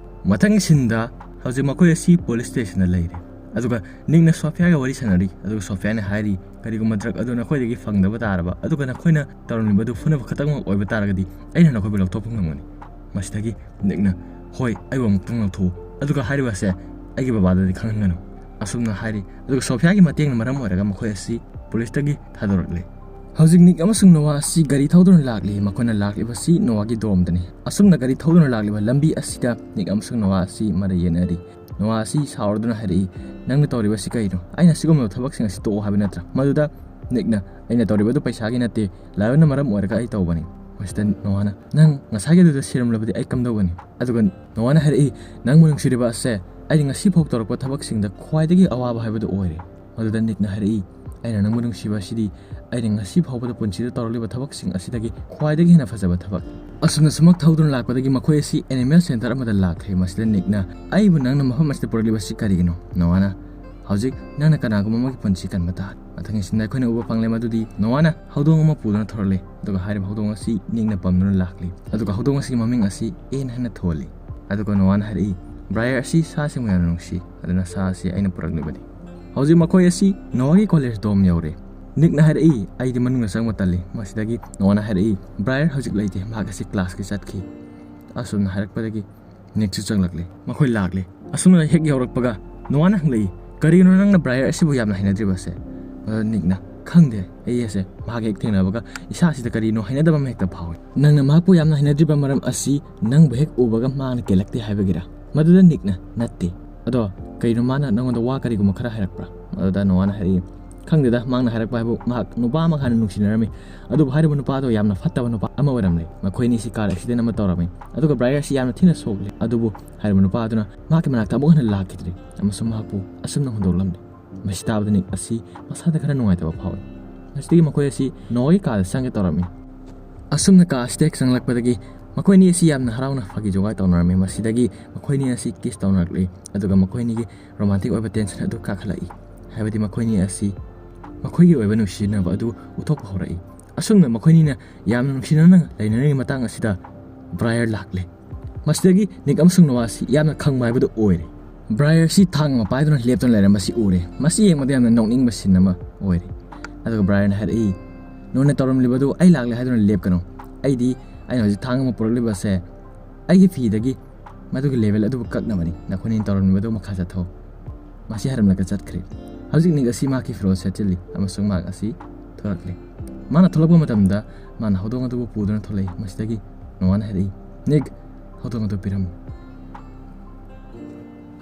ꯃꯊꯪꯒꯤ ꯁꯤꯟꯗ ꯍꯧꯖꯤꯛ ꯃꯈꯣꯏ ꯑꯁꯤ ꯄꯨꯂꯤꯁ ꯁ꯭ꯇꯦꯁꯟꯗ ꯂꯩꯔꯦ꯫ ꯑꯗꯨꯒ ꯅꯤꯛꯅ ꯁꯣꯐꯤꯌꯥꯒ ꯋꯥꯔꯤ ꯁꯥꯟꯅꯔꯤ꯫ ꯑꯗꯨꯒ ꯁꯣꯐꯤꯌꯥꯅ ꯍꯥꯏꯔꯤ, "ꯀꯔꯤꯒꯨꯝꯕ ꯗ꯭ꯔꯒ ꯑꯗꯨ ꯅꯈꯣꯏꯗꯒꯤ ꯐꯪꯗꯕ ꯇꯥꯔꯕ, ꯑꯗꯨꯒ ꯅꯈꯣꯏꯅ ꯇꯧꯔꯝꯂꯤꯕ ꯑꯗꯨ ꯐꯨꯅꯕ ꯈꯛꯇꯃꯛ ꯑꯣꯏꯕ ꯇꯥꯔꯒꯗꯤ ꯑꯩꯅ ꯅꯈꯣꯏꯕꯨ ꯂꯧꯊꯣꯛꯄ ꯉꯝꯒꯅꯤ"꯫ ꯃꯁꯤꯗꯒꯤ ꯅꯤꯛꯅ, "ꯍꯣꯏ, ꯑꯩꯕꯨ ꯑꯃꯨꯛꯇꯪ ꯂꯧꯊꯣꯛꯎ"꯫ ꯑꯗꯨꯒ ꯍꯥꯏꯔꯤꯕ ꯑꯁꯦ ꯑꯩꯒꯤ ꯕꯕꯥꯗꯗꯤ ꯈꯪꯍꯟꯒꯅꯨ," ꯑꯁꯨꯝꯅ ꯍꯥꯏꯔꯤ꯫ ꯑꯗꯨꯒ ꯁꯣꯐꯤꯌꯥꯒꯤ ꯃꯇꯦꯡꯅ ꯃꯔꯝ ꯑꯣꯏꯔꯒ ꯃꯈꯣꯏ ꯑꯁꯤ ꯄꯨꯂꯤꯁꯇꯒꯤ ꯊꯥꯗꯣꯔꯛꯂꯦ꯫ ꯍꯧꯖꯤꯛ ꯅꯤꯛ ꯑꯃꯁꯨꯡ ꯅꯣꯋꯥ ꯑꯁꯤ ꯒꯥꯔꯤ ꯊꯧꯗꯨꯅ ꯂꯥꯛꯂꯤ꯫ ꯃꯈꯣꯏꯅ ꯂꯥꯛꯂꯤꯕꯁꯤ ꯅꯣꯋꯥꯒꯤ ꯗꯣꯝꯗꯅꯤ꯫ ꯑꯁꯨꯝꯅ ꯒꯥꯔꯤ ꯊꯧꯗꯨꯅ ꯂꯥꯛꯂꯤꯕ ꯂꯝꯕꯤ ꯑꯁꯤꯗ ꯅꯤꯛ ꯑꯃꯁꯨꯡ ꯅꯣꯋꯥ ꯑꯁꯤ ꯃꯔꯩ ꯌꯦꯠꯅꯔꯤ꯫ ꯅꯣꯋꯥ ꯑꯁꯤ ꯁꯥꯎꯔꯗꯨꯅ ꯍꯥꯏꯔꯛꯏ, "ꯅꯪꯅ ꯇꯧꯔꯤꯕꯁꯤ ꯀꯔꯤꯅꯣ? ꯑꯩꯅ ꯁꯤꯒꯨꯝꯂꯕ ꯊꯕꯛꯁꯤꯡ ꯑꯁꯤ ꯇꯣꯛꯑꯣ ꯍꯥꯏꯕ ꯅꯠꯇ꯭ꯔꯥ?" ꯃꯗꯨꯗ ꯅꯤꯛꯅ, "ꯑꯩꯅ ꯇꯧꯔꯤꯕꯗꯨ ꯄꯩꯁꯥꯒꯤ ꯅꯠꯇꯦ, ꯂꯥꯏꯑꯣꯟꯅ ꯃꯔꯝ ꯑꯣꯏꯔꯒ ꯑꯩ ꯇꯧꯕꯅꯤ꯫" ꯃꯁꯤꯗ ꯅꯣꯋꯥꯅ, "ꯅꯪ ꯉꯁꯥꯏꯒꯤꯗꯨꯗ ꯁꯤꯔꯝꯂꯕꯗꯤ ꯑꯩ ꯀꯝꯗꯧꯒꯅꯤ?" ꯑꯗꯨꯒ ꯅꯣꯋꯥꯅ ꯍꯥꯏꯔꯛꯏ, "ꯅꯪꯕꯨ ꯅꯨꯡꯁꯤꯔꯤꯕ ꯑꯁꯦ ꯑꯩꯅ ꯉꯁꯤ ꯐꯥꯎ ꯇꯧꯔꯛꯄ ꯊꯕꯛꯁꯤꯡꯗ ꯈ꯭ꯋꯥꯏꯗꯒꯤ ꯑꯋꯥꯕ ꯍꯥꯏꯕꯗꯨ ꯑꯣꯏꯔꯦ꯫" ꯃꯗꯨꯗ ꯅꯤꯛꯅ ꯍꯥꯏꯔꯛꯏ, "ꯑꯩꯅ ꯅꯪꯕꯨ ꯅꯨꯡꯁꯤꯕ ꯑꯁꯤꯗꯤ ꯑꯩꯅ ꯉꯁꯤ ꯐꯥꯎꯕꯗ ꯄꯨꯟꯁꯤꯗ ꯇꯧꯔꯛꯂꯤꯕ ꯊꯕꯛꯁꯤꯡ ꯑꯁꯤꯗꯒꯤ ꯈ꯭ꯋꯥꯏꯗꯒꯤ ꯍꯦꯟꯅ ꯐꯖꯕ ꯊꯕꯛ꯫" ꯑꯁꯨꯝꯅ ꯁꯨꯃꯛ ꯊꯧꯗꯨꯅ ꯂꯥꯛꯄꯗꯒꯤ ꯃꯈꯣꯏ ꯑꯁꯤ ꯑꯦꯅꯤꯃꯦꯜ ꯁꯦꯟꯇꯔ ꯑꯃꯗ ꯂꯥꯛꯈ꯭ꯔꯦ꯫ ꯃꯁꯤꯗ ꯅꯤꯛꯅ, "ꯑꯩꯕꯨ ꯅꯪꯅ ꯃꯐꯝ ꯑꯁꯤꯗ ꯄꯨꯔꯛꯂꯤꯕꯁꯤ ꯀꯔꯤꯒꯤꯅꯣ?" ꯅꯣꯋꯥꯅ, "ꯍꯧꯖꯤꯛ ꯅꯪꯅ ꯀꯅꯥꯒꯨꯝꯕ ꯑꯃꯒꯤ ꯄꯨꯟꯁꯤ ꯀꯟꯕ ꯇꯥꯔꯦ꯫" ꯃꯊꯪꯒꯤ ꯁꯤꯟꯗ ꯑꯩꯈꯣꯏꯅ ꯎꯕ ꯐꯪꯂꯦ ꯃꯗꯨꯗꯤ ꯅꯣꯋꯥꯅ ꯍꯧꯗꯣꯡ ꯑꯃ ꯄꯨꯗꯨꯅ ꯊꯣꯔꯛꯂꯦ, ꯑꯗꯨꯒ ꯍꯥꯏꯔꯤꯕ ꯍꯧꯗꯣꯡ ꯑꯁꯤ ꯅꯤꯛꯅ ꯄꯝꯗꯨꯅ ꯂꯥꯛꯂꯤ, ꯑꯗꯨꯒ ꯍꯧꯗꯣꯡ ꯑꯁꯤꯒꯤ ꯃꯃꯤꯡ ꯑꯁꯤ ꯑꯦꯟ ꯍꯥꯏꯅ ꯊꯣꯜꯂꯤ꯫ ꯑꯗꯨꯒ ꯅꯣꯋꯥꯅ ꯍꯥꯏꯔꯛꯏ, "ꯕ꯭ꯔꯥꯌꯔ ꯑꯁꯤ ꯁꯥꯁꯤꯡꯕꯨ ꯌꯥꯝꯅ ꯅꯨꯡꯁꯤ, ꯑꯗꯨꯅ ꯁꯥ ꯑꯁꯤ ꯑꯩꯅ ꯄꯨꯔꯛꯂꯤꯕꯅꯤ꯫" ꯍꯧꯖꯤꯛ ꯃꯈꯣꯏ ꯑꯁꯤ ꯅꯣꯋꯥꯒꯤ ꯀꯣꯂꯦꯖ ꯗꯣꯝ ꯌꯧꯔꯦ꯫ ꯅꯤꯛꯅ ꯍꯥꯏꯔꯛꯏ, "ꯑꯩꯗꯤ ꯃꯅꯨꯡꯗ ꯆꯪꯕ ꯇꯜꯂꯤ꯫" ꯃꯁꯤꯗꯒꯤ ꯅꯣꯋꯥꯅ ꯍꯥꯏꯔꯛꯏ, "ꯕ꯭ꯔꯥꯌꯔ ꯍꯧꯖꯤꯛ ꯂꯩꯇꯦ, ꯃꯍꯥꯛ ꯑꯁꯤ ꯀ꯭ꯂꯥꯁꯀꯤ ꯆꯠꯈꯤ꯫" ꯑꯁꯨꯝꯅ ꯍꯥꯏꯔꯛꯄꯗꯒꯤ ꯅꯤꯛꯁꯨ ꯆꯪꯂꯛꯂꯦ꯫ ꯃꯈꯣꯏ ꯂꯥꯛꯂꯦ꯫ ꯑꯁꯨꯝꯅ ꯍꯦꯛ ꯌꯧꯔꯛꯄꯒ ꯅꯣꯋꯥꯅ ꯍꯪꯂꯛꯏ, "ꯀꯔꯤꯒꯤꯅꯣ ꯅꯪꯅ ꯕ꯭ꯔꯥꯌꯔ ꯑꯁꯤꯕꯨ ꯌꯥꯝꯅ ꯍꯩꯅꯗ꯭ꯔꯤꯕꯁꯦ?" ꯑꯗꯨꯗ ꯅꯤꯛꯅ, "ꯈꯪꯗꯦ, ꯑꯩ ꯑꯁꯦ ꯃꯍꯥꯛ ꯍꯦꯛ ꯊꯦꯡꯅꯕꯒ ꯏꯁꯥꯁꯤꯗ ꯀꯔꯤꯅꯣ ꯍꯩꯅꯗꯕ ꯑꯃ ꯍꯦꯛꯇ ꯐꯥꯎꯏ꯫" "ꯅꯪꯅ ꯃꯍꯥꯛꯄꯨ ꯌꯥꯝꯅ ꯍꯩꯅꯗ꯭ꯔꯤꯕ ꯃꯔꯝ ꯑꯁꯤ ꯅꯪꯕꯨ ꯍꯦꯛ ꯎꯕꯒ ꯃꯍꯥꯛꯅ ꯀꯦꯜꯂꯛꯇꯦ ꯍꯥꯏꯕꯒꯤꯔ?" ꯃꯗꯨꯗ ꯅꯤꯛꯅ, "ꯅꯠꯇꯦ꯫ ꯑꯗꯣ ꯀꯔꯤꯅꯣ ꯃꯥꯅ ꯅꯪꯉꯣꯟꯗ ꯋꯥ ꯀꯔꯤꯒꯨꯝꯕ ꯈꯔ ꯍꯥꯏꯔꯛꯄ꯭ꯔꯥ?" ꯑꯗꯨꯗ ꯅꯣꯋꯥꯅ ꯍꯥꯏꯔꯛꯏ, "ꯈꯪꯗꯦꯗ, ꯃꯍꯥꯛꯅ ꯍꯥꯏꯔꯛꯄ ꯍꯥꯏꯕꯨ ꯃꯍꯥꯛ ꯅꯨꯄꯥ ꯑꯃꯒ ꯍꯥꯟꯅ ꯅꯨꯡꯁꯤꯅꯔꯝꯃꯤ꯫ ꯑꯗꯨꯕꯨ ꯍꯥꯏꯔꯤꯕ ꯅꯨꯄꯥꯗꯣ ꯌꯥꯝꯅ ꯐꯠꯇꯕ ꯅꯨꯄꯥ ꯑꯃ ꯑꯣꯏꯔꯝꯂꯦ꯫ ꯃꯈꯣꯏ ꯑꯅꯤꯁꯤ ꯀꯥꯔ ꯑꯦꯛꯁꯤꯗꯦꯟ ꯑꯃ ꯇꯧꯔꯝꯃꯤ꯫ ꯑꯗꯨꯒ ꯕ꯭ꯔꯥꯌꯔ ꯑꯁꯤ ꯌꯥꯝꯅ ꯊꯤꯅ ꯁꯣꯛꯂꯦ꯫ ꯑꯗꯨꯕꯨ ꯍꯥꯏꯔꯤꯕ ꯅꯨꯄꯥ ꯑꯗꯨꯅ ꯃꯍꯥꯛꯀꯤ ꯃꯅꯥꯛꯇ ꯑꯃꯨꯛ ꯍꯟꯅ ꯂꯥꯛꯈꯤꯗ꯭ꯔꯦ ꯑꯃꯁꯨꯡ ꯃꯍꯥꯛꯄꯨ ꯑꯁꯨꯝꯅ ꯍꯨꯟꯗꯣꯛꯂꯝꯂꯦ꯫" ꯃꯁꯤ ꯇꯥꯕꯗ ꯅꯤꯛ ꯑꯁꯤ ꯃꯁꯥꯗ ꯈꯔ ꯅꯨꯡꯉꯥꯏꯇꯕ ꯐꯥꯎꯏ꯫ ꯃꯁꯤꯗꯒꯤ ꯃꯈꯣꯏ ꯑꯁꯤ ꯅꯣꯋꯥꯒꯤ ꯀꯥꯗ ꯆꯪꯒꯦ ꯇꯧꯔꯝꯃꯤ꯫ ꯑꯁꯨꯝꯅ ꯀꯥ ꯑꯁꯤꯗ ꯍꯦꯛ ꯆꯪꯂꯛꯄꯗꯒꯤ ꯃꯈꯣꯏ ꯑꯅꯤ ꯑꯁꯤ ꯌꯥꯝꯅ ꯍꯔꯥꯎꯅ ꯐꯥꯒꯤ ꯖꯣꯒꯥꯏ ꯇꯧꯅꯔꯝꯃꯤ꯫ ꯃꯁꯤꯗꯒꯤ ꯃꯈꯣꯏ ꯑꯅꯤ ꯑꯁꯤ ꯀꯤꯁ ꯇꯧꯅꯔꯛꯂꯤ꯫ ꯑꯗꯨꯒ ꯃꯈꯣꯏ ꯑꯅꯤꯒꯤ ꯔꯣꯃꯥꯟꯇꯤꯛ ꯑꯣꯏꯕ ꯇꯦꯟꯁꯟ ꯑꯗꯨ ꯀꯥꯈꯠꯂꯛꯏ꯫ ꯍꯥꯏꯕꯗꯤ ꯃꯈꯣꯏ ꯑꯅꯤ ꯑꯁꯤ ꯃꯈꯣꯏꯒꯤ ꯑꯣꯏꯕ ꯅꯨꯡꯁꯤꯅꯕ ꯑꯗꯨ ꯎꯠꯊꯣꯛꯄ ꯍꯧꯔꯛꯏ꯫ ꯑꯁꯨꯝꯅ ꯃꯈꯣꯏ ꯑꯅꯤꯅ ꯌꯥꯝꯅ ꯅꯨꯡꯁꯤꯅꯅ ꯂꯩꯅꯔꯤꯉꯩ ꯃꯇꯥꯡ ꯑꯁꯤꯗ ꯕ꯭ꯔꯥꯌꯔ ꯂꯥꯛꯂꯦ꯫ ꯃꯁꯤꯗꯒꯤ ꯅꯤꯛ ꯑꯃꯁꯨꯡ ꯅꯣꯋꯥ ꯑꯁꯤ ꯌꯥꯝꯅ ꯈꯪꯕ ꯍꯥꯏꯕꯗꯨ ꯑꯣꯏꯔꯦ꯫ ꯕ꯭ꯔꯥꯌꯔ ꯑꯁꯤ ꯊꯥꯡ ꯑꯃ ꯄꯥꯏꯗꯨꯅ ꯂꯦꯞꯇꯨꯅ ꯂꯩꯔꯝꯕꯁꯤ ꯎꯔꯦ꯫ ꯃꯁꯤ ꯌꯦꯡꯕꯗ ꯌꯥꯝꯅ ꯅꯣꯛꯅꯤꯡꯕ ꯁꯤꯟ ꯑꯃ ꯑꯣꯏꯔꯦ꯫ ꯑꯗꯨꯒ ꯕ꯭ꯔꯥꯌꯔꯅ ꯍꯥꯏꯔꯛꯏ, "ꯅꯣꯏꯅ ꯇꯧꯔꯝꯂꯤꯕꯗꯨ ꯑꯩ ꯂꯥꯛꯂꯦ ꯍꯥꯏꯗꯨꯅ ꯂꯦꯞꯀꯅꯨ꯫ ꯑꯩꯗꯤ, ꯑꯩꯅ ꯍꯧꯖꯤꯛ ꯊꯥꯡ ꯑꯃ ꯄꯨꯔꯛꯂꯤꯕ ꯑꯁꯦ ꯑꯩꯒꯤ ꯐꯤꯗꯒꯤ ꯃꯗꯨꯒꯤ ꯂꯦꯚꯦꯜ ꯑꯗꯨꯕꯨ ꯀꯛꯅꯕꯅꯤ꯫ ꯅꯈꯣꯏꯅ ꯇꯧꯔꯝꯃꯤꯕꯗꯨ ꯃꯈꯥ ꯆꯠꯊꯧ꯫ ꯃꯁꯤ ꯍꯥꯏꯔꯝꯂꯒ ꯆꯠꯈ꯭ꯔꯦ꯫ ꯍꯧꯖꯤꯛ ꯅꯤꯛ ꯑꯁꯤ ꯃꯍꯥꯛꯀꯤ ꯐꯤꯔꯣꯜ ꯁꯦꯠꯆꯤꯜꯂꯤ ꯑꯃꯁꯨꯡ ꯃꯍꯥꯛ ꯑꯁꯤ ꯊꯣꯔꯛꯂꯦ꯫ ꯃꯥꯅ ꯊꯣꯛꯂꯛꯄ ꯃꯇꯝꯗ ꯃꯥꯅ ꯍꯧꯗꯣꯡ ꯑꯗꯨꯕꯨ ꯄꯨꯗꯨꯅ ꯊꯣꯛꯂꯛꯏ꯫ ꯃꯁꯤꯗꯒꯤ ꯅꯣꯋꯥꯅ ꯍꯥꯏꯔꯛꯏ, "ꯅꯤꯛ, ꯍꯧꯗꯣꯡ ꯑꯗꯨ ꯄꯤꯔꯝꯃꯨ"꯫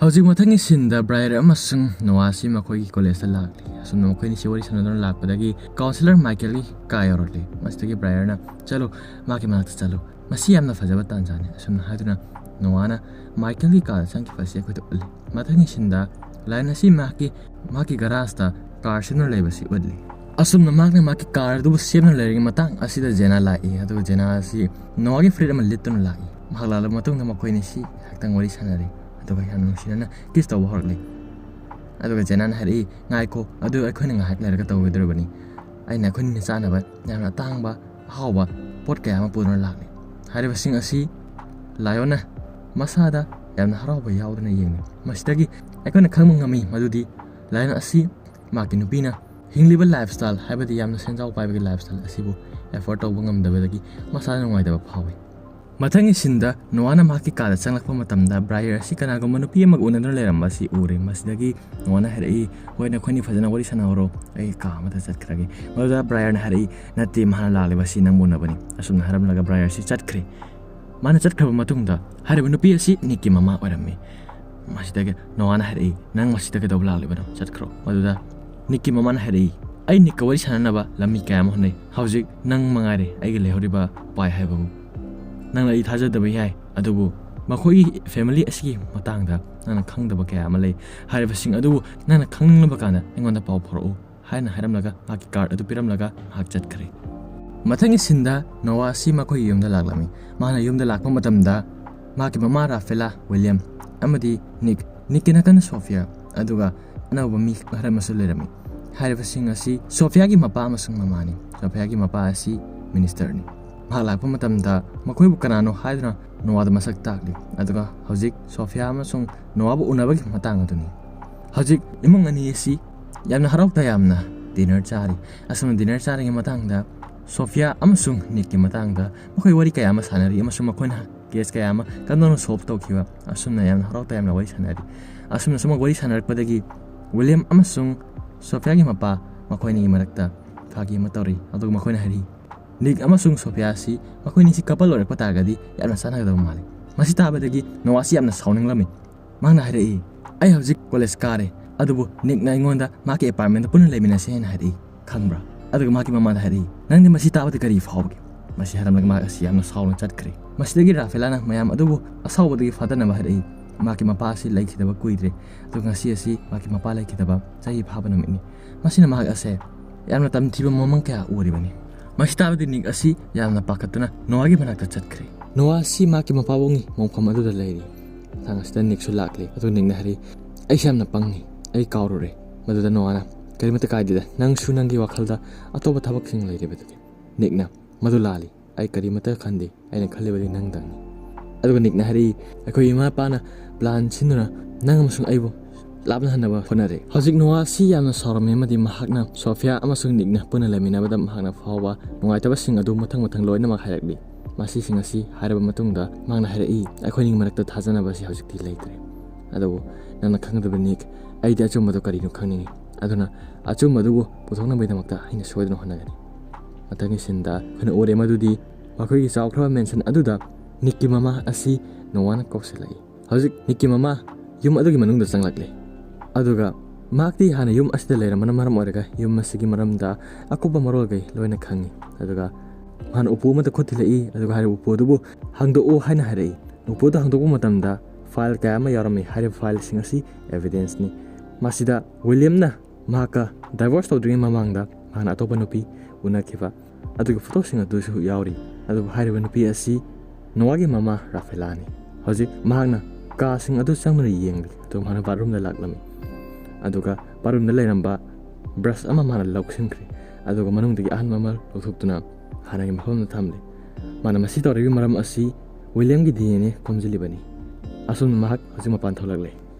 ꯍꯧꯖꯤꯛ ꯃꯊꯪꯒꯤ ꯁꯤꯟꯗ ꯕ꯭ꯔꯥꯌꯔ ꯑꯃꯁꯨꯡ ꯅꯣꯋꯥ ꯑꯁꯤ ꯃꯈꯣꯏꯒꯤ ꯀꯣꯂꯦꯖꯇ ꯂꯥꯛꯂꯤ꯫ ꯑꯁꯨꯝꯅ ꯃꯈꯣꯏꯅꯤꯁꯤ ꯋꯥꯔꯤ ꯁꯥꯟꯅꯗꯨꯅ ꯂꯥꯛꯄꯗꯒꯤ ꯀꯥꯎꯟꯁꯤꯂꯔ ꯃꯥꯏꯀꯦꯜꯒꯤ ꯀꯥ ꯌꯧꯔꯛꯂꯤ꯫ ꯃꯁꯤꯗꯒꯤ ꯕ꯭ꯔꯥꯌꯔꯅ, "ꯆꯠꯂꯨ, ꯃꯍꯥꯛꯀꯤ ꯃꯅꯥꯛꯇ ꯆꯠꯂꯨ꯫ ꯃꯁꯤ ꯌꯥꯝꯅ ꯐꯖꯕ ꯇꯥꯟꯖꯥꯅꯤ"꯫ ꯑꯁꯨꯝꯅ ꯍꯥꯏꯗꯨꯅ ꯅꯣꯋꯥꯅ ꯃꯥꯏꯀꯦꯜꯒꯤ ꯀꯥꯗ ꯆꯪꯈꯤꯕ ꯑꯁꯤ ꯑꯩꯈꯣꯏꯗ ꯎꯠꯂꯤ꯫ ꯃꯊꯪꯒꯤ ꯁꯤꯟꯗ ꯂꯥꯏꯟ ꯑꯁꯤ ꯃꯍꯥꯛꯀꯤ, ꯃꯍꯥꯛꯀꯤ ꯒꯔꯥꯖꯇ ꯀꯥꯔ ꯁꯦꯝꯗꯨꯅ ꯂꯩꯕꯁꯤ ꯎꯠꯂꯤ꯫ ꯑꯁꯨꯝꯅ ꯃꯍꯥꯛꯅ ꯃꯍꯥꯛꯀꯤ ꯀꯥꯔ ꯑꯗꯨꯕꯨ ꯁꯦꯝꯗꯨꯅ ꯂꯩꯔꯤꯉꯩ ꯃꯇꯥꯡ ꯑꯁꯤꯗ ꯖꯦꯅꯥ ꯂꯥꯛꯏ꯫ ꯑꯗꯨꯒ ꯖꯦꯅꯥ ꯑꯁꯤ ꯅꯣꯋꯥꯒꯤ ꯐꯨꯔꯤꯠ ꯑꯃ ꯂꯤꯠꯇꯨꯅ ꯂꯥꯛꯏ꯫ ꯃꯍꯥꯛ ꯂꯥꯛꯂꯕ ꯃꯇꯨꯡꯗ ꯃꯈꯣꯏ ꯑꯅꯤꯁꯤ ꯉꯥꯏꯍꯥꯛꯇꯪ ꯋꯥꯔꯤ ꯁꯥꯟꯅꯔꯤ꯫ ꯑꯗꯨꯒ ꯌꯥꯝꯅ ꯅꯨꯡꯁꯤꯅꯅ ꯀꯤꯁ ꯇꯧꯕ ꯍꯧꯔꯛꯂꯤ꯫ ꯑꯗꯨꯒ ꯖꯦꯅꯥꯅ ꯍꯥꯏꯔꯛꯏ, "ꯉꯥꯏꯈꯣ, ꯑꯗꯨ ꯑꯩꯈꯣꯏꯅ ꯉꯥꯏꯍꯥꯛ ꯂꯩꯔꯒ ꯇꯧꯒꯗꯧꯔꯤꯕꯅꯤ꯫ ꯑꯩꯅ ꯑꯩꯈꯣꯏꯅ ꯆꯥꯅꯕ ꯌꯥꯝꯅ ꯑꯇꯥꯡꯕ ꯑꯍꯥꯎꯕ ꯄꯣꯠ ꯀꯌꯥ ꯑꯃ ꯄꯨꯗꯨꯅ ꯂꯥꯛꯂꯤ"꯫ ꯍꯥꯏꯔꯤꯕꯁꯤꯡ ꯑꯁꯤ ꯂꯥꯏꯑꯣꯟꯅ ꯃꯁꯥꯗ ꯌꯥꯝꯅ ꯍꯔꯥꯎꯕ ꯌꯥꯎꯗꯨꯅ ꯌꯦꯡꯂꯤ꯫ ꯃꯁꯤꯗꯒꯤ ꯑꯩꯈꯣꯏꯅ ꯈꯪꯕ ꯉꯝꯃꯤ ꯃꯗꯨꯗꯤ ꯂꯥꯏꯑꯣꯟ ꯑꯁꯤ ꯃꯍꯥꯛꯀꯤ ꯅꯨꯄꯤꯅ ꯍꯤꯡꯂꯤꯕ ꯂꯥꯏꯐ ꯁ꯭ꯇꯥꯏꯜ, ꯍꯥꯏꯕꯗꯤ ꯌꯥꯝꯅ ꯁꯦꯟꯖꯥꯎ ꯄꯥꯏꯕꯒꯤ ꯂꯥꯏꯐ ꯁ꯭ꯇꯥꯏꯜ ꯑꯁꯤꯕꯨ ꯑꯦꯐꯣꯔꯗ ꯇꯧꯕ ꯉꯝꯗꯕꯗꯒꯤ ꯃꯁꯥꯗ ꯅꯨꯡꯉꯥꯏꯇꯕ ꯐꯥꯎꯏ꯫ ꯃꯊꯪꯒꯤ ꯁꯤꯟꯗ ꯅꯣꯋꯥꯅ ꯃꯍꯥꯛꯀꯤ ꯀꯥꯗ ꯆꯪꯂꯛꯄ ꯃꯇꯝꯗ ꯕ꯭ꯔꯥꯌꯔ ꯑꯁꯤ ꯀꯅꯥꯒꯨꯝꯕ ꯅꯨꯄꯤ ꯑꯃꯒ ꯎꯅꯗꯨꯅ ꯂꯩꯔꯝꯕ ꯑꯁꯤ ꯎꯔꯦ꯫ ꯃꯁꯤꯗꯒꯤ ꯅꯣꯋꯥꯅ ꯍꯥꯏꯔꯛꯏ, "ꯍꯣꯏ, ꯅꯈꯣꯏꯅꯤ ꯐꯖꯅ ꯋꯥꯔꯤ ꯁꯥꯟꯅꯍꯧꯔꯣ, ꯑꯩ ꯀꯥ ꯑꯃꯗ ꯆꯠꯈ꯭ꯔꯒꯦ"꯫ ꯃꯗꯨꯗ ꯕ꯭ꯔꯥꯌꯔꯅ ꯍꯥꯏꯔꯛꯏ, "ꯅꯠꯇꯦ, ꯃꯍꯥꯛꯅ ꯂꯥꯛꯂꯤꯕ ꯑꯁꯤ ꯅꯪꯕꯨ ꯎꯅꯕꯅꯤ"꯫ ꯑꯁꯨꯝꯅ ꯍꯥꯏꯔꯝꯂꯒ ꯕ꯭ꯔꯥꯌꯔ ꯑꯁꯤ ꯆꯠꯈ꯭ꯔꯦ꯫ ꯃꯥꯅ ꯆꯠꯈ꯭ꯔꯕ ꯃꯇꯨꯡꯗ ꯍꯥꯏꯔꯤꯕ ꯅꯨꯄꯤ ꯑꯁꯤ ꯅꯤꯛꯀꯤ ꯃꯃꯥ ꯑꯣꯏꯔꯝꯃꯤ꯫ ꯃꯁꯤꯗꯒꯤ ꯅꯣꯋꯥꯅ ꯍꯥꯏꯔꯛꯏ, "ꯅꯪ ꯃꯁꯤꯗ ꯀꯩꯗꯧꯕ ꯂꯥꯛꯂꯤꯕꯅꯣ? ꯆꯠꯈ꯭ꯔꯣ"꯫ ꯃꯗꯨꯗ ꯅꯤꯛꯀꯤ ꯃꯃꯥꯅ ꯍꯥꯏꯔꯛꯏ, "ꯑꯩ ꯅꯤꯛꯀ ꯋꯥꯔꯤ ꯁꯥꯟꯅꯅꯕ ꯂꯝꯕꯤ ꯀꯌꯥ ꯑꯃ ꯍꯣꯠꯅꯩ꯫ ꯍꯧꯖꯤꯛ ꯅꯪ ꯃꯉꯥꯏꯔꯦ ꯑꯩꯒꯤ ꯂꯩꯍꯧꯔꯤꯕ ꯎꯄꯥꯏ ꯍꯥꯏꯕꯕꯨ꯫ ꯅꯪꯅ ꯑꯩ ꯊꯥꯖꯗꯕ ꯌꯥꯏ, ꯑꯗꯨꯕꯨ ꯃꯈꯣꯏꯒꯤ ꯐꯦꯃꯤꯂꯤ ꯑꯁꯤꯒꯤ ꯃꯇꯥꯡꯗ ꯅꯪꯅ ꯈꯪꯗꯕ ꯀꯌꯥ ꯑꯃ ꯂꯩ꯫ ꯍꯥꯏꯔꯤꯕꯁꯤꯡ ꯑꯗꯨꯕꯨ ꯅꯪꯅ ꯈꯪꯅꯤꯡꯂꯕ ꯀꯥꯟꯗ ꯑꯩꯉꯣꯟꯗ ꯄꯥꯎ ꯐꯥꯎꯔꯛꯎ" ꯍꯥꯏꯅ ꯍꯥꯏꯔꯝꯂꯒ ꯃꯍꯥꯛꯀꯤ ꯀꯥꯔꯗ ꯑꯗꯨ ꯄꯤꯔꯝꯂꯒ ꯃꯍꯥꯛ ꯆꯠꯈ꯭ꯔꯦ꯫ ꯃꯊꯪꯒꯤ ꯁꯤꯟꯗ ꯅꯣꯋꯥ ꯑꯁꯤ ꯃꯈꯣꯏꯒꯤ ꯌꯨꯝꯗ ꯂꯥꯛꯂꯝꯃꯤ꯫ ꯃꯍꯥꯛꯅ ꯌꯨꯝꯗ ꯂꯥꯛꯄ ꯃꯇꯝꯗ ꯃꯍꯥꯛꯀꯤ ꯃꯃꯥ ꯔꯥꯐꯦꯂꯥ, ꯋꯤꯂꯤꯌꯝ ꯑꯃꯗꯤ ꯅꯤꯛ, ꯅꯤꯛꯀꯤ ꯅꯥꯀꯟꯗ ꯁꯣꯐꯤꯌꯥ, ꯑꯗꯨꯒ ꯑꯅꯧꯕ ꯃꯤ ꯈꯔ ꯑꯃꯁꯨ ꯂꯩꯔꯝꯃꯤ꯫ ꯍꯥꯏꯔꯤꯕꯁꯤꯡ ꯑꯁꯤ ꯁꯣꯐꯤꯌꯥꯒꯤ ꯃꯄꯥ ꯑꯃꯁꯨꯡ ꯃꯃꯥꯅꯤ꯫ ꯁꯣꯐꯤꯌꯥꯒꯤ ꯃꯄꯥ ꯑꯁꯤ ꯃꯤꯅꯤꯁꯇꯔꯅꯤ꯫ ꯃꯍꯥꯛ ꯂꯥꯛꯄ ꯃꯇꯝꯗ ꯃꯈꯣꯏꯕꯨ ꯀꯅꯥꯅꯣ ꯍꯥꯏꯗꯨꯅ ꯅꯣꯋꯥꯗ ꯃꯁꯛ ꯇꯥꯛꯂꯤ꯫ ꯑꯗꯨꯒ ꯍꯧꯖꯤꯛ ꯁꯣꯐꯤꯌꯥ ꯑꯃꯁꯨꯡ ꯅꯣꯋꯥꯕꯨ ꯎꯅꯕꯒꯤ ꯃꯇꯥꯡ ꯑꯗꯨꯅꯤ꯫ ꯍꯧꯖꯤꯛ ꯏꯃꯨꯡ ꯑꯅꯤ ꯑꯁꯤ ꯌꯥꯝꯅ ꯍꯔꯥꯎ ꯇꯌꯥꯝꯅ ꯗꯤꯅꯔ ꯆꯥꯔꯤ꯫ ꯑꯁꯨꯝꯅ ꯗꯤꯅꯔ ꯆꯥꯔꯤꯉꯩ ꯃꯇꯥꯡꯗ ꯁꯣꯐꯤꯌꯥ ꯑꯃꯁꯨꯡ ꯅꯤꯛꯀꯤ ꯃꯇꯥꯡꯗ ꯃꯈꯣꯏ ꯋꯥꯔꯤ ꯀꯌꯥ ꯑꯃ ꯁꯥꯟꯅꯔꯤ ꯑꯃꯁꯨꯡ ꯃꯈꯣꯏꯅ ꯀꯦꯁ ꯀꯌꯥ ꯑꯃ ꯀꯟꯅ ꯁꯣꯜꯕ ꯇꯧꯈꯤꯕ꯫ ꯑꯁꯨꯝꯅ ꯌꯥꯝꯅ ꯍꯔꯥꯎ ꯇꯌꯥꯝꯅ ꯋꯥꯔꯤ ꯁꯥꯟꯅꯔꯤ꯫ ꯑꯁꯨꯝꯅ ꯁꯨꯝ ꯋꯥꯔꯤ ꯁꯥꯟꯅꯔꯛꯄꯗꯒꯤ ꯋꯤꯂꯤꯌꯝ ꯑꯃꯁꯨꯡ ꯁꯣꯐꯤꯌꯥꯒꯤ ꯃꯄꯥ, ꯃꯈꯣꯏ ꯑꯅꯤꯒꯤ ꯃꯔꯛꯇ ꯐꯥꯒꯤ ꯑꯃ ꯇꯧꯔꯤ꯫ ꯑꯗꯨꯒ ꯃꯈꯣꯏꯅ ꯍꯥꯏꯔꯤ, ꯅꯤꯛ ꯑꯃꯁꯨꯡ ꯁꯣꯐꯤꯌꯥ ꯑꯁꯤ ꯃꯈꯣꯏ ꯑꯅꯤꯁꯤ ꯀꯄꯜ ꯑꯣꯏꯔꯛꯄ ꯇꯥꯔꯒꯗꯤ ꯌꯥꯝꯅ ꯆꯥꯟꯅꯒꯗꯕ ꯃꯥꯜꯂꯤ꯫ ꯃꯁꯤ ꯇꯥꯕꯗꯒꯤ ꯅꯣꯋꯥꯁꯤ ꯌꯥꯝꯅ ꯁꯥꯎꯅꯤꯡꯂꯝꯃꯤ꯫ ꯃꯍꯥꯛꯅ ꯍꯥꯏꯔꯛꯏ, "ꯑꯩ ꯍꯧꯖꯤꯛ ꯀꯣꯂꯦꯖ ꯀꯥꯔꯦ, ꯑꯗꯨꯕꯨ ꯅꯤꯛꯅ ꯑꯩꯉꯣꯟꯗ ꯃꯍꯥꯛꯀꯤ ꯑꯦꯄꯥꯔꯠꯃꯦꯟꯗ ꯄꯨꯟꯅ ꯂꯩꯃꯤꯟꯅꯁꯦ ꯍꯥꯏꯅ ꯍꯥꯏꯔꯛꯏ, ꯈꯪꯕ꯭ꯔꯥ?" ꯑꯗꯨꯒ ꯃꯍꯥꯛꯀꯤ ꯃꯃꯥꯗ ꯍꯥꯏꯔꯛꯏ, "ꯅꯪꯗꯤ ꯃꯁꯤ ꯇꯥꯕꯗ ꯀꯔꯤ ꯐꯥꯎꯕꯒꯦ?" ꯃꯁꯤ ꯍꯥꯏꯔꯝꯂꯒ ꯃꯍꯥꯛ ꯑꯁꯤ ꯌꯥꯝꯅ ꯁꯥꯎꯅ ꯆꯠꯈ꯭ꯔꯦ꯫ ꯃꯁꯤꯗꯒꯤ ꯔꯥꯐꯦꯂꯥꯅ ꯃꯌꯥꯝ ꯑꯗꯨꯕꯨ ꯑꯁꯥꯎꯕꯗꯒꯤ ꯐꯥꯗꯅꯕ ꯍꯥꯏꯔꯛꯏ, ꯃꯍꯥꯛꯀꯤ ꯃꯄꯥ ꯑꯁꯤ ꯂꯩꯈꯤꯗꯕ ꯀꯨꯏꯗ꯭ꯔꯦ, ꯑꯗꯨꯒ ꯉꯁꯤ ꯑꯁꯤ ꯃꯍꯥꯛꯀꯤ ꯃꯄꯥ ꯂꯩꯈꯤꯗꯕ ꯆꯍꯤ ꯐꯥꯕ ꯅꯨꯃꯤꯠꯅꯤ꯫ ꯃꯁꯤꯅ ꯃꯍꯥꯛ ꯑꯁꯦ ꯌꯥꯝꯅ ꯇꯝꯊꯤꯕ ꯃꯃꯪ ꯀꯌꯥ ꯎꯔꯤꯕꯅꯤ꯫ ꯃꯁꯤ ꯇꯥꯕꯗꯤ ꯅꯤꯛ ꯑꯁꯤ ꯌꯥꯝꯅ ꯄꯥꯈꯠꯇꯨꯅ ꯅꯣꯋꯥꯒꯤ ꯃꯅꯥꯛꯇ ꯆꯠꯈ꯭ꯔꯦ꯫ ꯅꯣꯋꯥ ꯑꯁꯤ ꯃꯍꯥꯛꯀꯤ ꯃꯄꯥꯕꯨꯡꯒꯤ ꯃꯣꯡꯐꯝ ꯑꯗꯨꯗ ꯂꯩꯔꯤ꯫ ꯃꯇꯥꯡ ꯑꯁꯤꯗ ꯅꯤꯛꯁꯨ ꯂꯥꯛꯂꯦ꯫ ꯑꯗꯨ ꯅꯤꯛꯅ ꯍꯥꯏꯔꯤ, "ꯑꯩꯁꯦ ꯌꯥꯝꯅ ꯄꯪꯉꯤ, ꯑꯩ ꯀꯥꯎꯔꯨꯔꯦ꯫" ꯃꯗꯨꯗ ꯅꯣꯋꯥꯅ, "ꯀꯔꯤꯃꯠꯇ ꯀꯥꯏꯗꯦꯗ, ꯅꯪꯁꯨ ꯅꯪꯒꯤ ꯋꯥꯈꯜꯗ ꯑꯇꯣꯞꯄ ꯊꯕꯛꯁꯤꯡ ꯂꯩꯔꯤꯕꯗꯨꯗꯤ꯫" ꯅꯤꯛꯅ, "ꯃꯗꯨ ꯂꯥꯜꯂꯤ, ꯑꯩ ꯀꯔꯤꯃꯠꯇ ꯈꯟꯗꯦ, ꯑꯩꯅ ꯈꯜꯂꯤꯕꯗꯤ ꯅꯪꯗꯪꯅꯤ꯫" ꯑꯗꯨꯒ ꯅꯤꯛꯅ ꯍꯥꯏꯔꯛꯏ, "ꯑꯩꯈꯣꯏ ꯏꯃꯥ ꯏꯄꯥꯅ ꯄ꯭ꯂꯥꯟ ꯁꯤꯟꯗꯨꯅ ꯅꯪ ꯑꯃꯁꯨꯡ ꯑꯩꯕꯨ ꯂꯥꯞꯅꯍꯟꯅꯕ ꯍꯣꯠꯅꯔꯦ꯫" ꯍꯧꯖꯤꯛ ꯅꯣꯋꯥ ꯑꯁꯤ ꯌꯥꯝꯅ ꯁꯥꯎꯔꯝꯃꯤ ꯑꯃꯗꯤ ꯃꯍꯥꯛꯅ ꯁꯣꯐꯤꯌꯥ ꯑꯃꯁꯨꯡ ꯅꯤꯛꯅ ꯄꯨꯟꯅ ꯂꯩꯃꯤꯟꯅꯕꯗ ꯃꯍꯥꯛꯅ ꯐꯥꯎꯕ ꯅꯨꯡꯉꯥꯏꯇꯕꯁꯤꯡ ꯑꯗꯨ ꯃꯊꯪ ꯃꯊꯪ ꯂꯣꯏꯅꯃꯛ ꯍꯥꯏꯔꯛꯂꯤ꯫ ꯃꯁꯤꯁꯤꯡ ꯑꯁꯤ ꯍꯥꯏꯔꯕ ꯃꯇꯨꯡꯗ ꯃꯍꯥꯛꯅ ꯍꯥꯏꯔꯛꯏ, "ꯑꯩꯈꯣꯏꯅꯤꯒꯤ ꯃꯔꯛꯇ ꯊꯥꯖꯅꯕ ꯑꯁꯤ ꯍꯧꯖꯤꯛꯇꯤ ꯂꯩꯇ꯭ꯔꯦ꯫ ꯑꯗꯨꯕꯨ ꯅꯪꯅ ꯈꯪꯒꯗꯕ ꯅꯤꯛ, ꯑꯩꯗꯤ ꯑꯆꯨꯝꯕꯗꯨ ꯀꯔꯤꯅꯣ ꯈꯪꯅꯤꯡꯏ꯫ ꯑꯗꯨꯅ ꯑꯆꯨꯝꯕꯗꯨꯕꯨ ꯄꯨꯊꯣꯛꯅꯕꯒꯤꯗꯃꯛꯇ ꯑꯩꯅ ꯁꯣꯏꯗꯅ ꯍꯣꯠꯅꯒꯅꯤ꯫" ꯃꯊꯪꯒꯤ ꯁꯤꯟꯗ ꯑꯩꯈꯣꯏꯅ ꯎꯔꯦ ꯃꯗꯨꯗꯤ ꯃꯈꯣꯏꯒꯤ ꯆꯥꯎꯈ꯭ꯔꯕ ꯃꯦꯟꯁꯟ ꯑꯗꯨꯗ ꯅꯤꯛꯀꯤ ꯃꯃꯥ ꯑꯁꯤ ꯅꯣꯋꯥꯅ ꯀꯧꯁꯤꯜꯂꯛꯏ꯫ ꯍꯧꯖꯤꯛ ꯅꯤꯛꯀꯤ ꯃꯃꯥ ꯌꯨꯝ ꯑꯗꯨꯒꯤ ꯃꯅꯨꯡꯗ ꯆꯪꯂꯛꯂꯦ꯫ ꯑꯗꯨꯒ ꯃꯍꯥꯛꯇꯤ ꯍꯥꯟꯅ ꯌꯨꯝ ꯑꯁꯤꯗ ꯂꯩꯔꯝꯕꯅ ꯃꯔꯝ ꯑꯣꯏꯔꯒ ꯌꯨꯝ ꯑꯁꯤꯒꯤ ꯃꯔꯝꯗ ꯑꯀꯨꯞꯄ ꯃꯔꯣꯜꯈꯩ ꯂꯣꯏꯅ ꯈꯪꯉꯤ꯫ ꯑꯗꯨꯒ ꯃꯍꯥꯛꯅ ꯎꯄꯨ ꯑꯃꯗ ꯈꯨꯠ ꯊꯤꯜꯂꯛꯏ, ꯑꯗꯨꯒ ꯍꯥꯏꯔꯤꯕ ꯎꯄꯨ ꯑꯗꯨꯕꯨ ꯍꯥꯡꯗꯣꯛꯎ ꯍꯥꯏꯅ ꯍꯥꯏꯔꯛꯏ꯫ ꯎꯄꯨ ꯑꯗꯨ ꯍꯥꯡꯗꯣꯛꯄ ꯃꯇꯝꯗ ꯐꯥꯏꯜ ꯀꯌꯥ ꯑꯃ ꯌꯥꯎꯔꯝꯃꯤ꯫ ꯍꯥꯏꯔꯤꯕ ꯐꯥꯏꯜꯁꯤꯡ ꯑꯁꯤ ꯑꯦꯚꯤꯗꯦꯟꯁꯅꯤ꯫ ꯃꯁꯤꯗ ꯋꯤꯂꯤꯌꯝꯅ ꯃꯍꯥꯛꯀ ꯗꯥꯏꯚꯣꯔꯁ ꯇꯧꯗ꯭ꯔꯤꯉꯩ ꯃꯃꯥꯡꯗ ꯃꯍꯥꯛꯅ ꯑꯇꯣꯞꯄ ꯅꯨꯄꯤ ꯎꯅꯈꯤꯕ ꯑꯗꯨꯒꯤ ꯐꯣꯇꯣꯁꯤꯡ ꯑꯗꯨꯁꯨ ꯌꯥꯎꯔꯤ꯫ ꯑꯗꯨꯕꯨ ꯍꯥꯏꯔꯤꯕ ꯅꯨꯄꯤ ꯑꯁꯤ ꯅꯣꯋꯥꯒꯤ ꯃꯃꯥ ꯔꯥꯐꯦꯂꯥꯅꯤ꯫ ꯍꯧꯖꯤꯛ ꯃꯍꯥꯛꯅ ꯀꯥꯁꯤꯡ ꯑꯗꯨ ꯆꯪꯗꯨꯅ ꯌꯦꯡꯂꯤ꯫ ꯑꯗꯨꯒ ꯃꯍꯥꯛꯅ ꯕꯥꯠꯔꯨꯝꯗ ꯂꯥꯛꯂꯝꯃꯤ꯫ ꯑꯗꯨꯒ ꯕꯥꯠꯔꯨꯝꯗ ꯂꯩꯔꯝꯕ ꯕ꯭ꯔꯁ ꯑꯃ ꯃꯥꯅ ꯂꯧꯁꯤꯟꯈ꯭ꯔꯦ꯫ ꯑꯗꯨꯒ ꯃꯅꯨꯡꯗꯒꯤ ꯑꯍꯟꯕ ꯑꯃ ꯂꯧꯊꯣꯛꯇꯨꯅ ꯍꯥꯟꯅꯒꯤ ꯃꯐꯝꯗ ꯊꯝꯂꯦ꯫ ꯃꯥꯅ ꯃꯁꯤ ꯇꯧꯔꯤꯕꯒꯤ ꯃꯔꯝ ꯑꯁꯤ ꯋꯤꯂꯤꯌꯝꯒꯤ ꯗꯤ ꯑꯦꯟ ꯑꯦ ꯈꯣꯝꯖꯤꯜꯂꯤꯕꯅꯤ꯫ ꯑꯁꯨꯝꯅ ꯃꯍꯥꯛ ꯍꯧꯖꯤꯛ ꯃꯄꯥꯟ ꯊꯣꯛꯂꯛꯂꯦ꯫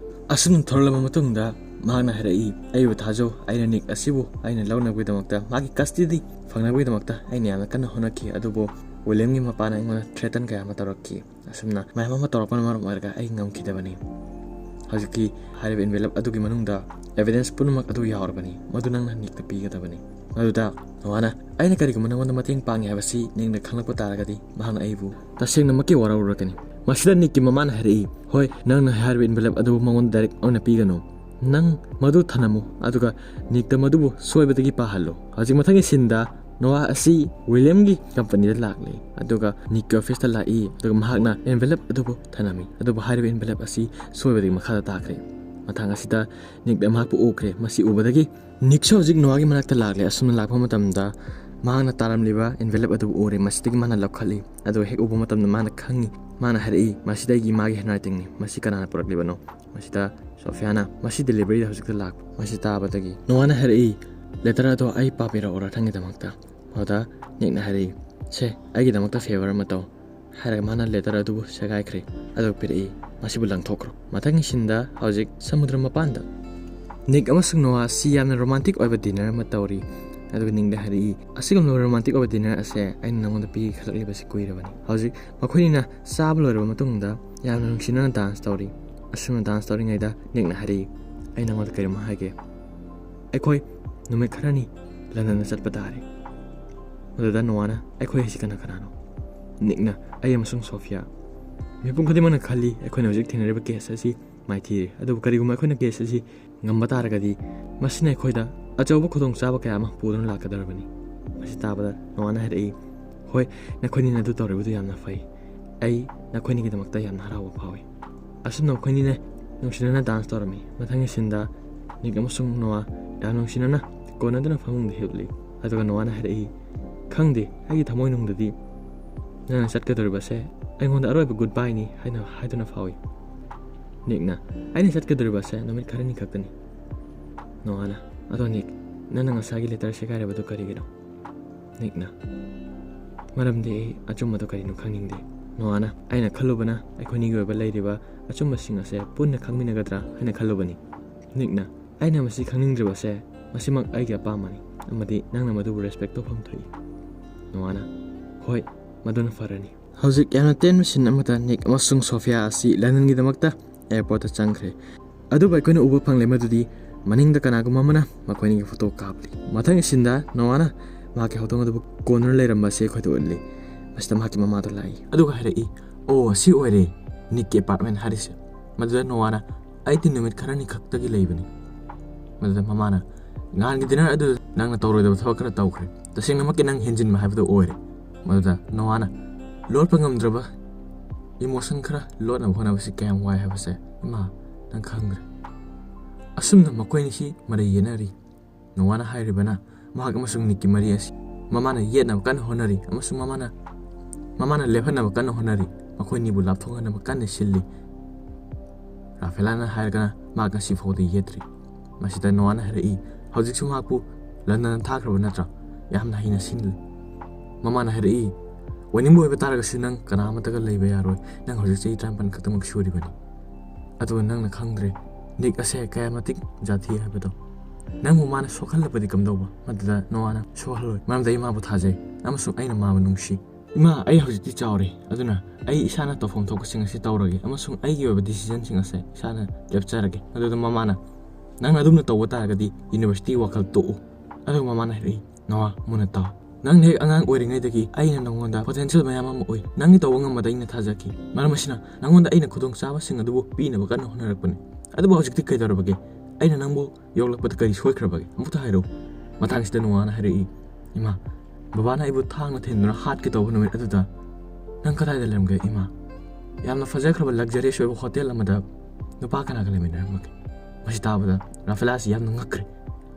ꯑꯁꯨꯝꯅ ꯊꯣꯛꯂꯛꯂꯕ ꯃꯇꯨꯡꯗ ꯃꯍꯥꯛꯅ ꯍꯥꯏꯔꯛꯏ, "ꯑꯩꯕꯨ ꯊꯥꯖꯧ, ꯑꯩꯅ ꯅꯤꯛ ꯑꯁꯤꯕꯨ ꯑꯩꯅ ꯂꯧꯅꯕꯒꯤꯗꯃꯛꯇ, ꯃꯥꯒꯤ ꯀꯁꯇꯗꯤ ꯐꯪꯅꯕꯒꯤꯗꯃꯛꯇ ꯑꯩꯅ ꯌꯥꯝꯅ ꯀꯟꯅ ꯍꯣꯠꯅꯈꯤ, ꯑꯗꯨꯕꯨ ꯋꯤꯂꯤꯌꯝꯒꯤ ꯃꯄꯥꯅ ꯑꯩꯉꯣꯟꯗ ꯊ꯭ꯔꯦꯇꯟ ꯀꯌꯥ ꯑꯃ ꯇꯧꯔꯛꯈꯤ꯫ ꯑꯁꯨꯝꯅ ꯃꯌꯥꯝ ꯑꯃ ꯇꯧꯔꯛꯄꯅ ꯃꯔꯝ ꯑꯣꯏꯔꯒ ꯑꯩ ꯉꯝꯈꯤꯗꯕꯅꯤ꯫ ꯍꯧꯖꯤꯛꯀꯤ ꯍꯥꯏꯔꯤꯕ envelope ꯑꯗꯨꯒꯤ ꯃꯅꯨꯡꯗ evidence ꯄꯨꯝꯅꯃꯛ ꯑꯗꯨ ꯌꯥꯎꯔꯕꯅꯤ꯫ ꯃꯗꯨ ꯅꯪꯅ ꯅꯤꯛꯇ ꯄꯤꯒꯗꯕꯅꯤ꯫ ꯃꯗꯨꯗ ꯅꯣꯋꯥꯅ, "ꯑꯩꯅ ꯀꯔꯤꯒꯨꯝꯕ ꯅꯉꯣꯟꯗ ꯃꯇꯦꯡ ꯄꯥꯡꯉꯤ ꯍꯥꯏꯕꯁꯤ ꯅꯤꯛꯅ ꯈꯪꯂꯛꯄ ꯇꯥꯔꯒꯗꯤ ꯃꯍꯥꯛꯅ ꯑꯩꯕꯨ ꯇꯁꯦꯡꯅꯃꯛꯀꯤ ꯋꯥꯔꯧꯔꯒꯅꯤ꯫" ꯃꯁꯤꯗ ꯅꯤꯛꯀꯤ ꯃꯃꯥꯅ ꯍꯥꯏꯔꯛꯏ, "ꯍꯣꯏ, ꯅꯪꯅ ꯍꯥꯏꯔꯤꯕ envelope ꯑꯗꯨ ꯃꯉꯣꯟꯗ direct ꯑꯣꯏꯅ ꯄꯤꯒꯅꯨ꯫ ꯅꯪ ꯃꯗꯨ ꯊꯅꯝꯃꯨ, ꯑꯗꯨꯒ ꯅꯤꯛꯇ ꯃꯗꯨꯕꯨ ꯁꯣꯏꯕꯗꯒꯤ ꯄꯥꯍꯜꯂꯨ꯫" ꯍꯧꯖꯤꯛ ꯃꯊꯪꯒꯤ ꯁꯤꯟꯗ ꯅꯣꯋꯥ ꯑꯁꯤ ꯋꯤꯂꯤꯌꯝꯒꯤ ꯀꯝꯄꯅꯤꯗ ꯂꯥꯛꯂꯤ, ꯑꯗꯨꯒ ꯅꯤꯛꯀꯤ ꯑꯣꯐꯤꯁꯇ ꯂꯥꯛꯏ, ꯑꯗꯨꯒ ꯃꯍꯥꯛꯅ envelope ꯑꯗꯨꯕꯨ ꯊꯅꯝꯃꯤ꯫ ꯑꯗꯨꯕꯨ ꯍꯥꯏꯔꯤꯕ envelope ꯑꯁꯤ ꯁꯣꯏꯕꯗꯒꯤ ꯃꯈꯥꯗ ꯇꯥꯈ꯭ꯔꯦ꯫ ꯃꯊꯪ ꯑꯁꯤꯗ ꯅꯤꯛꯅ ꯃꯍꯥꯛꯄꯨ ꯎꯈ꯭ꯔꯦ꯫ ꯃꯁꯤ ꯎꯕꯗꯒꯤ ꯅꯤꯛꯁꯨ ꯍꯧꯖꯤꯛ ꯅꯣꯋꯥꯒꯤ ꯃꯅꯥꯛꯇ ꯂꯥꯛꯂꯦ꯫ ꯑꯁꯨꯝꯅ ꯂꯥꯛꯄ ꯃꯇꯝꯗ ꯃꯍꯥꯛꯅ ꯇꯥꯔꯝꯂꯤꯕ envelope ꯑꯗꯨ ꯎꯔꯦ꯫ ꯃꯁꯤꯗꯒꯤ ꯃꯥꯅ ꯂꯧꯈꯠꯂꯤ꯫ ꯑꯗꯨꯒ ꯍꯦꯛ ꯎꯕ ꯃꯇꯝꯗ ꯃꯥꯅ ꯈꯪꯉꯤ꯫ ꯃꯥꯅ ꯍꯥꯏꯔꯛꯏ, "ꯃꯁꯤꯗ ꯑꯩꯒꯤ ꯏꯃꯥꯒꯤ handwritingꯅꯤ꯫ ꯃꯁꯤ ꯀꯅꯥꯅ ꯄꯨꯔꯛꯂꯤꯕꯅꯣ?" ꯃꯁꯤꯗ ꯁꯣꯐꯤꯌꯥꯅ, "ꯃꯁꯤ deliveryꯗ ꯍꯧꯖꯤꯛꯇ ꯂꯥꯛꯄ꯫" ꯃꯁꯤ ꯇꯥꯕꯗꯒꯤ ꯅꯣꯋꯥꯅ ꯍꯥꯏꯔꯛꯏ, "Letter ꯑꯗꯣ ꯑꯩ ꯄꯥꯕꯤꯔꯛꯎꯔꯥ ꯅꯪꯒꯤꯗꯃꯛꯇ?" ꯑꯗꯨꯗ ꯅꯤꯛꯅ ꯍꯥꯏꯔꯛꯏ, "ꯁꯦ, ꯑꯩꯒꯤꯗꯃꯛꯇ favour ꯑꯃ ꯇꯧ," ꯍꯥꯏꯔꯒ ꯃꯥꯅ letter ꯑꯗꯨꯕꯨ ꯁꯦꯒꯥꯏꯈ꯭ꯔꯦ꯫ ꯑꯗꯨꯒ ꯄꯤꯔꯛꯏ, "ꯃꯁꯤꯕꯨ ꯂꯪꯊꯣꯛꯈ꯭ꯔꯣ꯫" ꯃꯊꯪꯒꯤ ꯁꯤꯟꯗ ꯍꯧꯖꯤꯛ ꯁꯃꯨꯗ꯭ꯔ ꯃꯄꯥꯟꯗ ꯅꯤꯛ ꯑꯃꯁꯨꯡ ꯅꯣꯋꯥ ꯑꯁꯤ ꯌꯥꯝꯅ romantic ꯑꯣꯏꯕ dinner ꯑꯃ ꯇꯧꯔꯤ꯫ ꯑꯗꯨꯒ ꯅꯤꯛꯅ ꯍꯥꯏꯔꯛꯏ, "ꯑꯁꯤꯒꯨꯝꯂꯕ romantic ꯑꯣꯏꯕ dinner ꯑꯁꯦ ꯑꯩꯅ ꯅꯉꯣꯟꯗ ꯄꯤꯒꯦ ꯈꯜꯂꯛꯂꯤꯕꯁꯤ ꯀꯨꯏꯔꯕꯅꯤ꯫" ꯍꯧꯖꯤꯛ ꯃꯈꯣꯏꯅꯤꯅ ꯆꯥꯕ ꯂꯣꯏꯔꯕ ꯃꯇꯨꯡꯗ ꯌꯥꯝꯅ ꯅꯨꯡꯁꯤꯅꯅ dance ꯇꯧꯔꯤ꯫ ꯑꯁꯨꯝꯅ dance ꯇꯧꯔꯤꯉꯩꯗ ꯅꯤꯛꯅ ꯍꯥꯏꯔꯛꯏ, "ꯑꯩ ꯅꯉꯣꯟꯗ ꯀꯔꯤꯒꯨꯝꯕ ꯍꯥꯏꯒꯦ꯫ ꯑꯩꯈꯣꯏ ꯅꯨꯃꯤꯠ ꯈꯔꯅꯤ ꯂꯟꯗꯟꯗ ꯆꯠꯄ ꯇꯥꯔꯦ꯫" ꯑꯗꯨꯗ ꯅꯣꯋꯥꯅ, "ꯑꯩꯈꯣꯏ ꯍꯥꯏꯁꯤ ꯀꯅꯥ ꯀꯅꯥꯅꯣ?" ꯅꯤꯛꯅ, "ꯑꯩ ꯑꯃꯁꯨꯡ ꯁꯣꯐꯤꯌꯥ꯫ ꯃꯤꯄꯨꯝ ꯈꯨꯗꯤꯡꯃꯛꯅ ꯈꯜꯂꯤ ꯑꯩꯈꯣꯏꯅ ꯍꯧꯖꯤꯛ ꯊꯦꯡꯅꯔꯤꯕ case ꯑꯁꯤ ꯃꯥꯏꯊꯤꯔꯦ, ꯑꯗꯨꯕꯨ ꯀꯔꯤꯒꯨꯝꯕ ꯑꯩꯈꯣꯏꯅ case ꯑꯁꯤ ꯉꯝꯕ ꯇꯥꯔꯒꯗꯤ ꯃꯁꯤꯅ ꯑꯩꯈꯣꯏꯗ ꯑꯆꯧꯕ ꯈꯨꯗꯣꯡꯆꯥꯕ ꯀꯌꯥ ꯑꯃ ꯄꯨꯗꯨꯅ ꯂꯥꯛꯀꯗꯧꯔꯕꯅꯤ꯫" ꯃꯁꯤ ꯇꯥꯕꯗ ꯅꯣꯋꯥꯅ ꯍꯥꯏꯔꯛꯏ, "ꯍꯣꯏ, ꯅꯈꯣꯏꯅꯤꯅ ꯑꯗꯨ ꯇꯧꯔꯤꯕꯗꯨ ꯌꯥꯝꯅ ꯐꯩ꯫ ꯑꯩ ꯅꯈꯣꯏꯅꯤꯒꯤꯗꯃꯛꯇ ꯌꯥꯝꯅ ꯍꯔꯥꯎꯕ ꯐꯥꯎꯏ꯫" ꯑꯁꯨꯝꯅ ꯃꯈꯣꯏꯅꯤꯅ ꯅꯨꯡꯁꯤꯅꯅ dance ꯇꯧꯔꯝꯃꯤ꯫ ꯃꯊꯪꯒꯤ ꯁꯤꯟꯗ ꯅꯤꯛ ꯑꯃꯁꯨꯡ ꯅꯣꯋꯥ ꯌꯥꯝ ꯅꯨꯡꯁꯤꯅꯅ ꯀꯣꯟꯅꯗꯨꯅ ꯐꯃꯨꯡꯗ ꯍꯤꯞꯂꯤ꯫ ꯑꯗꯨꯒ ꯅꯣꯋꯥꯅ ꯍꯥꯏꯔꯛꯏ, "ꯈꯪꯗꯦ, ꯑꯩꯒꯤ ꯊꯃꯣꯏꯅꯨꯡꯗꯗꯤ ꯅꯪꯅ ꯆꯠꯀꯗꯧꯔꯤꯕꯁꯦ ꯑꯩꯉꯣꯟꯗ ꯑꯔꯣꯏꯕ good byeꯅꯤ ꯍꯥꯏꯅ ꯍꯥꯏꯗꯨꯅ ꯐꯥꯎꯏ꯫" ꯅꯤꯛꯅ, "ꯑꯩꯅ ꯆꯠꯀꯗꯧꯔꯤꯕꯁꯦ ꯅꯨꯃꯤꯠ ꯈꯔꯅꯤ ꯈꯛꯇꯅꯤ꯫" ꯅꯣꯋꯥꯅ, "ꯑꯗꯣ ꯅꯤꯛ, ꯅꯪꯅ ꯉꯁꯥꯏꯒꯤ letter ꯁꯦꯒꯥꯏꯔꯕꯗꯨ ꯀꯔꯤꯒꯤꯅꯣ?" ꯅꯤꯛꯅ, "ꯃꯔꯝꯗꯤ ꯑꯩ ꯑꯆꯨꯝꯕꯗꯣ ꯀꯔꯤꯅꯣ ꯈꯪꯅꯤꯡꯗꯦ꯫" ꯅꯣꯋꯥꯅ, "ꯑꯩꯅ ꯈꯜꯂꯨꯕꯅ ꯑꯩꯈꯣꯏꯅꯤꯒꯤ ꯑꯣꯏꯕ ꯂꯩꯔꯤꯕ ꯑꯆꯨꯝꯕꯁꯤꯡ ꯑꯁꯦ ꯄꯨꯟꯅ ꯈꯪꯃꯤꯟꯅꯒꯗ꯭ꯔꯥ ꯍꯥꯏꯅ ꯈꯜꯂꯨꯕꯅꯤ꯫" ꯅꯤꯛꯅ, "ꯑꯩꯅ ꯃꯁꯤ ꯈꯪꯅꯤꯡꯗ꯭ꯔꯤꯕꯁꯦ ꯃꯁꯤꯃꯛ ꯑꯩꯒꯤ ꯑꯄꯥꯝꯕꯅꯤ, ꯑꯃꯗꯤ ꯅꯪꯅ ꯃꯗꯨꯕꯨ respect ꯇꯧꯐꯝ ꯊꯣꯛꯏ꯫" ꯅꯣꯋꯥꯅ, "ꯍꯣꯏ, ꯃꯗꯨꯅ ꯐꯔꯅꯤ꯫ ꯍꯧꯖꯤꯛ ꯌꯥꯝꯅ ꯇꯦꯟꯕ ꯁꯤꯟ ꯑꯃꯗ ꯅꯤꯛ ꯑꯃꯁꯨꯡ ꯁꯣꯐꯤꯌꯥ ꯑꯁꯤ ꯂꯟꯗꯟꯒꯤꯗꯃꯛꯇ ꯑꯦꯌꯔꯄꯣꯔꯠꯇ ꯆꯪꯈ꯭ꯔꯦ꯫ ꯑꯗꯨꯕꯨ ꯑꯩꯈꯣꯏꯅ ꯎꯕ ꯐꯪꯂꯦ ꯃꯗꯨꯗꯤ ꯃꯅꯤꯡꯗ ꯀꯅꯥꯒꯨꯝꯕ ꯑꯃꯅ ꯃꯈꯣꯏꯅꯤꯒꯤ ꯐꯣꯇꯣ ꯀꯥꯞꯂꯤ꯫ ꯃꯊꯪꯒꯤ ꯁꯤꯟꯗ ꯅꯣꯋꯥꯅ ꯃꯍꯥꯛꯀꯤ ꯍꯧꯗꯣꯡ ꯑꯗꯨꯕꯨ ꯀꯣꯟꯗꯨꯅ ꯂꯩꯔꯝꯕ ꯑꯁꯤ ꯑꯩꯈꯣꯏꯗ ꯎꯠꯂꯤ꯫ ꯃꯁꯤꯗ ꯃꯍꯥꯛꯀꯤ ꯃꯃꯥꯗ ꯂꯥꯛꯏ꯫ ꯑꯗꯨꯒ ꯍꯥꯏꯔꯛꯏ, "ꯑꯣ, ꯑꯁꯤ ꯑꯣꯏꯔꯦ ꯅꯤꯛꯀꯤ ꯑꯦꯄꯥꯔꯠꯃꯦꯟ ꯍꯥꯏꯔꯤꯁꯦ꯫ ꯃꯗꯨꯗ ꯅꯣꯋꯥꯅ ꯑꯩꯗꯤ ꯅꯨꯃꯤꯠ ꯈꯔꯅꯤ ꯈꯛꯇꯒꯤ ꯂꯩꯕꯅꯤ꯫" ꯃꯗꯨꯗ ꯃꯃꯥꯅ, "ꯅꯍꯥꯟꯒꯤ ꯗꯤꯅꯔ ꯑꯗꯨꯗ ꯅꯪꯅ ꯇꯧꯔꯣꯏꯗꯕ ꯊꯕꯛ ꯈꯔ ꯇꯧꯈ꯭ꯔꯦ꯫ ꯇꯁꯦꯡꯅꯃꯛꯀꯤ ꯅꯪ ꯍꯦꯟꯖꯤꯟꯕ ꯍꯥꯏꯕꯗꯨ ꯑꯣꯏꯔꯦ꯫" ꯃꯗꯨꯗ ꯅꯣꯋꯥꯅ ꯂꯣꯠꯄ ꯉꯝꯗ꯭ꯔꯕ ꯏꯃꯣꯁꯟ ꯈꯔ ꯂꯣꯠꯅꯕ ꯍꯣꯠꯅꯕꯁꯤ ꯀꯌꯥꯝ ꯋꯥꯏ ꯍꯥꯏꯕꯁꯦ, ꯏꯃꯥ, ꯅꯪ ꯈꯪꯗ꯭ꯔꯦ꯫ ꯑꯁꯨꯝꯅ ꯃꯈꯣꯏꯅꯤꯁꯤ ꯃꯔꯩ ꯌꯦꯠꯅꯔꯤ꯫ ꯅꯣꯋꯥꯅ ꯍꯥꯏꯔꯤꯕꯅ ꯃꯍꯥꯛ ꯑꯃꯁꯨꯡ ꯅꯤꯛꯀꯤ ꯃꯔꯤ ꯑꯁꯤ ꯃꯃꯥꯅ ꯌꯦꯠꯅꯕ ꯀꯟꯅ ꯍꯣꯠꯅꯔꯤ ꯑꯃꯁꯨꯡ ꯃꯃꯥꯅ, ꯃꯃꯥꯅ ꯂꯦꯞꯍꯟꯅꯕ ꯀꯟꯅ ꯍꯣꯠꯅꯔꯤ꯫ ꯃꯈꯣꯏꯅꯤꯕꯨ ꯂꯥꯞꯊꯣꯛꯍꯟꯅꯕ ꯀꯟꯅ ꯁꯤꯜꯂꯤ꯫ ꯔꯥꯐꯦꯂꯥꯅ ꯍꯥꯏꯔꯒꯅ ꯃꯍꯥꯛ ꯉꯁꯤ ꯐꯥꯎꯗ ꯌꯦꯠꯇ꯭ꯔꯤ꯫ ꯃꯁꯤꯗ ꯅꯣꯋꯥꯅ ꯍꯥꯏꯔꯛꯏ, "ꯍꯧꯖꯤꯛꯁꯨ ꯃꯍꯥꯛꯄꯨ ꯂꯟꯗꯟꯗ ꯊꯥꯈ꯭ꯔꯕ ꯅꯠꯇ꯭ꯔꯥ? ꯌꯥꯝꯅ ꯍꯩꯅ ꯁꯤꯡꯂꯤ꯫" ꯃꯃꯥꯅ ꯍꯥꯏꯔꯛꯏ, "ꯑꯣꯏꯅꯤꯡꯕ ꯑꯣꯏꯕ ꯇꯥꯔꯒꯁꯨ ꯅꯪ ꯀꯅꯥ ꯑꯃꯠꯇꯒ ꯂꯩꯕ ꯌꯥꯔꯣꯏ꯫ ꯅꯪ ꯍꯧꯖꯤꯛ ꯆꯍꯤ ꯇꯔꯥꯃꯥꯄꯟ ꯈꯛꯇꯃꯛ ꯁꯨꯔꯤꯕꯅꯤ꯫ ꯑꯗꯨꯒ ꯅꯪꯅ ꯈꯪꯗ꯭ꯔꯦ ꯅꯤꯛ ꯑꯁꯦ ꯀꯌꯥ ꯃꯇꯤꯛ ꯖꯥꯊꯤ ꯍꯥꯏꯕꯗꯣ꯫ ꯅꯪꯕꯨ ꯃꯥꯅ ꯁꯣꯛꯍꯜꯂꯕꯗꯤ ꯀꯝꯗꯧꯕ?" ꯃꯗꯨꯗ ꯅꯣꯋꯥꯅ, "ꯁꯣꯛꯍꯜꯂꯣꯏ, ꯃꯔꯝꯗꯤ ꯑꯩ ꯃꯥꯕꯨ ꯊꯥꯖꯩ ꯑꯃꯁꯨꯡ ꯑꯩꯅ ꯃꯥꯕꯨ ꯅꯨꯡꯁꯤ꯫ ꯏꯃꯥ, ꯑꯩ ꯍꯧꯖꯤꯛꯇꯤ ꯆꯥꯎꯔꯦ, ꯑꯗꯨꯅ ꯑꯩ ꯏꯁꯥꯅ ꯇꯧꯐꯝ ꯊꯣꯛꯄꯁꯤꯡ ꯑꯁꯤ ꯇꯧꯔꯒꯦ ꯑꯃꯁꯨꯡ ꯑꯩꯒꯤ ꯑꯣꯏꯕ ꯗꯤꯁꯤꯖꯟꯁꯤꯡ ꯑꯁꯦ ꯏꯁꯥꯅ ꯂꯦꯞꯆꯔꯒꯦ꯫" ꯑꯗꯨꯗ ꯃꯃꯥꯅ, "ꯅꯪꯅ ꯑꯗꯨꯝꯅ ꯇꯧꯕ ꯇꯥꯔꯒꯗꯤ ꯌꯨꯅꯤꯚꯔꯁꯤꯇꯤꯒꯤ ꯋꯥꯈꯜ ꯇꯣꯛꯎ꯫" ꯑꯗꯨꯒ ꯃꯃꯥꯅ ꯍꯥꯏꯔꯛꯏ, "ꯅꯣꯋꯥ, ꯃꯨꯟꯅ ꯇꯥꯎ꯫ ꯅꯪꯅ ꯍꯦꯛ ꯑꯉꯥꯡ ꯑꯣꯏꯔꯤꯉꯩꯗꯒꯤ ꯑꯩꯅ ꯅꯉꯣꯟꯗ ꯄꯣꯇꯦꯟꯁꯤꯌꯦꯜ ꯃꯌꯥꯝ ꯑꯃ ꯎꯏ꯫ ꯅꯪꯒꯤ ꯇꯧꯕ ꯉꯝꯕꯗ ꯑꯩꯅ ꯊꯥꯖꯈꯤ꯫ ꯃꯔꯝ ꯑꯁꯤꯅ ꯅꯉꯣꯟꯗ ꯑꯩꯅ ꯈꯨꯗꯣꯡꯆꯥꯕꯁꯤꯡ ꯑꯗꯨꯕꯨ ꯄꯤꯅꯕ ꯀꯟꯅ ꯍꯣꯠꯅꯔꯛꯄꯅꯤ꯫ ꯑꯗꯨꯕꯨ ꯍꯧꯖꯤꯛꯇꯤ ꯀꯩꯗꯧꯔꯕꯒꯦ? ꯑꯩꯅ ꯅꯪꯕꯨ ꯌꯣꯛꯂꯛꯄꯗ ꯀꯔꯤ ꯁꯣꯏꯈ꯭ꯔꯕꯒꯦ? ꯑꯃꯨꯛꯇ ꯍꯥꯏꯔꯛꯎ꯫" ꯃꯇꯥꯡꯁꯤꯗ ꯅꯣꯋꯥꯅ ꯍꯥꯏꯔꯛꯏ, "ꯏꯃꯥ, ꯕꯕꯥꯅ ꯑꯩꯕꯨ ꯊꯥꯡꯅ ꯊꯤꯟꯗꯨꯅ ꯍꯥꯠꯀꯦ ꯇꯧꯕ ꯅꯨꯃꯤꯠ ꯑꯗꯨꯗ ꯅꯪ ꯀꯗꯥꯏꯗ ꯂꯩꯔꯝꯒꯦ, ꯏꯃꯥ? ꯌꯥꯝꯅ ꯐꯖꯈ꯭ꯔꯕ ꯂꯛꯖꯔꯤꯌꯁ ꯑꯣꯏꯕ ꯍꯣꯇꯦꯜ ꯑꯃꯗ ꯅꯨꯄꯥ ꯀꯅꯥꯒ ꯂꯩꯃꯤꯟꯅꯔꯝꯕꯒꯦ?" ꯃꯁꯤ ꯇꯥꯕꯗ ꯔꯥꯐꯦꯂꯥ ꯑꯁꯤ ꯌꯥꯝꯅ ꯉꯛꯈ꯭ꯔꯦ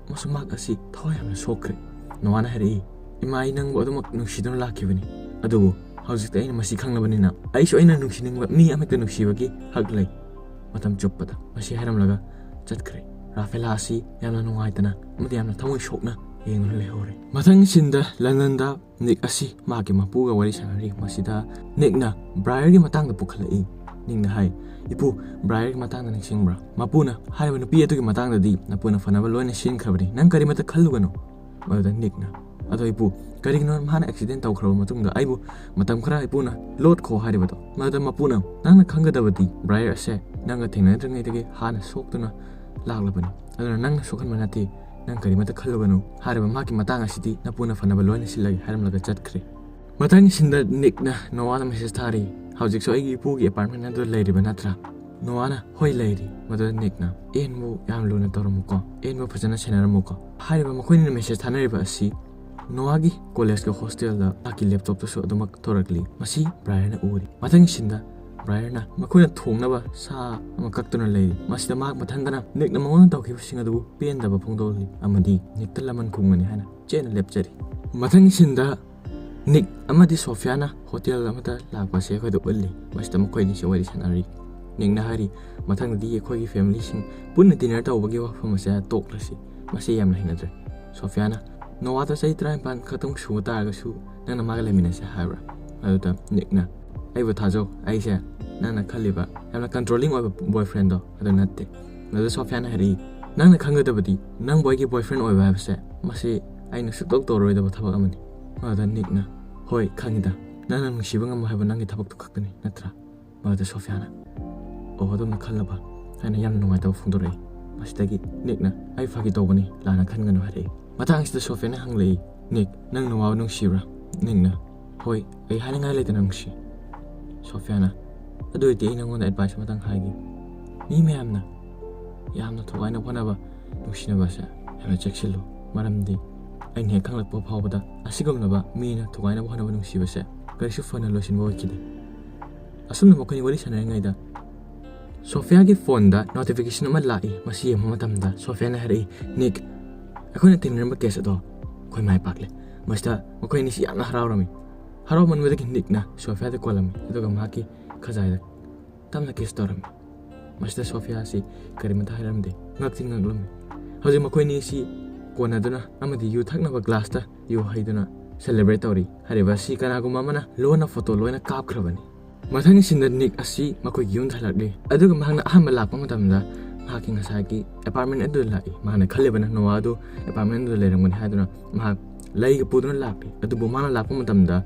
ꯑꯃꯁꯨꯡ ꯃꯍꯥꯛ ꯑꯁꯤ ꯊꯋꯥꯏ ꯌꯥꯝꯅ ꯁꯣꯛꯈ꯭ꯔꯦ꯫ ꯅꯣꯋꯥꯅ ꯍꯥꯏꯔꯛꯏ, "ꯏꯃꯥ, ꯑꯩ ꯅꯪꯕꯨ ꯑꯗꯨꯃꯛ ꯅꯨꯡꯁꯤꯗꯨꯅ ꯂꯥꯛꯈꯤꯕꯅꯤ, ꯑꯗꯨꯕꯨ ꯍꯧꯖꯤꯛꯇꯤ ꯑꯩꯅ ꯃꯁꯤ ꯈꯪꯂꯕꯅꯤꯅ ꯑꯩꯁꯨ ꯑꯩꯅ ꯅꯨꯡꯁꯤꯅꯤꯡꯕ ꯃꯤ ꯑꯃꯍꯦꯛꯇ ꯅꯨꯡꯁꯤꯕꯒꯤ ꯍꯛ ꯂꯩ꯫" ꯃꯇꯝ ꯆꯨꯞꯄꯗ ꯃꯁꯤ ꯍꯥꯏꯔꯝꯂꯒ ꯆꯠꯈ꯭ꯔꯦ꯫ ꯔꯥꯐꯦꯂꯥ ꯑꯁꯤ ꯌꯥꯝꯅ ꯅꯨꯡꯉꯥꯏꯇꯅ ꯑꯃꯗꯤ ꯌꯥꯝꯅ ꯊꯃꯣꯏ ꯁꯣꯛꯅ ꯌꯦꯡꯗꯨꯅ ꯂꯩꯍꯧꯔꯦ꯫ ꯃꯊꯪ ꯁꯤꯟꯗ ꯂꯟꯗꯟꯗ ꯅꯤꯛ ꯑꯁꯤ ꯃꯍꯥꯛꯀꯤ ꯃꯄꯨꯒ ꯋꯥꯔꯤ ꯁꯥꯟꯅꯔꯤ꯫ ꯃꯁꯤꯗ ꯅꯤꯛꯅ ꯕ꯭ꯔꯥꯌꯔꯒꯤ ꯃꯇꯥꯡꯗ ꯄꯨꯈꯠꯂꯛꯏ꯫ ꯅꯤꯛꯅ ꯍꯥꯏ, "ꯏꯄꯨ, ꯕ꯭ꯔꯥꯌꯔꯒꯤ ꯃꯇꯥꯡꯗ ꯅꯤꯡꯁꯤꯡꯕ꯭ꯔꯥ? ꯃꯄꯨꯅ ꯍꯥꯏꯔꯤꯕ ꯅꯨꯄꯤ ꯑꯗꯨꯒꯤ ꯃꯇꯥꯡꯗꯗꯤ ꯅꯄꯨꯅ ꯐꯅꯕ ꯂꯣꯏꯅ ꯁꯤꯟꯈ꯭ꯔꯕꯅꯤ꯫ ꯅꯪ ꯀꯔꯤꯃꯠꯇ ꯈꯜꯂꯨꯒꯅꯨ꯫" ꯃꯗꯨꯗ ꯅꯤꯛꯅ, ꯑꯗꯣ ꯏꯄꯨ, ꯀꯔꯤꯒꯤꯅꯣ ꯃꯥꯅ ꯑꯦꯛꯁꯤꯗꯦꯟ ꯇꯧꯈ꯭ꯔꯕ ꯃꯇꯨꯡꯗ ꯑꯩꯕꯨ ꯃꯇꯝ ꯈꯔ ꯏꯄꯨꯅ ꯂꯣꯠꯈꯣ ꯍꯥꯏꯔꯤꯕꯗꯣ? ꯃꯗꯨꯗ ꯃꯄꯨꯅ, "ꯅꯪꯅ ꯈꯪꯒꯗꯕꯗꯤ ꯕ꯭ꯔꯥꯌꯔ ꯑꯁꯦ ꯅꯪꯒ ꯊꯦꯡꯅꯗ꯭ꯔꯤꯉꯩꯗꯒꯤ ꯍꯥꯟꯅ ꯁꯣꯛꯇꯨꯅ ꯂꯥꯛꯂꯕꯅꯤ, ꯑꯗꯨꯅ ꯅꯪꯅ ꯁꯣꯛꯍꯟꯕ ꯅꯠꯇꯦ, ꯅꯪ ꯀꯔꯤꯃꯠꯇ ꯈꯜꯂꯨꯒꯅꯨ꯫ ꯍꯥꯏꯔꯤꯕ ꯃꯍꯥꯛꯀꯤ ꯃꯇꯥꯡ ꯑꯁꯤꯗꯤ ꯅꯄꯨꯅ ꯐꯅꯕ ꯂꯣꯏꯅ ꯁꯤꯜꯂꯒꯦ" ꯍꯥꯏꯔꯝꯂꯒ ꯆꯠꯈ꯭ꯔꯦ꯫ ꯃꯊꯪꯒꯤ ꯁꯤꯟꯗ ꯅꯤꯛꯅ ꯅꯣꯋꯥꯗ ꯃꯦꯁꯦꯖ ꯊꯥꯔꯤ, "ꯍꯧꯖꯤꯛꯁꯨ ꯑꯩꯒꯤ ꯏꯄꯨꯒꯤ ꯑꯦꯄꯥꯔꯠꯃꯦꯟ ꯑꯗꯨ ꯂꯩꯔꯤꯕ ꯅꯠꯇ꯭ꯔꯥ?" ꯅꯣꯋꯥꯅ, "ꯍꯣꯏ, ꯂꯩꯔꯤ"꯫ ꯃꯗꯨꯗ ꯅꯤꯛꯅ, "ꯑꯦꯟꯕꯨ ꯌꯥꯝ ꯂꯨꯅ ꯇꯧꯔꯝꯃꯨꯀꯣ, ꯑꯦꯟꯕꯨ ꯐꯖꯅ ꯁꯦꯟꯅꯔꯝꯃꯨꯀꯣ"꯫ ꯍꯥꯏꯔꯤꯕ ꯃꯈꯣꯏꯅꯤꯅ ꯃꯦꯁꯦꯖ ꯊꯥꯅꯔꯤꯕ ꯑꯁꯤ ꯅꯣꯋꯥꯒꯤ ꯀꯣꯂꯦꯖꯀꯤ ꯍꯣꯁꯇꯦꯜꯗ ꯃꯍꯥꯛꯀꯤ ꯂꯦꯞꯇꯣꯞꯇꯁꯨ ꯑꯗꯨꯃꯛ ꯊꯣꯔꯛꯂꯤ꯫ ꯃꯁꯤ ꯕ꯭ꯔꯥꯌꯔꯅ ꯎꯔꯤ꯫ ꯃꯊꯪꯒꯤ ꯁꯤꯟꯗ ꯕ꯭ꯔꯥꯌꯔꯅ ꯃꯈꯣꯏꯅ ꯊꯣꯡꯅꯕ ꯁꯥ ꯑꯃ ꯀꯛꯇꯨꯅ ꯂꯩꯔꯤ꯫ ꯃꯁꯤꯗ ꯃꯍꯥꯛ ꯃꯊꯟꯇꯅ ꯅꯤꯛꯅ ꯃꯉꯣꯟꯗ ꯇꯧꯈꯤꯕꯁꯤꯡ ꯑꯗꯨꯕꯨ ꯄꯦꯟꯗꯕ ꯐꯣꯡꯗꯣꯛꯂꯤ ꯑꯃꯗꯤ ꯅꯤꯛꯇ ꯂꯃꯟ ꯈꯨꯝꯒꯅꯤ ꯍꯥꯏꯅ ꯆꯦꯠꯅ ꯂꯦꯞꯆꯔꯤ꯫ ꯃꯊꯪꯒꯤ ꯁꯤꯟꯗ ꯅꯤꯛ ꯑꯃꯗꯤ ꯁꯣꯐꯤꯌꯥꯅ ꯍꯣꯇꯦꯜ ꯑꯃꯗ ꯂꯥꯛꯄ ꯑꯁꯤ ꯑꯩꯈꯣꯏꯗ ꯎꯠꯂꯤ꯫ ꯃꯁꯤꯗ ꯃꯈꯣꯏ ꯑꯅꯤꯁꯤ ꯋꯥꯔꯤ ꯁꯥꯟꯅꯔꯤ꯫ ꯅꯤꯛꯅ ꯍꯥꯏꯔꯤ, "ꯃꯊꯪꯗꯗꯤ ꯑꯩꯈꯣꯏꯒꯤ ꯐꯦꯃꯤꯂꯤꯁꯤꯡ ꯄꯨꯟꯅ ꯗꯤꯅꯔ ꯇꯧꯕꯒꯤ ꯋꯥꯐꯝ ꯑꯁꯦ ꯇꯣꯛꯂꯁꯤ꯫ ꯃꯁꯤ ꯌꯥꯝꯅ ꯍꯩꯅꯗ꯭ꯔꯦ"꯫ ꯁꯣꯐꯤꯌꯥꯅ, "ꯅꯣꯋꯥꯗ ꯆꯍꯤ ꯇꯔꯥꯅꯤꯄꯥꯟ ꯈꯛꯇꯪ ꯁꯨꯕ ꯇꯥꯔꯒꯁꯨ ꯅꯪꯅ ꯃꯥꯒ ꯂꯩꯃꯤꯟꯅꯁꯦ ꯍꯥꯏꯕ꯭ꯔꯥ?" ꯑꯗꯨꯗ ꯅꯤꯛꯅ, "ꯑꯩꯕꯨ ꯊꯥꯖꯧ, ꯑꯩꯁꯦ ꯅꯪꯅ ꯈꯜꯂꯤꯕ ꯌꯥꯝꯅ ꯀꯟꯇ꯭ꯔꯣꯂꯤꯡ ꯑꯣꯏꯕ ꯕꯣꯏꯐ꯭ꯔꯦꯟꯗꯣ ꯑꯗꯨ ꯅꯠꯇꯦ"꯫ ꯑꯗꯨꯗ ꯁꯣꯐꯤꯌꯥꯅ ꯍꯥꯏꯔꯛꯏ, "ꯅꯪꯅ ꯈꯪꯒꯗꯕꯗꯤ ꯅꯪꯕꯨ ꯑꯩꯒꯤ ꯕꯣꯏꯐ꯭ꯔꯦꯟ ꯑꯣꯏꯕ ꯍꯥꯏꯕꯁꯦ ꯃꯁꯤ ꯑꯩꯅ ꯁꯨꯛꯇꯧ ꯇꯧꯔꯣꯏꯗꯕ ꯊꯕꯛ ꯑꯃꯅꯤ"꯫ ꯑꯗꯨꯗ ꯅꯤꯛꯅ, "ꯍꯣꯏ, ꯈꯪꯉꯤꯗ, ꯅꯪꯅ ꯅꯨꯡꯁꯤꯕ ꯉꯝꯃꯣ ꯍꯥꯏꯕ ꯅꯪꯒꯤ ꯊꯕꯛꯇꯨ ꯈꯛꯇꯅꯤ ꯅꯠꯇ꯭ꯔꯥ?" ꯃꯗꯨꯗ ꯁꯣꯐꯤꯌꯥꯅ, "ꯑꯣ, ꯑꯗꯨꯝꯅ ꯈꯜꯂꯕ?" ꯍꯥꯏꯅ ꯌꯥꯝꯅ ꯅꯨꯡꯉꯥꯏꯇꯕ ꯐꯣꯡꯗꯣꯔꯛꯏ꯫ ꯃꯁꯤꯗꯒꯤ ꯅꯤꯛꯅ, "ꯑꯩ ꯐꯥꯒꯤ ꯇꯧꯕꯅꯤ, ꯂꯥꯟꯅ ꯈꯟꯒꯅꯨ" ꯍꯥꯏꯔꯛꯏ꯫ ꯃꯇꯥꯡꯁꯤꯗ ꯁꯣꯐꯤꯌꯥꯅ ꯍꯪꯂꯛꯏ, "ꯅꯤꯛ, ꯅꯪ ꯅꯣꯋꯥꯕꯨ ꯅꯨꯡꯁꯤꯕ꯭ꯔꯥ?" ꯅꯤꯛꯅ, "ꯍꯣꯏ, ꯑꯩ ꯍꯥꯏꯅꯤꯡꯉꯥꯏ ꯂꯩꯇꯅ ꯅꯨꯡꯁꯤ"꯫ ꯁꯣꯐꯤꯌꯥꯅ, "ꯑꯗꯨ ꯑꯣꯏꯔꯗꯤ ꯑꯩ ꯅꯪꯉꯣꯟꯗ ꯑꯦꯗꯚꯥꯏꯁ ꯑꯃꯇꯪ ꯍꯥꯏꯒꯦ꯫ ꯃꯤ ꯃꯌꯥꯝꯅ ꯌꯥꯝꯅ ꯊꯋꯥꯏꯅ ꯍꯣꯠꯅꯕ ꯅꯨꯡꯁꯤꯅꯕꯁꯦ ꯌꯥꯝꯅ ꯆꯦꯛꯁꯤꯜꯂꯨ, ꯃꯔꯝꯗꯤ ꯑꯩꯅ ꯍꯦꯛ ꯈꯪꯂꯛꯄ ꯐꯥꯎꯕꯗ ꯑꯁꯤꯒꯨꯝꯂꯕ ꯃꯤꯅ ꯊꯋꯥꯏꯅ ꯍꯣꯠꯅꯕ ꯅꯨꯡꯁꯤꯕꯁꯦ ꯀꯔꯤꯁꯨ ꯐꯅ ꯂꯣꯏꯁꯤꯟꯕ ꯑꯣꯏꯈꯤꯗꯦ꯫ ꯑꯁꯨꯝꯅ ꯃꯈꯣꯏꯅꯤ ꯋꯥꯔꯤ ꯁꯥꯟꯅꯔꯤꯉꯩꯗ ꯁꯣꯐꯤꯌꯥꯒꯤ ꯐꯣꯟꯗ ꯅꯣꯇꯤꯐꯤꯀꯦꯁꯟ ꯑꯃ ꯂꯥꯛꯏ꯫ ꯃꯁꯤ ꯌꯦꯡꯕ ꯃꯇꯝꯗ ꯁꯣꯐꯤꯌꯥꯅ ꯍꯥꯏꯔꯛꯏ, "ꯅꯤꯛ, ꯑꯩꯈꯣꯏꯅ ꯊꯦꯡꯅꯔꯝꯕ ꯀꯦꯁ ꯑꯗꯣ ꯑꯩꯈꯣꯏ ꯃꯥꯏ ꯄꯥꯛꯂꯦ"꯫ ꯃꯁꯤꯗ ꯃꯈꯣꯏ ꯑꯅꯤꯁꯤ ꯌꯥꯝꯅ ꯍꯔꯥꯎꯔꯝꯃꯤ꯫ ꯍꯔꯥꯎꯃꯟꯕꯗꯒꯤ ꯅꯤꯛꯅ ꯁꯣꯐꯤꯌꯥꯗ ꯀꯣꯜꯂꯝꯃꯤ, ꯑꯗꯨꯒ ꯃꯍꯥꯛꯀꯤ ꯈꯖꯥꯏꯗ ꯇꯞꯅ ꯀꯤꯁ ꯇꯧꯔꯝꯃꯤ꯫ ꯃꯁꯤꯗ ꯁꯣꯐꯤꯌꯥ ꯑꯁꯤ ꯀꯔꯤꯃꯇ ꯍꯥꯏꯔꯝꯗꯦ, ꯉꯛꯇꯤ ꯉꯛꯂꯝꯃꯤ꯫ ꯍꯧꯖꯤꯛ ꯃꯈꯣꯏꯅꯤ ꯑꯁꯤ ꯀꯣꯟꯅꯗꯨꯅ ꯑꯃꯗꯤ ꯌꯨ ꯊꯛꯅꯕ ꯒ꯭ꯂꯥꯁꯇ ꯌꯨ ꯍꯩꯗꯨꯅ ꯁꯦꯂꯦꯕ꯭ꯔꯦꯠ ꯇꯧꯔꯤ꯫ ꯍꯥꯏꯔꯤꯕ ꯑꯁꯤ ꯀꯅꯥꯒꯨꯝꯕ ꯑꯃꯅ ꯂꯣꯟꯅ ꯐꯣꯇꯣ ꯂꯣꯏꯅ ꯀꯥꯞꯈ꯭ꯔꯕꯅꯤ꯫ ꯃꯊꯪꯒꯤ ꯁꯤꯟꯗ ꯅꯤꯛ ꯑꯁꯤ ꯃꯈꯣꯏꯒꯤ ꯌꯨꯝꯗ ꯍꯜꯂꯛꯂꯤ, ꯑꯗꯨꯒ ꯃꯍꯥꯛꯅ ꯑꯍꯥꯟꯕ ꯂꯥꯛꯄ ꯃꯇꯝꯗ ꯃꯍꯥꯛꯀꯤ ꯉꯁꯥꯏꯒꯤ ꯑꯦꯄꯥꯔꯠꯃꯦꯟ ꯑꯗꯨꯗ ꯂꯥꯛꯏ꯫ ꯃꯍꯥꯛꯅ ꯈꯜꯂꯤꯕꯅ ꯅꯣꯋꯥ ꯑꯗꯨ ꯑꯦꯄꯥꯔꯠꯃꯦꯟ ꯑꯗꯨꯗ ꯂꯩꯔꯝꯒꯅꯤ ꯍꯥꯏꯗꯨꯅ ꯃꯍꯥꯛ ꯂꯩꯒ ꯄꯨꯗꯨꯅ ꯂꯥꯛꯂꯤ꯫ ꯑꯗꯨꯕꯨ ꯃꯥꯅ ꯂꯥꯛꯄ ꯃꯇꯝꯗ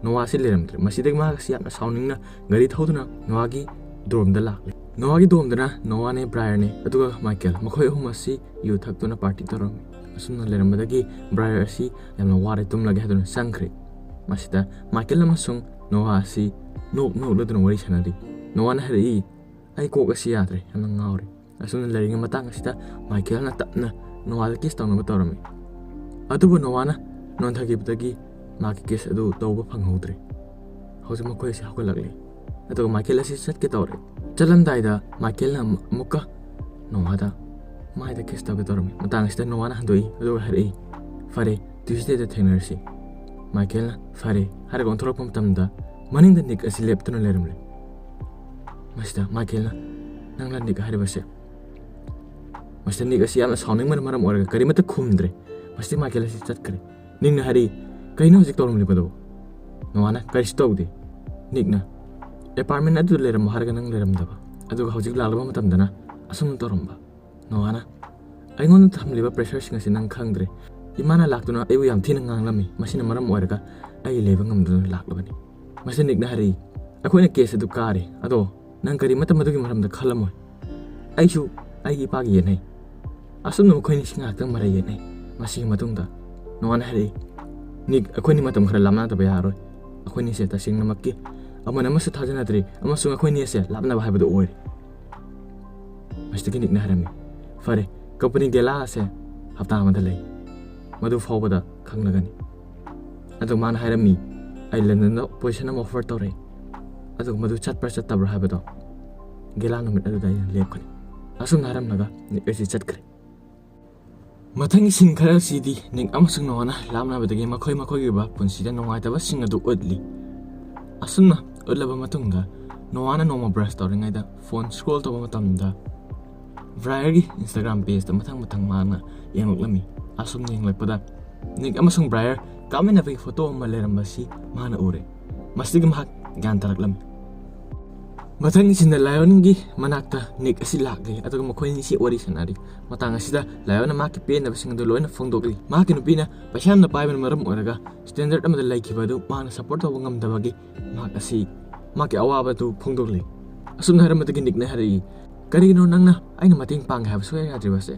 ꯅꯣꯋꯥꯁꯤ ꯂꯩꯔꯝꯗ꯭ꯔꯦ꯫ ꯃꯁꯤꯗꯒꯤ ꯃꯍꯥꯛꯁꯤ ꯌꯥꯝꯅ ꯁꯥꯎꯅꯤꯡꯅ ꯒꯥꯔꯤ ꯊꯧꯗꯨꯅ ꯅꯣꯋꯥꯒꯤ ꯗꯣꯔꯝꯗ ꯂꯥꯛꯂꯤ꯫ ꯅꯣꯋꯥꯒꯤ ꯗꯣꯔꯝꯗꯅ ꯅꯣꯋꯥꯅꯦ, ꯕ꯭ꯔꯥꯌꯔꯅꯦ, ꯑꯗꯨꯒ ꯃꯥꯏꯀꯦꯜ, ꯃꯈꯣꯏ ꯑꯍꯨꯝ ꯑꯁꯤ ꯌꯨ ꯊꯛꯇꯨꯅ ꯄꯥꯔꯇꯤ ꯇꯧꯔꯝꯃꯤ꯫ ꯑꯁꯨꯝꯅ ꯂꯩꯔꯝꯕꯗꯒꯤ ꯕ꯭ꯔꯥꯌꯔ ꯑꯁꯤ ꯌꯥꯝꯅ ꯋꯥꯔꯦ, ꯇꯨꯝꯂꯒꯦ ꯍꯥꯏꯗꯨꯅ ꯆꯪꯈ꯭ꯔꯦ꯫ ꯃꯁꯤꯗ ꯃꯥꯏꯀꯦꯜ ꯑꯃꯁꯨꯡ ꯅꯣꯋꯥ ꯑꯁꯤ ꯅꯣꯛ ꯅꯣꯛꯂꯗꯨꯅ ꯋꯥꯔꯤ ꯁꯥꯟꯅꯔꯤ꯫ ꯅꯣꯋꯥꯅ ꯍꯥꯏꯔꯛꯏ, "ꯑꯩ ꯀꯣꯛ ꯑꯁꯤ ꯌꯥꯗ꯭ꯔꯦ, ꯌꯥꯝꯅ ꯉꯥꯎꯔꯦ"꯫ ꯑꯁꯨꯝꯅ ꯂꯩꯔꯤꯉꯩ ꯃꯇꯥꯡ ꯑꯁꯤꯗ ꯃꯥꯏꯀꯦꯜꯅ ꯇꯞꯅ ꯅꯣꯋꯥꯗ ꯀꯤꯁ ꯇꯧꯅꯕ ꯇꯧꯔꯝꯃꯤ꯫ ꯑꯗꯨꯕꯨ ꯅꯣꯋꯥꯅ ꯅꯣꯟꯊꯈꯤꯕꯗꯒꯤ ꯃꯥꯒꯤ ꯀꯤꯁ ꯑꯗꯨ ꯇꯧꯕ ꯐꯪꯍꯧꯗ꯭ꯔꯦ꯫ ꯍꯧꯖꯤꯛ ꯃꯈꯣꯏ ꯑꯁꯤ ꯍꯧꯒꯠꯂꯛꯂꯤ꯫ ꯑꯗꯨꯒ ꯃꯥꯏꯀꯦꯜ ꯑꯁꯤ ꯆꯠꯀꯦ ꯇꯧꯔꯦ꯫ ꯆꯠꯂꯝꯗꯥꯏꯗ ꯃꯥꯏꯀꯦꯜꯅ ꯑꯃꯨꯛ-, ꯑꯃꯨꯛꯀ ꯅꯣꯋꯥꯗ ꯃꯥꯏꯗ ꯀꯤꯁ ꯇꯧꯒꯦ ꯇꯧꯔꯝꯃꯤ꯫ ꯃꯇꯥꯡ ꯑꯁꯤꯗ ꯅꯣꯋꯥꯅ ꯍꯟꯗꯣꯛꯏ, ꯑꯗꯨꯒ ꯍꯥꯏꯔꯛꯏ, "ꯐꯔꯦ, ꯇ꯭ꯌꯨꯁꯗꯦꯗ ꯊꯦꯡꯅꯔꯁꯤ"꯫ ꯃꯥꯏꯀꯦꯜꯅ "ꯐꯔꯦ" ꯍꯥꯏꯔꯒ ꯑꯣꯟꯊꯣꯔꯛꯄ ꯃꯇꯝꯗ ꯃꯅꯤꯡꯗ ꯅꯤꯛ ꯑꯁꯤ ꯂꯦꯞꯇꯨꯅ ꯂꯩꯔꯝꯂꯦ꯫ ꯃꯁꯤꯗ ꯃꯥꯏꯀꯦꯜꯅ, "ꯅꯪꯂ ꯅꯤꯛ ꯍꯥꯏꯔꯤꯕꯁꯦ?" ꯃꯁꯤꯗ ꯅꯤꯛ ꯑꯁꯤ ꯌꯥꯝꯅ ꯁꯥꯎꯅꯤꯡꯕꯅ ꯃꯔꯝ ꯑꯣꯏꯔꯒ ꯀꯔꯤꯃꯠꯇ ꯈꯨꯝꯗ꯭ꯔꯦ꯫ ꯃꯁꯤꯗ ꯃꯥꯏꯀꯦꯜ ꯑꯁꯤ ꯆꯠꯈ꯭ꯔꯦ꯫ ꯅꯤꯛꯅ ꯍꯥꯏꯔꯛꯏ, "ꯀꯩꯅꯣ ꯍꯧꯖꯤꯛ ꯇꯧꯔꯝꯂꯤꯕꯗꯨ?" ꯅꯣꯋꯥꯅ, "ꯀꯔꯤꯁꯨ ꯇꯧꯗꯦ"꯫ ꯅꯤꯛꯅ, "ꯑꯦꯄꯥꯔꯠꯃꯦꯟ ꯑꯗꯨꯗ ꯂꯩꯔꯝꯃꯣ ꯍꯥꯏꯔꯒ ꯅꯪ ꯂꯩꯔꯝꯗꯕ, ꯑꯗꯨꯒ ꯍꯧꯖꯤꯛ ꯂꯥꯛꯂꯕ ꯃꯇꯝꯗꯅ ꯑꯁꯨꯝꯅ ꯇꯧꯔꯝꯕ"꯫ ꯅꯣꯋꯥꯅ, "ꯑꯩꯉꯣꯟꯗ ꯊꯝꯂꯤꯕ ꯄ꯭ꯔꯦꯁꯔꯁꯤꯡ ꯑꯁꯤ ꯅꯪ ꯈꯪꯗ꯭ꯔꯦ꯫ ꯏꯃꯥꯅ ꯂꯥꯛꯇꯨꯅ ꯑꯩꯕꯨ ꯌꯥꯝ ꯊꯤꯅ ꯉꯥꯡꯂꯝꯃꯤ, ꯃꯁꯤꯅ ꯃꯔꯝ ꯑꯣꯏꯔꯒ ꯑꯩ ꯂꯩꯕ ꯉꯝꯗꯗꯨꯅ ꯂꯥꯛꯂꯕꯅꯤ"꯫ ꯃꯁꯤ ꯅꯤꯛꯅ ꯍꯥꯏꯔꯛꯏ, "ꯑꯩꯈꯣꯏꯅ ꯀꯦꯁ ꯑꯗꯨ ꯀꯥꯔꯦ, ꯑꯗꯣ ꯅꯪ ꯀꯔꯤꯃꯠꯇ ꯃꯗꯨꯒꯤ ꯃꯔꯝꯗ ꯈꯜꯂꯝꯃꯣꯏ꯫ ꯑꯩꯁꯨ ꯑꯩꯒꯤ ꯏꯄꯥꯒ ꯌꯦꯠꯅꯩ"꯫ ꯑꯁꯨꯝꯅ ꯃꯈꯣꯏ ꯑꯅꯤꯁꯤ ꯉꯥꯏꯍꯥꯛꯇꯪ ꯃꯔꯩ ꯌꯦꯠꯅꯩ꯫ ꯃꯁꯤꯒꯤ ꯃꯇꯨꯡꯗ ꯅꯣꯋꯥꯅ ꯍꯥꯏꯔꯛꯏ, "ꯅꯤꯛ, ꯑꯩꯈꯣꯏꯅꯤ ꯃꯇꯝ ꯈꯔ ꯂꯥꯞꯅꯗꯕ ꯌꯥꯔꯣꯏ꯫ ꯑꯩꯈꯣꯏꯅꯤꯁꯦ ꯇꯁꯦꯡꯅꯃꯛꯀꯤ ꯑꯃꯅ ꯑꯃꯁꯨ ꯊꯥꯖꯅꯗ꯭ꯔꯤ, ꯑꯃꯁꯨꯡ ꯑꯩꯈꯣꯏꯅꯤ ꯑꯁꯦ ꯂꯥꯞꯅꯕ ꯍꯥꯏꯕꯗꯨ ꯑꯣꯏꯔꯦ"꯫ ꯃꯁꯤꯗꯒꯤ ꯅꯤꯛꯅ ꯍꯥꯏꯔꯝꯃꯤ, "ꯐꯔꯦ, ꯀꯝꯄꯅꯤ ꯒꯦꯂꯥ ꯑꯁꯦ ꯍꯞꯇꯥ ꯑꯃꯗ ꯂꯩ, ꯃꯗꯨ ꯐꯥꯎꯕꯗ ꯈꯪꯂꯒꯅꯤ"꯫ ꯑꯗꯨ ꯃꯥꯅ ꯍꯥꯏꯔꯝꯃꯤ, "ꯑꯩ ꯂꯟꯗꯟꯗ ꯄꯣꯖꯤꯁꯟ ꯑꯃ ꯑꯣꯐꯔ ꯇꯧꯔꯛꯏ"꯫ ꯑꯗꯨꯒ ꯃꯗꯨ ꯆꯠꯄ꯭ꯔꯥ ꯆꯠꯇꯕ꯭ꯔꯥ ꯍꯥꯏꯕꯗꯣ ꯒꯦꯂꯥ ꯅꯨꯃꯤꯠ ꯑꯗꯨꯗ ꯑꯩꯅ ꯂꯦꯞꯀꯅꯤ꯫ ꯑꯁꯨꯝꯅ ꯍꯥꯏꯔꯝꯂꯒ ꯅꯤꯛ ꯑꯁꯤ ꯆꯠꯈ꯭ꯔꯦ꯫ ꯃꯊꯪꯒꯤ ꯁꯤꯟ ꯈꯔ ꯑꯁꯤꯗꯤ ꯅꯤꯛ ꯑꯃꯁꯨꯡ ꯅꯣꯋꯥꯅ ꯂꯥꯞꯅꯕꯗꯒꯤ ꯃꯈꯣꯏ ꯃꯈꯣꯏꯒꯤ ꯑꯣꯏꯕ ꯄꯨꯟꯁꯤꯗ ꯅꯨꯡꯉꯥꯏꯇꯕꯁꯤꯡ ꯑꯗꯨ ꯎꯠꯂꯤ꯫ ꯑꯁꯨꯝꯅ ꯎꯠꯂꯕ ꯃꯇꯨꯡꯗ ꯅꯣꯋꯥꯅ ꯅꯣꯡꯃ ꯕ꯭ꯔꯁ ꯇꯧꯔꯤꯉꯩꯗ ꯐꯣꯟ ꯁ꯭ꯀ꯭ꯔꯣꯜ ꯇꯧꯕ ꯃꯇꯝꯗ ꯕ꯭ꯔꯥꯌꯔꯒꯤ ꯏꯟꯁꯇꯥꯒ꯭ꯔꯥꯝ ꯄꯦꯖꯇ ꯃꯊꯪ ꯃꯊꯪ ꯃꯥꯅ ꯌꯦꯡꯂꯛꯂꯝꯃꯤ꯫ ꯑꯁꯨꯝꯅ ꯌꯦꯡꯂꯛꯄꯗ ꯅꯤꯛ ꯑꯃꯁꯨꯡ ꯕ꯭ꯔꯥꯌꯔ ꯀꯥꯞꯃꯤꯟꯅꯕꯒꯤ ꯐꯣꯇꯣ ꯑꯃ ꯂꯩꯔꯝꯕꯁꯤ ꯃꯥꯅ ꯎꯔꯦ꯫ ꯃꯁꯤꯗꯒꯤ ꯃꯍꯥꯛ ꯒ꯭ꯌꯥꯟ ꯇꯥꯔꯛꯂꯝꯃꯤ꯫ ꯃꯊꯪꯒꯤꯁꯤꯅ ꯂꯥꯏꯑꯣꯟꯒꯤ ꯃꯅꯥꯛꯇ ꯅꯤꯛ ꯑꯁꯤ ꯂꯥꯛꯂꯤ, ꯑꯗꯨꯒ ꯃꯈꯣꯏ ꯑꯅꯤꯁꯤ ꯋꯥꯔꯤ ꯁꯥꯟꯅꯔꯤ꯫ ꯃꯇꯥꯡ ꯑꯁꯤꯗ ꯂꯥꯏꯑꯣꯟꯅ ꯃꯍꯥꯛꯀꯤ ꯄꯦꯟꯗꯕꯁꯤꯡ ꯑꯗꯨ ꯂꯣꯏꯅ ꯐꯣꯡꯗꯣꯛꯂꯤ꯫ ꯃꯍꯥꯛꯀꯤ ꯅꯨꯄꯤꯅ ꯄꯩꯁꯥ ꯌꯥꯝꯅ ꯄꯥꯏꯕꯅ ꯃꯔꯝ ꯑꯣꯏꯔꯒ ꯁ꯭ꯇꯦꯟꯗꯔꯗ ꯑꯃꯗ ꯂꯩꯈꯤꯕ ꯑꯗꯨ ꯃꯍꯥꯛꯅ ꯁꯞꯄꯣꯔꯠ ꯇꯧꯕ ꯉꯝꯗꯕꯒꯤ ꯃꯍꯥꯛ ꯑꯁꯤ ꯃꯍꯥꯛꯀꯤ ꯑꯋꯥꯕ ꯑꯗꯨ ꯐꯣꯡꯗꯣꯛꯂꯤ꯫ ꯑꯁꯨꯝꯅ ꯍꯥꯏꯔꯝꯕꯗꯒꯤ ꯅꯤꯛꯅ ꯍꯥꯏꯔꯛꯏ, "ꯀꯔꯤꯒꯤꯅꯣ ꯅꯪꯅ ꯑꯩꯅ ꯃꯇꯦꯡ ꯄꯥꯡꯒꯦ ꯍꯥꯏꯕ ꯁꯨꯡꯌꯥ ꯌꯥꯗ꯭ꯔꯤꯕꯁꯦ?"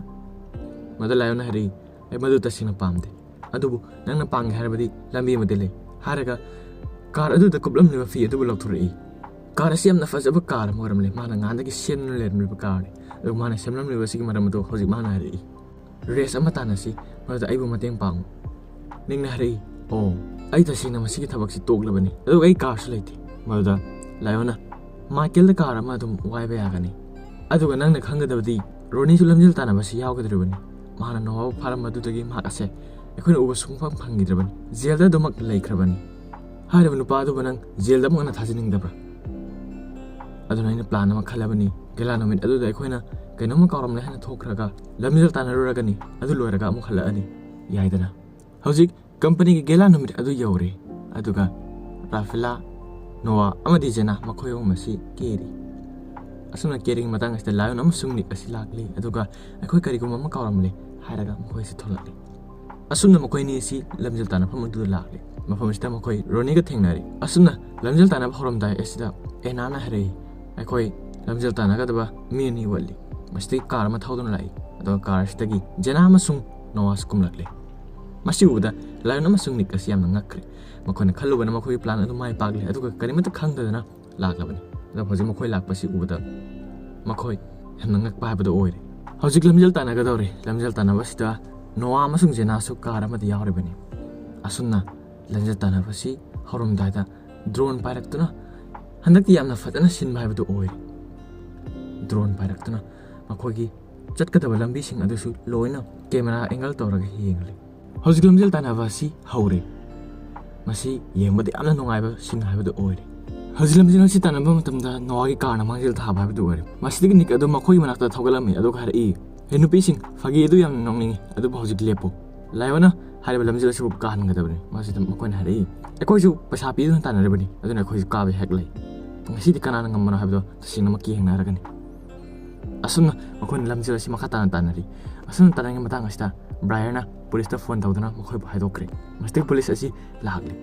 ꯃꯗꯨ ꯂꯥꯏꯑꯣꯟꯅ ꯍꯥꯏꯔꯛꯏ, "ꯑꯩ ꯃꯗꯨ ꯇꯁꯦꯡꯅ ꯄꯥꯝꯗꯦ, ꯑꯗꯨꯕꯨ ꯅꯪꯅ ꯄꯥꯡꯒꯦ ꯍꯥꯏꯔꯕꯗꯤ ꯂꯝꯕꯤ ꯑꯃꯗꯤ ꯂꯩ" ꯍꯥꯏꯔꯒ ꯀꯥꯔ ꯑꯗꯨꯗ ꯀꯨꯞꯂꯝꯂꯤꯕ ꯐꯤ ꯑꯗꯨꯕꯨ ꯂꯧꯊꯣꯔꯛꯏ꯫ ꯀꯥꯔ ꯑꯁꯤ ꯌꯥꯝꯅ ꯐꯖꯕ ꯀꯥꯔ ꯑꯃ ꯑꯣꯏꯔꯝꯂꯦ, ꯃꯥꯅ ꯉꯥꯟꯗꯒꯤ ꯁꯦꯝꯗꯨꯅ ꯂꯩꯔꯝꯂꯤꯕ ꯀꯥꯔꯅꯤ꯫ ꯑꯗꯨꯒ ꯃꯥꯅ ꯁꯦꯝꯂꯝꯂꯤꯕ ꯑꯁꯤꯒꯤ ꯃꯔꯝ ꯑꯗꯨ ꯍꯧꯖꯤꯛ ꯃꯥꯅ ꯍꯥꯏꯔꯛꯏ꯫ "ꯔꯦꯁ ꯑꯃ ꯇꯥꯟꯅꯁꯤ, ꯃꯗꯨꯗ ꯑꯩꯕꯨ ꯃꯇꯦꯡ ꯄꯥꯡꯉꯨ"꯫ ꯅꯤꯛꯅ ꯍꯥꯏꯔꯛꯏ, "ꯑꯣ, ꯑꯩ ꯇꯁꯦꯡꯅ ꯃꯁꯤꯒꯤ ꯊꯕꯛꯁꯤ ꯇꯣꯛꯂꯕꯅꯤ, ꯑꯗꯨꯒ ꯑꯩ ꯀꯥꯔꯁꯨ ꯂꯩꯇꯦ"꯫ ꯃꯗꯨꯗ ꯂꯥꯏꯑꯣꯟꯅ, "ꯃꯥꯏꯀꯦꯜꯗ ꯀꯥꯔ ꯑꯃ ꯑꯗꯨꯝ ꯋꯥꯏꯕ ꯌꯥꯒꯅꯤ꯫ ꯑꯗꯨꯒ ꯅꯪꯅ ꯈꯪꯒꯗꯕꯗꯤ ꯔꯣꯅꯤꯁꯨ ꯂꯝꯖꯦꯜ ꯇꯥꯟꯅꯕꯁꯤ ꯌꯥꯎꯒꯗꯧꯔꯤꯕꯅꯤ꯫ ꯃꯍꯥꯛꯅ ꯅꯣꯋꯥꯕꯨ ꯐꯥꯔꯝꯕ ꯑꯗꯨꯗꯒꯤ ꯃꯍꯥꯛ ꯑꯁꯦ ꯑꯩꯈꯣꯏꯅ ꯎꯕ ꯁꯨꯡꯐꯪ ꯐꯪꯈꯤꯗ꯭ꯔꯕꯅꯤ꯫ ꯖꯦꯜꯗ ꯑꯗꯨꯃꯛ ꯂꯩꯈ꯭ꯔꯕꯅꯤ꯫ ꯍꯥꯏꯔꯤꯕ ꯅꯨꯄꯥ ꯑꯗꯨꯕꯨ ꯅꯪ ꯖꯦꯜꯗ ꯑꯃꯨꯛ ꯍꯟꯅ ꯊꯥꯖꯅꯤꯡꯗꯕ꯭ꯔꯥ? ꯑꯗꯨꯅ ꯑꯩꯅ ꯄ꯭ꯂꯥꯟ ꯑꯃ ꯈꯜꯂꯕꯅꯤ꯫ ꯒꯦꯂꯥ ꯅꯨꯃꯤꯠ ꯑꯗꯨꯗ ꯑꯩꯈꯣꯏꯅ ꯀꯩꯅꯣꯝꯃ ꯀꯥꯎꯔꯝꯂꯦ ꯍꯥꯏꯅ ꯊꯣꯛꯈ꯭ꯔꯒ ꯂꯝꯖꯦꯜ ꯇꯥꯟꯅꯔꯨꯔꯒꯅꯤ꯫ ꯑꯗꯨ ꯂꯣꯏꯔꯒ ꯑꯃꯨꯛ ꯍꯜꯂꯛꯑꯅꯤ꯫ ꯌꯥꯏꯗꯅ? ꯍꯧꯖꯤꯛ ꯀꯝꯄꯅꯤꯒꯤ ꯒꯦꯂꯥ ꯅꯨꯃꯤꯠ ꯑꯗꯨ ꯌꯧꯔꯦ, ꯑꯗꯨꯒ ꯔꯥꯐꯦꯂꯥ, ꯅꯣꯋꯥ ꯑꯃꯗꯤ ꯖꯦꯅꯥ ꯃꯈꯣꯏ ꯑꯍꯨꯝ ꯑꯁꯤ ꯀꯦꯔꯤ꯫ ꯑꯁꯨꯝꯅ ꯀꯦꯔꯤꯒꯤ ꯃꯇꯥꯡ ꯑꯁꯤꯗ ꯂꯥꯏꯑꯣꯟ ꯑꯃꯁꯨꯡ ꯅꯤꯛ ꯑꯁꯤ ꯂꯥꯛꯂꯤ, ꯑꯗꯨꯒ ꯑꯩꯈꯣꯏ ꯀꯔꯤꯒꯨꯝꯕ ꯑꯃ ꯀꯥꯎꯔꯝꯂꯦ ꯍꯥꯏꯔꯒ ꯃꯈꯣꯏ ꯑꯁꯤ ꯊꯣꯛꯂꯛꯂꯤ꯫ ꯑꯁꯨꯝꯅ ꯃꯈꯣꯏ ꯑꯅꯤ ꯑꯁꯤ ꯂꯝꯖꯦꯜ ꯇꯥꯟꯅꯐꯝ ꯑꯗꯨꯗ ꯂꯥꯛꯂꯤ꯫ ꯃꯐꯝ ꯑꯁꯤꯗ ꯃꯈꯣꯏ ꯔꯣꯅꯤꯒ ꯊꯦꯡꯅꯔꯤ꯫ ꯑꯁꯨꯝꯅ ꯂꯝꯖꯦꯜ ꯇꯥꯟꯅꯕ ꯍꯧꯔꯝꯗꯥꯏ ꯑꯁꯤꯗ ꯑꯦꯅꯥꯅ ꯍꯥꯏꯔꯛꯏ, "ꯑꯩꯈꯣꯏ ꯂꯝꯖꯦꯜ ꯇꯥꯟꯅꯒꯗꯕ ꯃꯤ ꯑꯅꯤ ꯋꯥꯠꯂꯤ꯫ ꯃꯁꯤꯗꯒꯤ ꯀꯥꯔ ꯑꯃ ꯊꯧꯗꯨꯅ ꯂꯥꯛꯏ, ꯑꯗꯨꯒ ꯀꯥꯔ ꯑꯁꯤꯗꯒꯤ ꯖꯦꯅꯥ ꯑꯃꯁꯨꯡ ꯅꯣꯋꯥꯁꯨ ꯀꯨꯝꯂꯛꯂꯤ"꯫ ꯃꯁꯤ ꯎꯕꯗ ꯂꯥꯏꯑꯣꯟ ꯑꯃꯁꯨꯡ ꯅꯤꯛ ꯑꯁꯤ ꯌꯥꯝꯅ ꯉꯛꯈ꯭ꯔꯦ꯫ ꯃꯈꯣꯏꯅ ꯈꯜꯂꯨꯕꯅ ꯃꯈꯣꯏꯒꯤ ꯄ꯭ꯂꯥꯟ ꯑꯗꯨ ꯃꯥꯏ ꯄꯥꯛꯂꯦ, ꯑꯗꯨꯒ ꯀꯔꯤꯃꯠꯇ ꯈꯪꯗꯗꯅ ꯂꯥꯛꯂꯕꯅꯤ꯫ ꯑꯗꯣ ꯍꯧꯖꯤꯛ ꯃꯈꯣꯏ ꯂꯥꯛꯄꯁꯤ ꯎꯕꯗ ꯃꯈꯣꯏ ꯌꯥꯝꯅ ꯉꯛꯄ ꯍꯥꯏꯕꯗꯨ ꯑꯣꯏꯔꯦ꯫ ꯍꯧꯖꯤꯛ ꯂꯝꯖꯦꯜ ꯇꯥꯟꯅꯒꯗꯧꯔꯦ꯫ ꯂꯝꯖꯦꯜ ꯇꯥꯟꯅꯕꯁꯤꯗ ꯅꯣꯋꯥ ꯑꯃꯁꯨꯡ ꯖꯦꯅꯥꯁꯨ ꯀꯥꯔ ꯑꯃꯗ ꯌꯥꯎꯔꯤꯕꯅꯤ꯫ ꯑꯁꯨꯝꯅ ꯂꯝꯖꯦꯜ ꯇꯥꯟꯅꯕꯁꯤ ꯍꯧꯔꯝꯗꯥꯏꯗ ꯗ꯭ꯔꯣꯟ ꯄꯥꯏꯔꯛꯇꯨꯅ ꯍꯟꯗꯛꯇꯤ ꯌꯥꯝꯅ ꯐꯖꯅ ꯁꯤꯟꯕ ꯍꯥꯏꯕꯗꯨ ꯑꯣꯏꯔꯦ꯫ ꯗ꯭ꯔꯣꯟ ꯄꯥꯏꯔꯛꯇꯨꯅ ꯃꯈꯣꯏꯒꯤ ꯆꯠꯀꯗꯕ ꯂꯝꯕꯤꯁꯤꯡ ꯑꯗꯨꯁꯨ ꯂꯣꯏꯅ ꯀꯦꯃꯦꯔꯥ ꯑꯦꯡꯒꯜ ꯇꯧꯔꯒ ꯌꯦꯡꯂꯤ꯫ ꯍꯧꯖꯤꯛ ꯂꯝꯖꯦꯜ ꯇꯥꯟꯅꯕ ꯑꯁꯤ ꯍꯧꯔꯦ꯫ ꯃꯁꯤ ꯌꯦꯡꯕꯗ ꯌꯥꯝꯅ ꯅꯨꯡꯉꯥꯏꯕ ꯁꯤꯟ ꯍꯥꯏꯕꯗꯨ ꯑꯣꯏꯔꯦ꯫ ꯍꯧꯖꯤꯛ ꯂꯝꯖꯦꯜ ꯑꯁꯤ ꯇꯥꯟꯅꯕ ꯃꯇꯝꯗ ꯅꯣꯋꯥꯒꯤ ꯀꯥꯔꯅ ꯃꯥꯡꯖꯤꯜ ꯊꯥꯕ ꯍꯥꯏꯕꯗꯨ ꯑꯣꯏꯔꯦ꯫ ꯃꯁꯤꯗꯒꯤ ꯅꯤꯛ ꯑꯗꯨ ꯃꯈꯣꯏꯒꯤ ꯃꯅꯥꯛꯇ ꯊꯧꯒꯠꯂꯝꯃꯤ, ꯑꯗꯨꯒ ꯍꯥꯏꯔꯛꯏ, "ꯍꯦ ꯅꯨꯄꯤꯁꯤꯡ, ꯐꯥꯒꯤ ꯑꯗꯨ ꯌꯥꯝꯅ ꯅꯣꯛꯅꯤꯡꯉꯤ, ꯑꯗꯨꯕꯨ ꯍꯧꯖꯤꯛ ꯂꯦꯞꯄꯨ꯫ ꯂꯥꯏꯑꯣꯟꯅ ꯍꯥꯏꯔꯤꯕ ꯂꯝꯖꯦꯜ ꯑꯁꯤꯕꯨ ꯀꯥꯍꯟꯒꯗꯕꯅꯤ"꯫ ꯃꯁꯤꯗ ꯃꯈꯣꯏꯅ ꯍꯥꯏꯔꯛꯏ, "ꯑꯩꯈꯣꯏꯁꯨ ꯄꯩꯁꯥ ꯄꯤꯗꯨꯅ ꯇꯥꯟꯅꯔꯤꯕꯅꯤ, ꯑꯗꯨꯅ ꯑꯩꯈꯣꯏꯁꯨ ꯀꯥꯕ ꯍꯦꯛ ꯂꯩ"꯫ ꯉꯁꯤꯗꯤ ꯀꯅꯥꯅ ꯉꯝꯕꯅꯣ ꯍꯥꯏꯕꯗꯣ ꯇꯁꯦꯡꯅꯃꯛ ꯌꯦꯡꯅꯔꯒꯅꯤ꯫ ꯑꯁꯨꯝꯅ ꯃꯈꯣꯏꯅ ꯂꯝꯖꯦꯜ ꯑꯁꯤ ꯃꯈꯥ ꯇꯥꯅ ꯇꯥꯟꯅꯔꯤ꯫ ꯑꯁꯨꯝꯅ ꯇꯥꯟꯅꯔꯤꯉꯩ ꯃꯇꯥꯡ ꯑꯁꯤꯗ ꯕ꯭ꯔꯥꯌꯔꯅ ꯄꯨꯂꯤꯁꯇ ꯐꯣꯟ ꯇꯧꯗꯨꯅ ꯃꯈꯣꯏꯕꯨ ꯍꯥꯏꯗꯣꯛꯈ꯭ꯔꯦ꯫ ꯃꯁꯤꯗꯒꯤ ꯄꯨꯂꯤꯁ ꯑꯁꯤ ꯂꯥꯛꯂꯦ꯫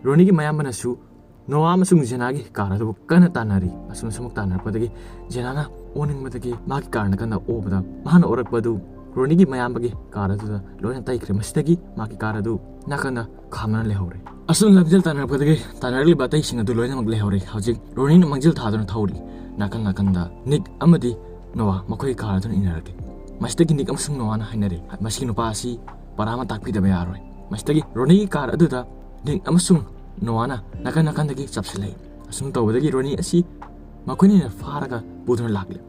ꯔꯣꯅꯤꯒꯤ ꯃꯌꯥꯝꯕꯅꯁꯨ ꯅꯣꯋꯥ ꯑꯃꯁꯨꯡ ꯖꯦꯅꯥꯒꯤ ꯀꯥꯔ ꯑꯗꯨꯕꯨ ꯀꯟꯅ ꯇꯥꯟꯅꯔꯤ꯫ ꯑꯁꯨꯝ ꯑꯁꯨꯃꯛ ꯇꯥꯟꯅꯔꯛꯄꯗꯒꯤ ꯖꯦꯅꯥꯅ ꯑꯣꯅꯤꯡꯕꯗꯒꯤ ꯃꯥꯒꯤ ꯀꯥꯔ ꯅꯥꯀꯟꯗ ꯑꯣꯕꯗ ꯃꯥꯅ ꯑꯣꯔꯛꯄ ꯑꯗꯨ ꯔꯣꯅꯤꯒꯤ ꯃꯌꯥꯝꯕꯒꯤ ꯀꯥꯔ ꯑꯗꯨꯗ ꯂꯣꯏꯅ ꯇꯩꯈ꯭ꯔꯦ꯫ ꯃꯁꯤꯗꯒꯤ ꯃꯥꯒꯤ ꯀꯥꯔ ꯑꯗꯨ ꯅꯥꯀꯟꯗ ꯈꯥꯝꯗꯨꯅ ꯂꯩꯍꯧꯔꯦ꯫ ꯑꯁꯨꯝ ꯂꯝꯖꯦꯜ ꯇꯥꯟꯅꯔꯛꯄꯗꯒꯤ ꯇꯥꯟꯅꯔꯛꯂꯤꯕ ꯑꯇꯩꯁꯤꯡ ꯑꯗꯨ ꯂꯣꯏꯅꯃꯛ ꯂꯩꯍꯧꯔꯦ꯫ ꯍꯧꯖꯤꯛ ꯔꯣꯅꯤꯅ ꯃꯥꯡꯖꯤꯜ ꯊꯥꯗꯨꯅ ꯊꯧꯔꯤ꯫ ꯅꯥꯀꯟ ꯅꯥꯀꯟꯗ ꯅꯤꯛ ꯑꯃꯗꯤ ꯅꯣꯋꯥ ꯃꯈꯣꯏꯒꯤ ꯀꯥꯔ ꯑꯗꯨꯅ ꯏꯟꯅꯔꯛꯂꯦ꯫ ꯃꯁꯤꯗꯒꯤ ꯅꯤꯛ ꯑꯃꯁꯨꯡ ꯅꯣꯋꯥꯅ ꯍꯥꯏꯅꯔꯦ, "ꯃꯁꯤꯒꯤ ꯅꯨꯄꯥ ꯑꯁꯤ ꯄꯔꯥ ꯑꯃ ꯇꯥꯛꯄꯤꯗꯕ ꯌꯥꯔꯣꯏ"꯫ ꯃꯁꯤꯗꯒꯤ ꯔꯣꯅꯤꯒꯤ ꯀꯥꯔ ꯑꯗꯨꯗ ꯅꯤꯛ ꯑꯃꯁꯨꯡ ꯅꯣꯋꯥꯅ ꯅꯥꯀꯟ ꯅꯥꯀꯟꯗꯒꯤ ꯆꯞꯁꯤꯜꯂꯛꯏ꯫ ꯑꯁꯨꯝ ꯇꯧꯕꯗꯒꯤ ꯔꯣꯅꯤ ꯑꯁꯤ ꯃꯈꯣꯏꯅ ꯐꯥꯔꯒ ꯄꯨꯗꯨꯅ ꯂꯥꯛꯂꯦ꯫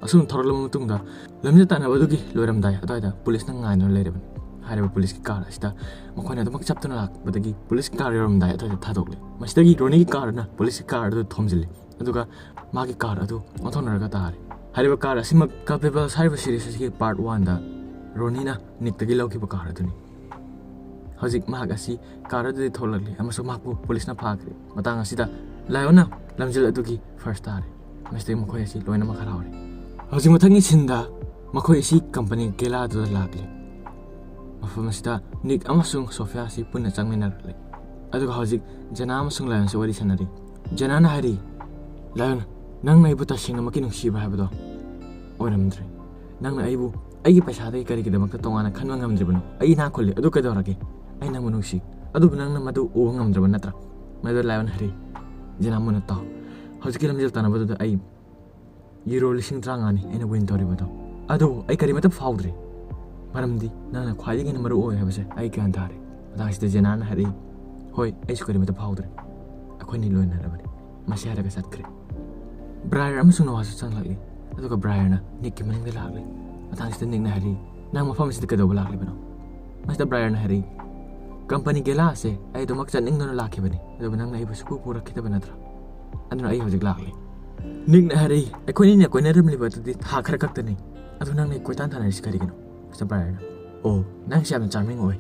ꯑꯁꯨꯝ ꯊꯧꯔꯛꯂꯕ ꯃꯇꯨꯡꯗ ꯂꯝꯖꯦꯜ ꯇꯥꯟꯅꯕ ꯑꯗꯨꯒꯤ ꯂꯣꯏꯔꯝꯗꯥꯏ ꯑꯗꯨꯋꯥꯏꯗ ꯄꯨꯂꯤꯁꯅ ꯉꯥꯏꯗꯨꯅ ꯂꯩꯔꯕꯅꯤ꯫ ꯍꯥꯏꯔꯤꯕ ꯄꯨꯂꯤꯁꯀꯤ ꯀꯥꯔ ꯑꯁꯤꯗ ꯃꯈꯣꯏꯅ ꯑꯗꯨꯃꯛ ꯆꯞꯇꯨꯅ ꯂꯥꯛꯄꯗꯒꯤ ꯄꯨꯂꯤꯁꯀꯤ ꯀꯥꯔ ꯌꯧꯔꯝꯗꯥꯏ ꯑꯗꯨꯋꯥꯏꯗ ꯊꯥꯗꯣꯛꯂꯦ꯫ ꯃꯁꯤꯗꯒꯤ ꯔꯣꯅꯤꯒꯤ ꯀꯥꯔ ꯑꯗꯨꯅ ꯄꯨꯂꯤꯁꯀꯤ ꯀꯥꯔ ꯑꯗꯨ ꯊꯣꯝꯖꯤꯜꯂꯤ, ꯑꯗꯨꯒ ꯃꯥꯒꯤ ꯀꯥꯔ ꯑꯗꯨ ꯑꯣꯟꯊꯣꯛꯅꯔꯒ ꯇꯥꯔꯦ꯫ ꯍꯥꯏꯔꯤꯕ ꯀꯥꯔ ꯑꯁꯤꯃꯛ ꯀꯜꯄꯦꯕꯜꯁ ꯍꯥꯏꯔꯤꯕ ꯁꯤꯔꯤꯁ ꯑꯁꯤꯒꯤ ꯄꯥꯔꯠ ꯋꯥꯟꯗ ꯔꯣꯅꯤꯅ ꯅꯤꯛꯇꯒꯤ ꯂꯧꯈꯤꯕ ꯀꯥꯔ ꯑꯗꯨꯅꯤ꯫ ꯍꯧꯖꯤꯛ ꯃꯍꯥꯛ ꯑꯁꯤ ꯀꯥꯔ ꯑꯗꯨꯗꯒꯤ ꯊꯣꯛꯂꯛꯂꯤ ꯑꯃꯁꯨꯡ ꯃꯍꯥꯛꯄꯨ ꯄꯨꯂꯤꯁꯅ ꯐꯥꯈ꯭ꯔꯦ꯫ ꯃꯇꯥꯡ ꯑꯁꯤꯗ ꯂꯥꯏꯑꯣꯟꯅ ꯂꯝꯖꯦꯜ ꯑꯗꯨꯒꯤ ꯐꯥꯔꯁ ꯇꯥꯔꯦ꯫ ꯃꯁꯤꯗꯒꯤ ꯃꯈꯣꯏ ꯑꯁꯤ ꯂꯣꯏꯅꯃꯛ ꯍꯔꯥꯎꯔꯦ꯫ ꯍꯧꯖꯤꯛ ꯃꯊꯪꯒꯤ ꯁꯤꯟꯗ ꯃꯈꯣꯏ ꯑꯁꯤ ꯀꯝꯄꯅꯤ ꯒꯦꯂꯥ ꯑꯗꯨꯗ ꯂꯥꯛꯂꯤ꯫ ꯃꯐꯝ ꯑꯁꯤꯗ ꯅꯤꯛ ꯑꯃꯁꯨꯡ ꯁꯣꯐꯤꯌꯥ ꯑꯁꯤ ꯄꯨꯟꯅ ꯆꯪꯃꯤꯟꯅꯔꯛꯂꯤ꯫ ꯑꯗꯨꯒ ꯍꯧꯖꯤꯛ ꯖꯦꯅꯥ ꯑꯃꯁꯨꯡ ꯂꯥꯏꯑꯣꯟꯁꯤ ꯋꯥꯔꯤ ꯁꯥꯟꯅꯔꯤ꯫ ꯖꯦꯅꯥꯅ ꯍꯥꯏꯔꯤ, "ꯂꯥꯏꯑꯣꯟ, ꯅꯪꯅ ꯑꯩꯕꯨ ꯇꯁꯦꯡꯅꯃꯛꯀꯤ ꯅꯨꯡꯁꯤꯕ꯭ꯔꯥ ꯍꯥꯏꯕꯗꯣ ꯑꯣꯏꯔꯝꯗ꯭ꯔꯦ꯫ ꯅꯪꯅ ꯑꯩꯕꯨ ꯑꯩꯒꯤ ꯄꯩꯁꯥꯗꯒꯤ ꯀꯔꯤꯒꯤꯗꯃꯛꯇ ꯇꯣꯉꯥꯟꯅ ꯈꯟꯕ ꯉꯝꯗ꯭ꯔꯤꯕꯅꯣ? ꯑꯩ ꯏꯅꯥꯛ ꯈꯨꯜꯂꯤ, ꯑꯗꯨ ꯀꯩꯗꯧꯔꯒꯦ? ꯑꯩ ꯅꯪꯕꯨ ꯅꯨꯡꯁꯤ, ꯑꯗꯨꯕꯨ ꯅꯪꯅ ꯃꯗꯨ ꯎꯕ ꯉꯝꯗ꯭ꯔꯕ ꯅꯠꯇ꯭ꯔꯥ?" ꯃꯗꯨ ꯂꯥꯏꯑꯣꯟ ꯍꯥꯏꯔꯤ, "ꯖꯦꯅꯥ, ꯃꯨꯟꯅ ꯇꯥꯎ꯫ ꯍꯧꯖꯤꯛꯀꯤ ꯂꯝꯖꯦꯜ ꯇꯥꯟꯅꯕꯗꯨꯗ ꯑꯩ ꯌꯨꯔꯣ ꯂꯤꯁꯤꯡ ꯇꯔꯥꯃꯉꯥꯅꯤ ꯑꯩꯅ ꯋꯤꯟ ꯇꯧꯔꯤꯕꯗꯣ꯫ ꯑꯗꯨꯕꯨ ꯑꯩ ꯀꯔꯤꯃꯠꯇ ꯐꯥꯎꯗ꯭ꯔꯤ, ꯃꯔꯝꯗꯤ ꯅꯪꯅ ꯈ꯭ꯋꯥꯏꯗꯒꯤ ꯍꯦꯟꯅ ꯃꯔꯨ ꯑꯣꯏ ꯍꯥꯏꯕꯁꯦ ꯑꯩ ꯒ꯭ꯌꯥꯟ ꯇꯥꯔꯦ꯫" ꯃꯇꯥꯡꯁꯤꯗ ꯖꯦꯅꯥꯅ ꯍꯥꯏꯔꯛꯏ, "ꯍꯣꯏ, ꯑꯩꯁꯨ ꯀꯔꯤꯃꯠꯇ ꯐꯥꯎꯗ꯭ꯔꯦ꯫ ꯑꯩꯈꯣꯏꯅꯤ ꯂꯣꯏꯅꯔꯕꯅꯤ꯫" ꯃꯁꯤ ꯍꯥꯏꯔꯒ ꯆꯠꯈ꯭ꯔꯦ꯫ ꯕ꯭ꯔꯥꯌꯔ ꯑꯃꯁꯨꯡ ꯅꯣꯋꯥꯁꯨ ꯆꯪꯂꯛꯂꯤ, ꯑꯗꯨꯒ ꯕ꯭ꯔꯥꯌꯔꯅ ꯅꯤꯛꯀꯤ ꯃꯅꯤꯡꯗ ꯂꯥꯛꯂꯤ꯫ ꯃꯇꯥꯡꯁꯤꯗ ꯅꯤꯛꯅ ꯍꯥꯏꯔꯛꯏ, "ꯅꯪ ꯃꯐꯝ ꯑꯁꯤꯗ ꯀꯩꯗꯧꯕ ꯂꯥꯛꯂꯤꯕꯅꯣ?" ꯃꯁꯤꯗ ꯕ꯭ꯔꯥꯌꯔꯅ ꯍꯥꯏꯔꯛꯏ, "ꯀꯝꯄꯅꯤ ꯒꯦꯂꯥ ꯑꯁꯦ ꯑꯩ ꯑꯗꯨꯃꯛ ꯆꯠꯅꯤꯡꯗꯨꯅ ꯂꯥꯛꯈꯤꯕꯅꯤ, ꯑꯗꯨꯕꯨ ꯅꯪꯅ ꯑꯩꯕꯨ ꯁꯨꯛꯄꯨ ꯄꯨꯔꯛꯈꯤꯗꯕ ꯅꯠꯇ꯭ꯔꯥ? ꯑꯗꯨꯅ ꯑꯩ ꯍꯧꯖꯤꯛ ꯂꯥꯛꯂꯤ꯫" ꯅꯤꯛꯅ ꯍꯥꯏꯔꯛꯏ, "ꯑꯩꯈꯣꯏꯅꯤꯅ ꯀꯣꯏꯅꯔꯝꯂꯤꯕ ꯑꯗꯨꯗꯤ ꯊꯥ ꯈꯔ ꯈꯛꯇꯅꯤ, ꯑꯗꯨ ꯅꯪꯅ ꯑꯩ ꯀꯣꯏꯇꯥꯟ ꯇꯥꯟꯅꯔꯤꯁꯤ ꯀꯔꯤꯒꯤꯅꯣ?" ꯃꯤꯁꯇꯔ ꯕ꯭ꯔꯥꯌꯔꯅ, "ꯑꯣ, ꯅꯪꯁꯦ ꯌꯥꯝꯅ ꯆꯥꯔꯃꯤꯡ ꯑꯣꯏ,"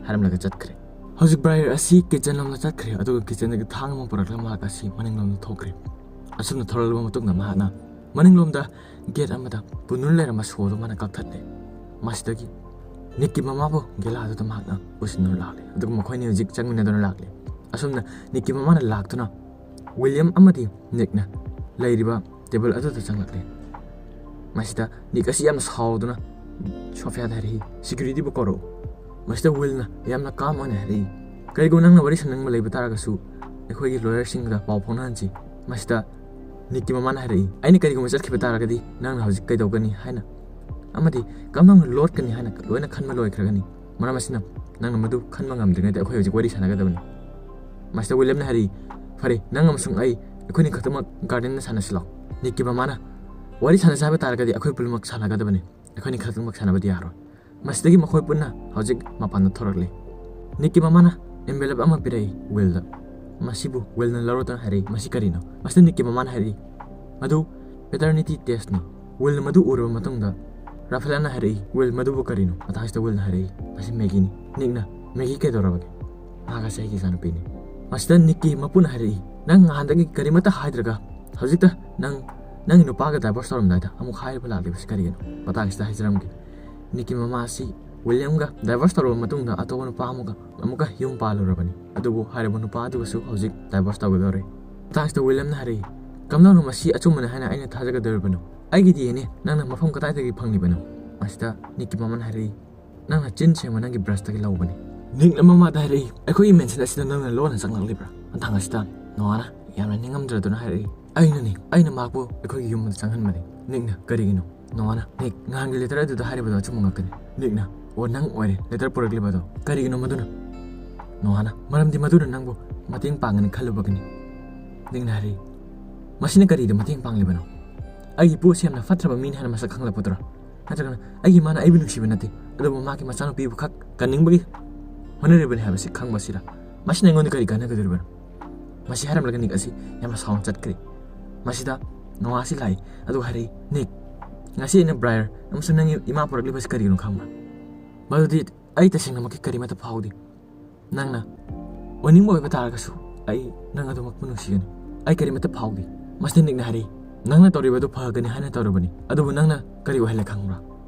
ꯍꯥꯏꯔꯝꯂꯒ ꯆꯠꯈ꯭ꯔꯦ꯫ ꯍꯧꯖꯤꯛ ꯕ꯭ꯔꯥꯌꯔ ꯑꯁꯤ ꯀꯤꯆꯟ ꯂꯣꯝꯗ ꯆꯠꯈ꯭ꯔꯦ, ꯑꯗꯨꯒ ꯀꯤꯆꯟꯗꯒꯤ ꯊꯥꯡ ꯑꯃ ꯄꯨꯔꯛꯂꯒ ꯃꯍꯥꯛ ꯑꯁꯤ ꯃꯅꯤꯡꯂꯣꯝꯗ ꯊꯣꯛꯈ꯭ꯔꯦ꯫ ꯑꯁꯨꯝꯅ ꯊꯣꯔꯛꯂꯕ ꯃꯇꯨꯡꯗ ꯃꯍꯥꯛꯅ ꯃꯅꯤꯡꯂꯣꯝꯗ ꯒꯦꯠ ꯑꯃꯗ ꯄꯨꯟꯗꯨꯅ ꯂꯩꯔꯝꯕ ꯁꯣꯗꯨ ꯃꯥꯅ ꯀꯛꯊꯠꯂꯦ꯫ ꯃꯁꯤꯗꯒꯤ ꯅꯤꯛꯀꯤ ꯃꯃꯥꯕꯨ ꯒꯦꯂꯥꯗꯨꯗ ꯃꯍꯥꯛꯅ ꯄꯨꯁꯤꯟꯗꯨꯅ ꯂꯥꯛꯂꯦ, ꯑꯗꯨꯒ ꯃꯈꯣꯏꯅꯤ ꯍꯧꯖꯤꯛ ꯆꯪꯃꯤꯟꯅꯗꯨꯅ ꯂꯥꯛꯂꯦ꯫ ꯑꯁꯨꯝꯅ ꯅꯤꯛꯀꯤ ꯃꯃꯥꯅ ꯂꯥꯛꯇꯨꯅ ꯋꯤꯂꯤꯌꯝ ꯑꯃꯗꯤ ꯅꯤꯛꯅ ꯂꯩꯔꯤꯕ ꯇꯦꯕꯜ ꯑꯗꯨꯗ ꯆꯪꯂꯛꯂꯦ꯫ ꯃꯁꯤꯗ ꯅꯤꯛ ꯑꯁꯤ ꯌꯥꯝꯅ ꯁꯥꯎꯗꯨꯅ ꯁꯣꯐꯤꯌꯥꯗ ꯍꯥꯏꯔꯛꯏ, "ꯁꯦꯀ꯭ꯌꯨꯔꯤꯇꯤꯕꯨ ꯀꯧꯔꯛꯎ꯫" ꯃꯁꯤꯗ ꯋꯤꯜꯅ ꯌꯥꯝꯅ ꯀꯥꯝ ꯑꯣꯏꯅ ꯍꯥꯏꯔꯛꯏ, "ꯀꯔꯤꯒꯨꯝꯕ ꯅꯪꯅ ꯋꯥꯔꯤ ꯁꯥꯟꯅꯅꯤꯡꯕ ꯂꯩꯕ ꯇꯥꯔꯒꯁꯨ ꯑꯩꯈꯣꯏꯒꯤ ꯂꯣꯌꯔꯁꯤꯡꯒ ꯄꯥꯎ ꯐꯥꯎꯅꯍꯟꯁꯤ꯫" ꯃꯁꯤꯗ ꯅꯤꯛꯀꯤ ꯃꯃꯥꯅ ꯍꯥꯏꯔꯛꯏ, "ꯑꯩꯅ ꯀꯔꯤꯒꯨꯝꯕ ꯆꯠꯈꯤꯕ ꯇꯥꯔꯒꯗꯤ ꯅꯪꯅ ꯍꯧꯖꯤꯛ ꯀꯩꯗꯧꯒꯅꯤ?" ꯍꯥꯏꯅ, ꯑꯃꯗꯤ ꯀꯝꯗꯧꯅ ꯂꯣꯠꯀꯅꯤ ꯍꯥꯏꯅ ꯂꯣꯏꯅ ꯈꯟꯕ ꯂꯣꯏꯈ꯭ꯔꯒꯅꯤ꯫ ꯃꯔꯝ ꯑꯁꯤꯅ ꯅꯪꯅ ꯃꯗꯨ ꯈꯟꯕ ꯉꯝꯗ꯭ꯔꯤꯉꯩꯗ ꯑꯩꯈꯣꯏ ꯍꯧꯖꯤꯛ ꯋꯥꯔꯤ ꯁꯥꯟꯅꯒꯗꯕꯅꯤ꯫ ꯃꯁꯤꯗ ꯋꯤꯂꯤꯌꯝꯅ ꯍꯥꯏꯔꯛꯏ, "ꯐꯔꯦ, ꯅꯪ ꯑꯃꯁꯨꯡ ꯑꯩ ꯑꯩꯈꯣꯏꯅꯤ ꯈꯛꯇꯃꯛ ꯒꯥꯔꯗꯦꯟꯗ ꯁꯥꯟꯅꯁꯤ ꯂꯥꯎ꯫" ꯅꯤꯛꯀꯤ ꯃꯃꯥꯅ, "ꯋꯥꯔꯤ ꯁꯥꯟꯅꯁꯤ ꯍꯥꯏꯕ ꯇꯥꯔꯒꯗꯤ ꯑꯩꯈꯣꯏ ꯄꯨꯝꯅꯃꯛ ꯁꯥꯟꯅꯒꯗꯕꯅꯤ, ꯑꯩꯈꯣꯏꯅꯤ ꯈꯛꯇꯃꯛ ꯁꯥꯟꯅꯕꯗꯤ ꯌꯥꯔꯣꯏ꯫" ꯃꯁꯤꯗꯒꯤ ꯃꯈꯣꯏ ꯄꯨꯟꯅ ꯍꯧꯖꯤꯛ ꯃꯄꯥꯟꯗ ꯊꯣꯔꯛꯂꯤ꯫ ꯅꯤꯛꯀꯤ ꯃꯃꯥꯅ ꯑꯦꯟꯚꯦꯂꯞ ꯑꯃ ꯄꯤꯔꯛꯏ ꯋꯤꯜꯗ꯫ ꯃꯁꯤꯕꯨ ꯋꯤꯜꯅ ꯂꯧꯔꯗꯨꯅ ꯍꯥꯏꯔꯛꯏ, "ꯃꯁꯤ ꯀꯔꯤꯅꯣ?" ꯃꯁꯤꯗ ꯅꯤꯛꯀꯤ ꯃꯃꯥꯅ ꯍꯥꯏꯔꯛꯏ, "ꯃꯗꯨ ꯄꯦꯇꯔꯅꯤꯇꯤ ꯇꯦꯁꯅꯤ꯫" ꯋꯤꯜꯅ ꯃꯗꯨ ꯎꯔꯕ ꯃꯇꯨꯡꯗ ꯔꯥꯐꯦꯂꯥꯅ ꯍꯥꯏꯔꯛꯏ, "ꯋꯤꯜ, ꯃꯗꯨꯕꯨ ꯀꯔꯤꯅꯣ?" ꯃꯇꯥꯡꯁꯤꯗ ꯋꯤꯜꯅ ꯍꯥꯏꯔꯛꯏ, "ꯃꯁꯤ ꯃꯦꯒꯤꯅꯤ꯫" ꯅꯤꯛꯅ, "ꯃꯦꯒꯤ ꯀꯩꯗꯧꯔꯕꯒꯦ? ꯃꯍꯥꯛ ꯑꯁꯤ ꯑꯩꯒꯤ ꯏꯆꯥꯅꯨꯄꯤꯅꯤ꯫" ꯃꯁꯤꯗ ꯅꯤꯛꯀꯤ ꯃꯄꯨꯅ ꯍꯥꯏꯔꯛꯏ, "ꯅꯪ ꯅꯍꯥꯟꯗꯒꯤ ꯀꯔꯤꯃꯠꯇ ꯍꯥꯏꯗ꯭ꯔꯒ ꯍꯧꯖꯤꯛꯇ ꯅꯪ ꯅꯪꯒꯤ ꯅꯨꯄꯥꯒ ꯗꯥꯏꯚꯣꯔꯁ ꯇꯧꯔꯝꯗꯥꯏꯗ ꯑꯃꯨꯛ ꯍꯥꯏꯕ ꯂꯥꯛꯂꯤꯕꯁꯤ ꯀꯔꯤꯒꯤꯅꯣ?" ꯃꯇꯥꯡꯁꯤꯗ ꯍꯥꯏꯖꯔꯝꯒꯦ꯫ ꯅꯤꯛꯀꯤ ꯃꯃꯥ ꯑꯁꯤ ꯋꯤꯂꯤꯌꯝꯒ ꯗꯥꯏꯚꯣꯔꯁ ꯇꯧꯔꯕ ꯃꯇꯨꯡꯗ ꯑꯇꯣꯞꯄ ꯅꯨꯄꯥ ꯑꯃꯒ ꯑꯃꯨꯛꯀ ꯌꯨꯝ ꯄꯥꯜꯂꯨꯔꯕꯅꯤ꯫ ꯑꯗꯨꯕꯨ ꯍꯥꯏꯔꯤꯕ ꯅꯨꯄꯥ ꯑꯗꯨꯒꯁꯨ ꯍꯧꯖꯤꯛ ꯗꯥꯏꯚꯣꯔꯁ ꯇꯧꯒꯗꯧꯔꯦ꯫ ꯃꯇꯥꯡꯁꯤꯗ ꯋꯤꯂꯤꯌꯝꯅ ꯍꯥꯏꯔꯛꯏ, "ꯀꯝꯗꯧꯅ ꯃꯁꯤ ꯑꯆꯨꯝꯕꯅꯤ ꯍꯥꯏꯅ ꯑꯩꯅ ꯊꯥꯖꯒꯗꯧꯔꯤꯕꯅꯣ? ꯑꯩꯒꯤ ꯗꯤ ꯑꯦꯟ ꯑꯦ ꯅꯪꯅ ꯃꯐꯝ ꯀꯗꯥꯏꯗꯒꯤ ꯐꯪꯂꯤꯕꯅꯣ?" ꯃꯁꯤꯗ ꯅꯤꯛꯀꯤ ꯃꯃꯥꯅ ꯍꯥꯏꯔꯛꯏ, "ꯅꯪꯅ ꯆꯤꯟ ꯁꯦꯡꯕ ꯅꯪꯒꯤ ꯕ꯭ꯔꯁꯇꯒꯤ ꯂꯧꯕꯅꯤ꯫" ꯅꯤꯛꯅ ꯃꯃꯥꯗ ꯍꯥꯏꯔꯛꯏ, "ꯑꯩꯈꯣꯏꯒꯤ ꯃꯦꯟꯁꯟ ꯑꯁꯤꯗ ꯅꯪꯅ ꯂꯣꯟꯅ ꯆꯪꯂꯛꯂꯤꯕ꯭ꯔꯥ?" ꯃꯇꯥꯡ ꯑꯁꯤꯗ ꯅꯣꯋꯥꯅ ꯌꯥꯝꯅ ꯅꯤꯡꯉꯝꯗ꯭ꯔꯗꯨꯅ ꯍꯥꯏꯔꯛꯏ, "ꯑꯩꯅꯅꯤ, ꯑꯩꯅ ꯃꯍꯥꯛꯄꯨ ꯑꯩꯈꯣꯏꯒꯤ ꯌꯨꯝꯗ ꯆꯪꯍꯟꯕꯅꯤ꯫" ꯅꯤꯛꯅ, "ꯀꯔꯤꯒꯤꯅꯣ?" ꯅꯣꯋꯥꯅ, "ꯅꯤꯛ, ꯅꯍꯥꯟꯒꯤ ꯂꯦꯇꯔ ꯑꯗꯨꯗ ꯍꯥꯏꯔꯤꯕꯗꯣ ꯑꯆꯨꯝꯕ ꯉꯥꯛꯇꯅꯤ꯫" ꯅꯤꯛꯅ, "ꯑꯣ, ꯅꯪ ꯑꯣꯏꯔꯦ ꯂꯦꯇꯔ ꯄꯨꯔꯛꯂꯤꯕꯗꯣ꯫ ꯀꯔꯤꯒꯤꯅꯣ ꯃꯗꯨꯅ?" ꯅꯣꯋꯥꯅ, "ꯃꯔꯝꯗꯤ ꯃꯗꯨꯅ ꯅꯪꯕꯨ ꯃꯇꯦꯡ ꯄꯥꯡꯒꯅꯤ ꯈꯜꯂꯨꯕꯒꯤꯅꯤ꯫" ꯅꯤꯛꯅ ꯍꯥꯏꯔꯛꯏ, "ꯃꯁꯤꯅ ꯀꯔꯤꯗ ꯃꯇꯦꯡ ꯄꯥꯡꯂꯤꯕꯅꯣ? ꯑꯩꯒꯤ ꯄꯣꯠꯁꯦ ꯌꯥꯝꯅ ꯐꯠꯇ꯭ꯔꯕ ꯃꯤꯅꯤ ꯍꯥꯏꯅ ꯃꯁꯛ ꯈꯪꯂꯛꯄꯗꯨꯔꯥ? ꯅꯠꯇ꯭ꯔꯒꯅ ꯑꯩꯒꯤ ꯏꯃꯥꯅ ꯑꯩꯕꯨ ꯅꯨꯡꯁꯤꯕ ꯅꯠꯇꯦ, ꯑꯗꯨꯕꯨ ꯃꯍꯥꯛꯀꯤ ꯃꯆꯥꯅꯨꯄꯤꯕꯨ ꯈꯛ ꯀꯟꯅꯤꯡꯕꯒꯤ ꯍꯣꯠꯅꯔꯤꯕꯅꯤ ꯍꯥꯏꯕꯁꯤ ꯈꯪꯕ ꯑꯁꯤꯔꯥ? ꯃꯁꯤꯅ ꯑꯩꯉꯣꯟꯗ ꯀꯔꯤ ꯀꯥꯟꯅꯒꯗꯧꯔꯤꯕꯅꯣ?" ꯃꯁꯤ ꯍꯥꯏꯔꯝꯂꯒ ꯅꯤꯛ ꯑꯁꯤ ꯌꯥꯝꯅ ꯁꯥꯎꯅ ꯆꯠꯈ꯭ꯔꯦ꯫ ꯃꯁꯤꯗ ꯅꯣꯋꯥ ꯑꯁꯤ ꯂꯥꯛꯏ, ꯑꯗꯨꯒ ꯍꯥꯏꯔꯛꯏ, "ꯅꯤꯛ, ꯉꯁꯤ ꯑꯩꯅ ꯕ꯭ꯔꯥꯌꯔ ꯑꯃꯁꯨꯡ ꯅꯪꯒꯤ ꯏꯃꯥ ꯄꯨꯔꯛꯂꯤꯕꯁꯤ ꯀꯔꯤꯒꯤꯅꯣ ꯈꯪꯕ꯭ꯔꯥ?" ꯃꯗꯨꯗꯤ ꯑꯩ ꯇꯁꯦꯡꯅꯃꯛꯀꯤ ꯀꯔꯤꯃꯠꯇ ꯐꯥꯎꯗꯦ꯫ "ꯅꯪꯅ ꯑꯣꯏꯅꯤꯡꯕ ꯑꯣꯏꯕ ꯇꯥꯔꯒꯁꯨ ꯑꯩ ꯅꯪ ꯑꯗꯨꯃꯛꯄꯨ ꯅꯨꯡꯁꯤꯒꯅꯤ꯫ ꯑꯩ ꯀꯔꯤꯃꯠꯇ ꯐꯥꯎꯗꯦ꯫" ꯃꯁꯤꯗ ꯅꯤꯛꯅ ꯍꯥꯏꯔꯛꯏ, "ꯅꯪꯅ ꯇꯧꯔꯤꯕꯗꯨ ꯐꯒꯅꯤ ꯍꯥꯏꯅ ꯇꯧꯔꯕꯅꯤ, ꯑꯗꯨꯕꯨ ꯅꯪꯅ ꯀꯔꯤ ꯑꯣꯏꯍꯜꯂꯦ ꯈꯪꯕ꯭ꯔꯥ?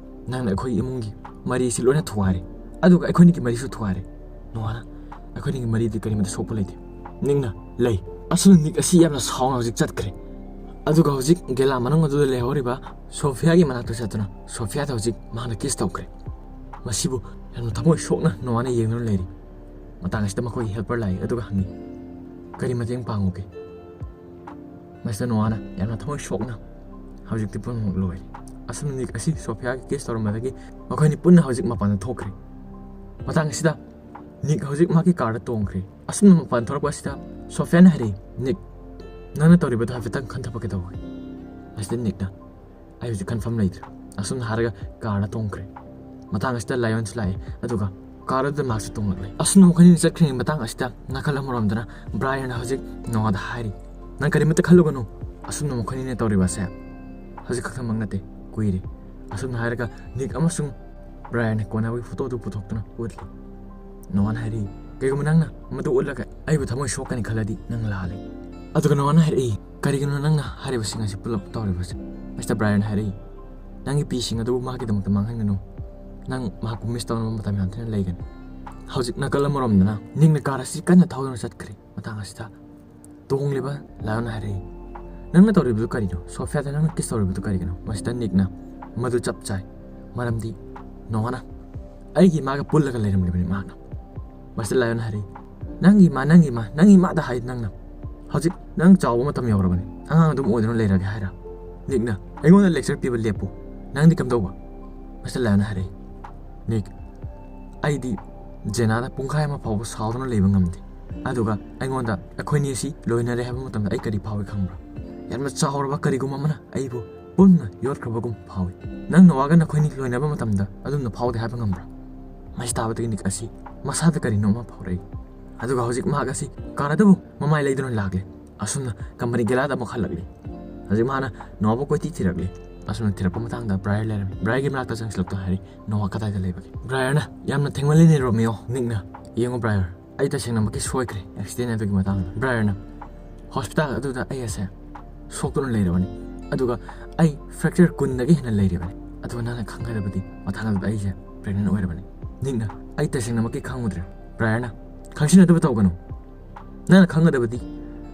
ꯅꯪꯅ ꯑꯩꯈꯣꯏ ꯏꯃꯨꯡꯒꯤ ꯃꯔꯤꯁꯤ ꯂꯣꯏꯅ ꯊꯨꯒꯥꯏꯔꯦ, ꯑꯗꯨꯒ ꯑꯩꯈꯣꯏꯅꯤꯒꯤ ꯃꯔꯤꯁꯨ ꯊꯨꯒꯥꯏꯔꯦ꯫ ꯅꯣꯍꯥꯅ, ꯑꯩꯈꯣꯏꯅꯤꯒꯤ ꯃꯔꯤꯗꯤ ꯀꯔꯤꯃꯠꯇ ꯁꯣꯛꯄ ꯂꯩꯇꯦ꯫" ꯅꯤꯛꯅ, "ꯂꯩ꯫" ꯑꯁꯨꯝꯅ ꯅꯤꯛ ꯑꯁꯤ ꯌꯥꯝꯅ ꯁꯥꯎꯅ ꯍꯧꯖꯤꯛ ꯆꯠꯈ꯭ꯔꯦ꯫ ꯑꯗꯨꯒ ꯍꯧꯖꯤꯛ ꯒꯦꯂꯥ ꯃꯅꯨꯡ ꯑꯗꯨꯗ ꯂꯩꯍꯧꯔꯤꯕ ꯁꯣꯐꯤꯌꯥꯒꯤ ꯃꯅꯥꯛꯇ ꯆꯠꯇꯨꯅ ꯁꯣꯐꯤꯌꯥꯗ ꯍꯧꯖꯤꯛ ꯃꯍꯥꯛꯅ ꯀꯤꯁ ꯇꯧꯈ꯭ꯔꯦ꯫ ꯃꯁꯤꯕꯨ ꯌꯥꯝꯅ ꯊꯃꯣꯏ ꯁꯣꯛꯅ ꯅꯣꯍꯥꯅ ꯌꯦꯡꯗꯨꯅ ꯂꯩꯔꯤ꯫ ꯃꯇꯥꯡ ꯑꯁꯤꯗ ꯃꯈꯣꯏꯒꯤ ꯍꯦꯜꯄꯔ ꯂꯥꯛꯏ ꯑꯗꯨꯒ ꯍꯪꯉꯤ, "ꯀꯔꯤ ꯃꯇꯦꯡ ꯄꯥꯡꯉꯨꯒꯦ?" ꯃꯁꯤꯗ ꯅꯣꯍꯥꯅ ꯌꯥꯝꯅ ꯊꯃꯣꯏ ꯁꯣꯛꯅ, "ꯍꯧꯖꯤꯛꯇꯤ ꯄꯨꯝꯅꯃꯛ ꯂꯣꯏꯔꯦ꯫" ꯑꯁꯨꯝꯅ ꯅꯤꯛ ꯑꯁꯤ ꯁꯣꯐꯤꯌꯥꯒ ꯀꯤꯁ ꯇꯧꯔꯝꯕꯗꯒꯤ ꯃꯈꯣꯏꯅꯤ ꯄꯨꯟꯅ ꯍꯧꯖꯤꯛ ꯃꯄꯥꯟꯗ ꯊꯣꯛꯈ꯭ꯔꯦ꯫ ꯃꯇꯥꯡ ꯑꯁꯤꯗ ꯅꯤꯛ ꯍꯧꯖꯤꯛ ꯃꯍꯥꯛꯀꯤ ꯀꯥꯔꯗ ꯇꯣꯡꯈ꯭ꯔꯦ꯫ ꯑꯁꯨꯝꯅ ꯃꯄꯥꯟ ꯊꯣꯛꯂꯛꯄ ꯑꯁꯤꯗ ꯁꯣꯐꯤꯌꯥꯅ ꯍꯥꯏꯔꯛꯏ, "ꯅꯤꯛ, ꯅꯪꯅ ꯇꯧꯔꯤꯕꯗꯣ ꯍꯥꯏꯐꯦꯠꯇꯪ ꯈꯟꯊꯕ ꯀꯩꯗꯧꯋꯤ?" ꯑꯁꯤꯗ ꯅꯤꯛꯅ, "ꯑꯩ ꯍꯧꯖꯤꯛ ꯈꯟꯐꯝ ꯂꯩꯇ꯭ꯔꯦ꯫" ꯑꯁꯨꯝꯅ ꯍꯥꯏꯔꯒ ꯀꯥꯔꯗ ꯇꯣꯡꯈ꯭ꯔꯦ꯫ ꯃꯇꯥꯡ ꯑꯁꯤꯗ ꯂꯥꯏꯑꯣꯟꯁꯨ ꯂꯥꯛꯑꯦ, ꯑꯗꯨꯒ ꯀꯥꯔ ꯑꯗꯨꯗ ꯃꯍꯥꯛꯁꯨ ꯇꯣꯡꯂꯛꯂꯦ꯫ ꯑꯁꯨꯝꯅ ꯃꯈꯣꯏꯅꯤꯅ ꯆꯠꯈ꯭ꯔꯤꯉꯩ ꯃꯇꯥꯡ ꯑꯁꯤꯗ ꯅꯥꯀꯜ ꯑꯃꯔꯣꯝꯗꯅ ꯕ꯭ꯔꯥꯏꯌꯟꯅ ꯍꯧꯖꯤꯛ ꯅꯣꯍꯥꯗ ꯍꯥꯏꯔꯤ, "ꯅꯪ ꯀꯔꯤꯃꯠꯇ ꯈꯜꯂꯨꯒꯅꯨ, ꯑꯁꯨꯝꯅ ꯃꯈꯣꯏꯅꯤꯅ ꯇꯧꯔꯤꯕ ꯑꯁꯦ ꯍꯧꯖꯤꯛ ꯈꯛꯇꯃꯛ ꯅꯠꯇꯦ, ꯀꯨꯏꯔꯦ꯫" ꯑꯁꯨꯝꯅ ꯍꯥꯏꯔꯒ ꯅꯤꯛ ꯑꯃꯁꯨꯡ ꯕ꯭ꯔꯥꯏꯌꯟꯅ ꯀꯣꯟꯅꯕꯒꯤ ꯐꯣꯇꯣ ꯑꯗꯨ ꯄꯨꯊꯣꯛꯇꯨꯅ ꯎꯠꯂꯤ꯫ ꯅꯣꯍꯥꯅ ꯍꯥꯏꯔꯤ, "ꯀꯩꯒꯨꯝꯕ ꯅꯪꯅ ꯃꯗꯨ ꯎꯠꯂꯒ ꯑꯩꯕꯨ ꯊꯃꯣꯏ ꯁꯣꯛꯀꯅꯤ ꯈꯜꯂꯗꯤ ꯅꯪ ꯂꯥꯜꯂꯦ꯫" ꯑꯗꯨꯒ ꯅꯣꯍꯥꯅ ꯍꯥꯏꯔꯛꯏ, "ꯀꯔꯤꯒꯤꯅꯣ ꯅꯪꯅ ꯍꯥꯏꯔꯤꯕꯁꯤꯡ ꯑꯁꯤ ꯄꯨꯂꯞ ꯇꯧꯔꯤꯕꯁꯦ?" ꯃꯤꯁꯇꯔ ꯕ꯭ꯔꯥꯏꯌꯟ ꯍꯥꯏꯔꯛꯏ, "ꯅꯪꯒꯤ ꯄꯤꯁꯤꯡ ꯑꯗꯨꯕꯨ ꯃꯍꯥꯛꯀꯤꯗꯃꯛꯇ ꯃꯥꯡꯍꯟꯒꯅꯨ꯫ ꯅꯪ ꯃꯍꯥꯛꯄꯨ ꯃꯤꯁ ꯇꯧꯅꯕ ꯃꯇꯝ ꯌꯥꯝ ꯊꯤꯅ ꯂꯩꯒꯅꯤ꯫" ꯍꯧꯖꯤꯛ ꯅꯥꯀꯜ ꯑꯃꯔꯣꯝꯗꯅ ꯅꯤꯛꯅ ꯀꯥꯔ ꯑꯁꯤ ꯀꯟꯅ ꯊꯧꯗꯨꯅ ꯆꯠꯈ꯭ꯔꯦ꯫ ꯃꯇꯥꯡ ꯑꯁꯤꯗ ꯇꯣꯡꯂꯤꯕ ꯂꯥꯏꯑꯣꯟꯅ ꯍꯥꯏꯔꯛꯏ, "ꯅꯪꯅ ꯇꯧꯔꯤꯕꯗꯨ ꯀꯔꯤꯅꯣ? ꯁꯣꯐꯤꯌꯥꯗ ꯅꯪꯅ ꯀꯤꯁ ꯇꯧꯔꯤꯕꯗꯨ ꯀꯔꯤꯒꯤꯅꯣ?" ꯃꯁꯤꯗ ꯅꯤꯛꯅ, "ꯃꯗꯨ ꯆꯞ ꯆꯥꯏ, ꯃꯔꯝꯗꯤ ꯅꯣꯍꯥꯅ ꯑꯩꯒꯤ ꯏꯃꯥꯒ ꯄꯨꯜꯂꯒ ꯂꯩꯔꯝꯂꯤꯕꯅꯤ ꯃꯍꯥꯛꯅ꯫" ꯃꯁꯤꯗ ꯂꯥꯏꯑꯣꯟꯅ ꯍꯥꯏꯔꯛꯏ, "ꯅꯪꯒꯤ ꯏꯃꯥ, ꯅꯪꯒꯤ ꯏꯃꯥ, ꯅꯪꯒꯤ ꯏꯃꯥꯗ ꯍꯥꯏ ꯅꯪꯅ꯫ ꯍꯧꯖꯤꯛ ꯅꯪ ꯆꯥꯎꯕ ꯃꯇꯝ ꯌꯧꯔꯕꯅꯤ, ꯑꯉꯥꯡ ꯑꯗꯨꯝ ꯑꯣꯏꯗꯨꯅ ꯂꯩꯔꯒꯦ ꯍꯥꯏꯔ?" ꯅꯤꯛꯅ, "ꯑꯩꯉꯣꯟꯗ ꯂꯦꯛꯆꯔ ꯄꯤꯕ ꯂꯦꯞꯄꯨ꯫ ꯅꯪꯗꯤ ꯀꯝꯗꯧꯕ?" ꯃꯁꯤꯗ ꯂꯥꯏꯑꯣꯟꯅ ꯍꯥꯏꯔꯛꯏ, "ꯅꯤꯛ, ꯑꯩꯗꯤ ꯖꯦꯅꯥꯗ ꯄꯨꯡꯈꯥꯏ ꯑꯃ ꯐꯥꯎꯕ ꯁꯥꯎꯗꯨꯅ ꯂꯩꯕ ꯉꯝꯗꯦ꯫ ꯑꯗꯨꯒ ꯑꯩꯉꯣꯟꯗ ꯑꯩꯈꯣꯏꯅꯤ ꯑꯁꯤ ꯂꯣꯏꯅꯔꯦ ꯍꯥꯏꯕ ꯃꯇꯝꯗ ꯑꯩ ꯀꯔꯤ ꯐꯥꯎꯏ ꯈꯪꯕ꯭ꯔꯥ? ꯌꯥꯝꯅ ꯆꯥꯎꯔꯕ ꯀꯔꯤꯒꯨꯝꯕ ꯑꯃꯅ ꯑꯩꯕꯨ ꯄꯨꯟꯅ ꯌꯣꯠꯈ꯭ꯔꯕꯒꯨꯝ ꯐꯥꯎꯏ꯫ ꯅꯪ ꯅꯣꯍꯥꯒ ꯅꯈꯣꯏꯅꯤ ꯂꯣꯏꯅꯕ ꯃꯇꯝꯗ ꯑꯗꯨꯝꯅ ꯐꯥꯎꯗꯦ ꯍꯥꯏꯕ ꯉꯝꯕ꯭ꯔꯥ?" ꯃꯁꯤ ꯇꯥꯕꯗꯒꯤ ꯅꯤꯛ ꯑꯁꯤ ꯃꯁꯥꯗ ꯀꯔꯤꯅꯣ ꯑꯃ ꯐꯥꯎꯔꯛꯏ꯫ ꯑꯗꯨꯒ ꯍꯧꯖꯤꯛ ꯃꯍꯥꯛ ꯑꯁꯤ ꯀꯥꯔ ꯑꯗꯨꯕꯨ ꯃꯃꯥꯏ ꯂꯩꯗꯨꯅ ꯂꯥꯛꯂꯦ꯫ ꯑꯁꯨꯝꯅ ꯀꯝꯄꯅꯤ ꯒꯦꯂꯥꯗ ꯑꯃꯨꯛ ꯍꯜꯂꯛꯂꯤ꯫ ꯍꯧꯖꯤꯛ ꯃꯥꯅ ꯅꯣꯍꯥꯕꯨ ꯀꯣꯏꯊꯤ ꯊꯤꯔꯛꯂꯤ꯫ ꯑꯁꯨꯝꯅ ꯊꯤꯔꯛꯄ ꯃꯇꯥꯡꯗ ꯕ꯭ꯔꯥꯏꯌꯔ ꯂꯩꯔꯝꯃꯤ꯫ ꯕ꯭ꯔꯥꯏꯌꯔꯒꯤ ꯃꯅꯥꯛꯇ ꯆꯪꯁꯤꯜꯂꯛꯇꯨꯅ ꯍꯥꯏꯔꯤ, "ꯅꯣꯍꯥ ꯀꯗꯥꯏꯗ ꯂꯩꯕꯒꯦ?" ꯕ꯭ꯔꯥꯏꯌꯔꯅ, "ꯌꯥꯝꯅ ꯊꯦꯡꯃꯜꯂꯤꯅꯦ ꯔꯣꯃꯤꯌꯣ꯫" ꯅꯤꯛꯅ, "ꯌꯦꯡꯉꯨ ꯕ꯭ꯔꯥꯌꯔ, ꯑꯩ ꯇꯁꯦꯡꯅꯃꯛꯀꯤ ꯁꯣꯏꯈ꯭ꯔꯦ ꯑꯦꯛꯁꯤꯗꯦꯟ ꯑꯗꯨꯒꯤ ꯃꯇꯥꯡꯗ꯫ ꯕ꯭ꯔꯥꯌꯔꯅ ꯍꯣꯁꯄꯤꯇꯥꯜ ꯑꯗꯨꯗ ꯑꯩ ꯑꯁꯦ ꯁꯣꯛꯇꯨꯅ ꯂꯩꯔꯕꯅꯤ, ꯑꯗꯨꯒ ꯑꯩ ꯐ꯭ꯔꯦꯛꯆꯔ ꯀꯨꯟꯗꯒꯤ ꯍꯦꯟꯅ ꯂꯩꯔꯤꯕꯅꯤ, ꯑꯗꯨꯒ ꯅꯪꯅ ꯈꯪꯒꯗꯕꯗꯤ ꯃꯊꯪ ꯑꯗꯨꯗ ꯑꯩꯁꯦ ꯄ꯭ꯔꯦꯒꯅꯦꯟ ꯑꯣꯏꯔꯕꯅꯤ꯫" ꯅꯤꯛꯅ, "ꯑꯩ ꯇꯁꯦꯡꯅꯃꯛꯀꯤ ꯈꯪꯉꯨꯗ꯭ꯔꯦ ꯕ꯭ꯔꯥꯌꯔꯅ, ꯈꯪꯁꯤꯟꯅꯗꯕ ꯇꯧꯒꯅꯨ꯫ ꯅꯪꯅ ꯈꯪꯒꯗꯕꯗꯤ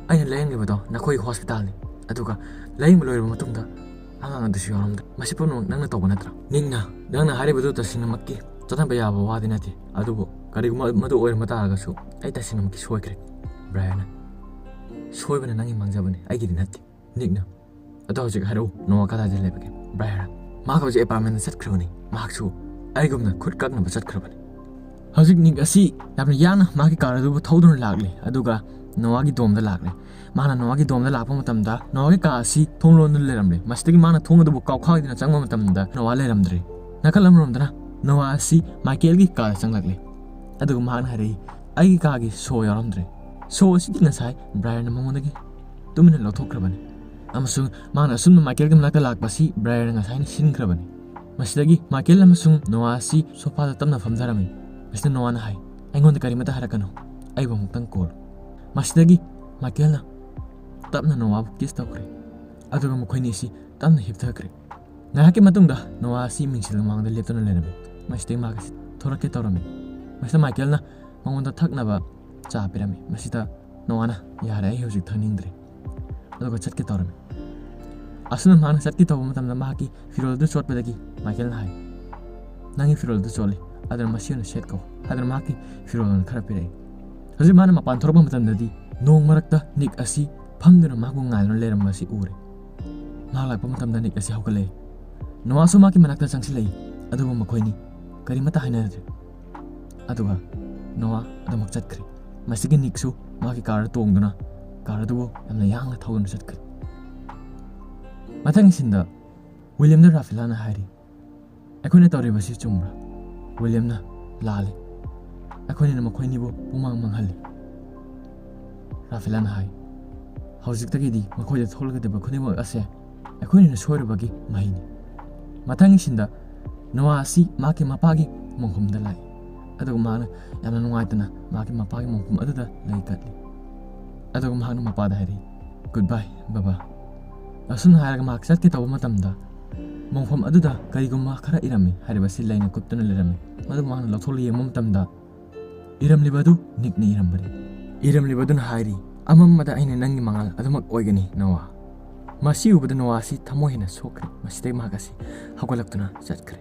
ꯑꯩꯅ ꯂꯥꯌꯦꯡꯂꯤꯕꯗꯣ ꯅꯈꯣꯏꯒꯤ ꯍꯣꯁꯄꯤꯇꯥꯜꯅꯤ, ꯑꯗꯨꯒ ꯂꯥꯌꯦꯡꯕ ꯂꯣꯏꯔꯕ ꯃꯇꯨꯡꯗ ꯑꯉꯥꯡ ꯑꯗꯨꯁꯨ ꯌꯥꯎꯔꯝꯗꯦ꯫ ꯃꯁꯤ ꯄꯨꯝꯅꯃꯛ ꯅꯪꯅ ꯇꯧꯕ ꯅꯠꯇ꯭ꯔꯥ?" ꯅꯤꯛꯅ, "ꯅꯪꯅ ꯍꯥꯏꯔꯤꯕꯗꯨ ꯇꯁꯦꯡꯅꯃꯛꯀꯤ ꯆꯠꯅꯕ ꯌꯥꯕ ꯋꯥꯗꯤ ꯅꯠꯇꯦ, ꯑꯗꯨꯕꯨ ꯀꯔꯤꯒꯨꯝꯕ ꯃꯗꯨ ꯑꯣꯏꯔꯝꯕ ꯇꯥꯔꯒꯁꯨ ꯑꯩ ꯇꯁꯦꯡꯅꯃꯛꯀꯤ ꯁꯣꯏꯈ꯭ꯔꯦ ꯕ꯭ꯔꯥꯌꯔꯅ꯫ ꯁꯣꯏꯕꯅ ꯅꯪꯒꯤ ꯃꯥꯡꯖꯕꯅꯤ, ꯑꯩꯒꯤꯗꯤ ꯅꯠꯇꯦ꯫" ꯅꯤꯛꯅ, "ꯑꯗꯣ ꯍꯧꯖꯤꯛ ꯍꯥꯏꯔꯛꯎ, ꯅꯣꯋꯥ ꯀꯗꯥꯏꯗ ꯂꯩꯕꯒꯦ?" ꯕ꯭ꯔꯥꯌꯔꯅ, "ꯃꯍꯥꯛ ꯍꯧꯖꯤꯛ ꯑꯦꯄꯥꯔꯠꯃꯦꯟꯗ ꯆꯠꯈ꯭ꯔꯕꯅꯤ, ꯃꯍꯥꯛꯁꯨ ꯑꯩꯒꯨꯝꯅ ꯈꯨꯠ ꯀꯛꯅꯕ ꯆꯠꯈ꯭ꯔꯕꯅꯤ꯫" ꯍꯧꯖꯤꯛ ꯅꯤꯛ ꯑꯁꯤ ꯌꯥꯝꯅ ꯌꯥꯡꯅ ꯃꯥꯒꯤ ꯀꯥꯔ ꯑꯗꯨꯕꯨ ꯊꯧꯗꯨꯅ ꯂꯥꯛꯂꯦ, ꯑꯗꯨꯒ ꯅꯣꯋꯥꯒꯤ ꯗꯣꯝꯗ ꯂꯥꯛꯂꯦ꯫ ꯃꯥꯅ ꯅꯣꯋꯥꯒꯤ ꯗꯣꯝꯗ ꯂꯥꯛꯄ ꯃꯇꯝꯗ ꯅꯣꯋꯥꯒꯤ ꯀꯥ ꯑꯁꯤ ꯊꯣꯡ ꯂꯣꯟꯗꯨꯅ ꯂꯩꯔꯝꯂꯦ꯫ ꯃꯁꯤꯗꯒꯤ ꯃꯥꯅ ꯊꯣꯡ ꯑꯗꯨꯕꯨ ꯀꯥꯎꯈꯥꯏꯗꯨꯅ ꯆꯪꯕ ꯃꯇꯝꯗ ꯅꯣꯋꯥ ꯂꯩꯔꯝꯗ꯭ꯔꯦ꯫ ꯅꯥꯀꯜ ꯑꯃꯔꯣꯝꯗꯅ ꯅꯣꯋꯥ ꯑꯁꯤ ꯃꯥꯏꯀꯦꯜꯒꯤ ꯀꯥꯗ ꯆꯪꯂꯛꯂꯦ, ꯑꯗꯨꯒ ꯃꯍꯥꯛꯅ ꯍꯥꯏꯔꯛꯏ, "ꯑꯩꯒꯤ ꯀꯥꯒꯤ ꯁꯣ ꯌꯥꯎꯔꯝꯗ꯭ꯔꯦ꯫ ꯁꯣ ꯑꯁꯤꯗꯤ ꯉꯁꯥꯏ ꯕ꯭ꯔꯥꯌꯔꯅ ꯃꯉꯣꯟꯗꯒꯤ ꯇꯨꯃꯤꯟꯅ ꯂꯧꯊꯣꯛꯈ꯭ꯔꯕꯅꯤ, ꯑꯃꯁꯨꯡ ꯃꯥꯅ ꯑꯁꯨꯝꯅ ꯃꯥꯏꯀꯦꯜꯒꯤ ꯃꯅꯥꯛꯇ ꯂꯥꯛꯄ ꯑꯁꯤ ꯕ꯭ꯔꯥꯌꯔꯅ ꯉꯁꯥꯏꯅ ꯁꯤꯟꯈ꯭ꯔꯕꯅꯤ꯫" ꯃꯁꯤꯗꯒꯤ ꯃꯥꯏꯀꯦꯜ ꯑꯃꯁꯨꯡ ꯅꯣꯋꯥ ꯑꯁꯤ ꯁꯣꯐꯥꯗ ꯇꯞꯅ ꯐꯝꯊꯔꯝꯃꯤ꯫ ꯃꯁꯤꯗ ꯅꯣꯋꯥꯅ ꯍꯥꯏ, "ꯑꯩꯉꯣꯟꯗ ꯀꯔꯤꯃꯠꯇ ꯍꯥꯏꯔꯛꯀꯅꯨ, ꯑꯩꯕꯨ ꯑꯃꯨꯛꯇꯪ ꯀꯣꯜꯂꯨ꯫" ꯃꯁꯤꯗꯒꯤ ꯃꯥꯏꯀꯦꯜꯅ ꯇꯞꯅ ꯅꯣꯋꯥꯕꯨ ꯀꯤꯁ ꯇꯧꯈ꯭ꯔꯦ, ꯑꯗꯨꯒ ꯃꯈꯣꯏꯅꯤ ꯑꯁꯤ ꯇꯞꯅ ꯍꯤꯞꯊꯈ꯭ꯔꯦ꯫ ꯉꯥꯏꯍꯥꯛꯀꯤ ꯃꯇꯨꯡꯗ ꯅꯣꯋꯥ ꯑꯁꯤ ꯃꯤꯡꯁꯦꯜ ꯃꯃꯥꯡꯗ ꯂꯦꯞꯇꯨꯅ ꯂꯩꯔꯝꯃꯤ꯫ ꯃꯁꯤꯗꯒꯤ ꯃꯍꯥꯛ ꯑꯁꯤ ꯊꯣꯔꯛꯀꯦ ꯇꯧꯔꯝꯃꯤ꯫ ꯃꯁꯤꯗ ꯃꯥꯏꯀꯦꯜꯅ ꯃꯉꯣꯟꯗ ꯊꯛꯅꯕ ꯆꯥ ꯄꯤꯔꯝꯃꯤ꯫ ꯃꯁꯤꯗ ꯅꯣꯋꯥꯅ, "ꯌꯥꯔꯦ, ꯑꯩ ꯍꯧꯖꯤꯛ ꯊꯛꯅꯤꯡꯗ꯭ꯔꯦ," ꯑꯗꯨꯒ ꯆꯠꯀꯦ ꯇꯧꯔꯝꯃꯤ꯫ ꯑꯁꯨꯝꯅ ꯃꯍꯥꯛꯅ ꯆꯠꯀꯦ ꯇꯧꯕ ꯃꯇꯝꯗ ꯃꯍꯥꯛꯀꯤ ꯐꯤꯔꯣꯜ ꯑꯗꯨ ꯆꯣꯠꯄꯗꯒꯤ ꯃꯥꯏꯀꯦꯜꯅ ꯍꯥꯏ, "ꯅꯪꯒꯤ ꯐꯤꯔꯣꯜ ꯑꯗꯨ ꯆꯣꯠꯂꯤ, ꯑꯗꯨꯅ ꯃꯁꯤ ꯑꯣꯏꯅ ꯁꯦꯠꯀꯣ," ꯍꯥꯏꯗꯨꯅ ꯃꯍꯥꯛꯀꯤ ꯐꯤꯔꯣꯜ ꯑꯗꯨ ꯈꯔ ꯄꯤꯔꯛꯏ꯫ ꯍꯧꯖꯤꯛ ꯃꯥꯅ ꯃꯄꯥꯟ ꯊꯣꯔꯛꯄ ꯃꯇꯝꯗꯗꯤ ꯅꯣꯡ ꯃꯔꯛꯇ ꯅꯤꯛ ꯑꯁꯤ ꯐꯝꯗꯨꯅ ꯃꯍꯥꯛꯄꯨ ꯉꯥꯏꯗꯨꯅ ꯂꯩꯔꯝꯕ ꯑꯁꯤ ꯎꯔꯦ꯫ ꯃꯍꯥꯛ ꯂꯥꯛꯄ ꯃꯇꯝꯗ ꯅꯤꯛ ꯑꯁꯤ ꯍꯧꯒꯠꯂꯛꯏ꯫ ꯅꯣꯋꯥꯁꯨ ꯃꯍꯥꯛꯀꯤ ꯃꯅꯥꯛꯇ ꯆꯪꯁꯤꯜꯂꯛꯏ, ꯑꯗꯨꯕꯨ ꯃꯈꯣꯏꯅꯤ ꯀꯔꯤꯃꯠꯇ ꯍꯥꯏꯅꯗ꯭ꯔꯦ꯫ ꯑꯗꯨꯒ ꯅꯣꯋꯥ ꯑꯗꯨꯃꯛ ꯆꯠꯈ꯭ꯔꯦ꯫ ꯃꯁꯤꯒꯤ ꯅꯤꯛꯁꯨ ꯃꯍꯥꯛꯀꯤ ꯀꯥꯔꯗ ꯇꯣꯡꯗꯨꯅ ꯀꯥꯔ ꯑꯗꯨꯕꯨ ꯌꯥꯝꯅ ꯌꯥꯡꯅ ꯊꯧꯗꯨꯅ ꯆꯠꯈ꯭ꯔꯦ꯫ ꯃꯊꯪꯒꯤ ꯁꯤꯟꯗ ꯋꯤꯂꯤꯌꯝꯗ ꯔꯥꯐꯤꯂꯥꯅ ꯍꯥꯏꯔꯤ, "ꯑꯩꯈꯣꯏꯅ ꯇꯧꯔꯤꯕꯁꯤ ꯆꯨꯝꯕ꯭ꯔꯥ?" ꯋꯤꯂꯤꯌꯝꯅ, "ꯂꯥꯜꯂꯤ꯫ ꯑꯩꯈꯣꯏꯅ ꯃꯈꯣꯏꯅꯤꯕꯨ ꯄꯨꯡꯃꯥꯡ ꯃꯥꯡꯍꯜꯂꯤ꯫" ꯔꯥꯐꯤꯂꯥꯅ ꯍꯥꯏ, "ꯍꯧꯖꯤꯛꯇꯒꯤꯗꯤ ꯃꯈꯣꯏꯗ ꯊꯣꯛꯂꯛꯀꯗꯕ ꯈꯨꯗꯤꯡꯃꯛ ꯑꯁꯦ ꯑꯩꯈꯣꯏꯅ ꯁꯣꯏꯔꯨꯕꯒꯤ ꯃꯍꯩꯅꯤ꯫" ꯃꯊꯪꯒꯤ ꯁꯤꯟꯗ ꯅꯣꯋꯥ ꯑꯁꯤ ꯃꯍꯥꯛꯀꯤ ꯃꯄꯥꯒꯤ ꯃꯪꯐꯝꯗ ꯂꯥꯛꯏ꯫ ꯑꯗꯨꯒ ꯃꯍꯥꯛꯅ ꯌꯥꯝꯅ ꯅꯨꯡꯉꯥꯏꯇꯅ ꯃꯍꯥꯛꯀꯤ ꯃꯄꯥꯒꯤ ꯃꯣꯡꯐꯝ ꯑꯗꯨꯗ ꯂꯩ ꯀꯠꯂꯤ꯫ ꯑꯗꯨꯒ ꯃꯍꯥꯛꯅ ꯃꯄꯥꯗ ꯍꯥꯏꯔꯤ, "Goodbye, ꯕꯕꯥ"꯫ ꯑꯁꯨꯝꯅ ꯍꯥꯏꯔꯒ ꯃꯍꯥꯛ ꯆꯠꯀꯦ ꯇꯧꯕ ꯃꯇꯝꯗ, ꯃꯣꯡꯐꯝ ꯑꯗꯨꯗ ꯀꯔꯤꯒꯨꯝꯕ ꯈꯔ ꯏꯔꯝꯃꯤ꯫ ꯍꯥꯏꯔꯤꯕ ꯑꯁꯤ ꯂꯩꯅ ꯀꯨꯞꯇꯨꯅ ꯂꯩꯔꯝꯃꯤ꯫ ꯃꯗꯨ ꯃꯍꯥꯛꯅ ꯂꯧꯊꯣꯛꯂ ꯌꯦꯡꯕ ꯃꯇꯝꯗ, ꯏꯔꯝꯂꯤꯕ ꯑꯗꯨ ꯅꯤꯛꯅ ꯏꯔꯝꯕꯅꯤ꯫ ꯏꯔꯝꯂꯤꯕ ꯑꯗꯨꯅ ꯍꯥꯏꯔꯤ, "ꯑꯃꯝꯕꯗ ꯑꯩꯅ ꯅꯪꯒꯤ ꯃꯉꯥꯜ ꯑꯗꯨꯃꯛ ꯑꯣꯏꯒꯅꯤ, ꯅꯣꯋꯥ"꯫ ꯃꯁꯤ ꯎꯕꯗ ꯅꯣꯋꯥ ꯑꯁꯤ ꯊꯃꯣꯏ ꯍꯦꯟꯅ ꯁꯣꯛꯈ꯭ꯔꯦ꯫ ꯃꯁꯤꯗꯒꯤ ꯃꯍꯥꯛ ꯑꯁꯤ ꯍꯧꯒꯠꯂꯛꯇꯨꯅ ꯆꯠꯈ꯭ꯔꯦ꯫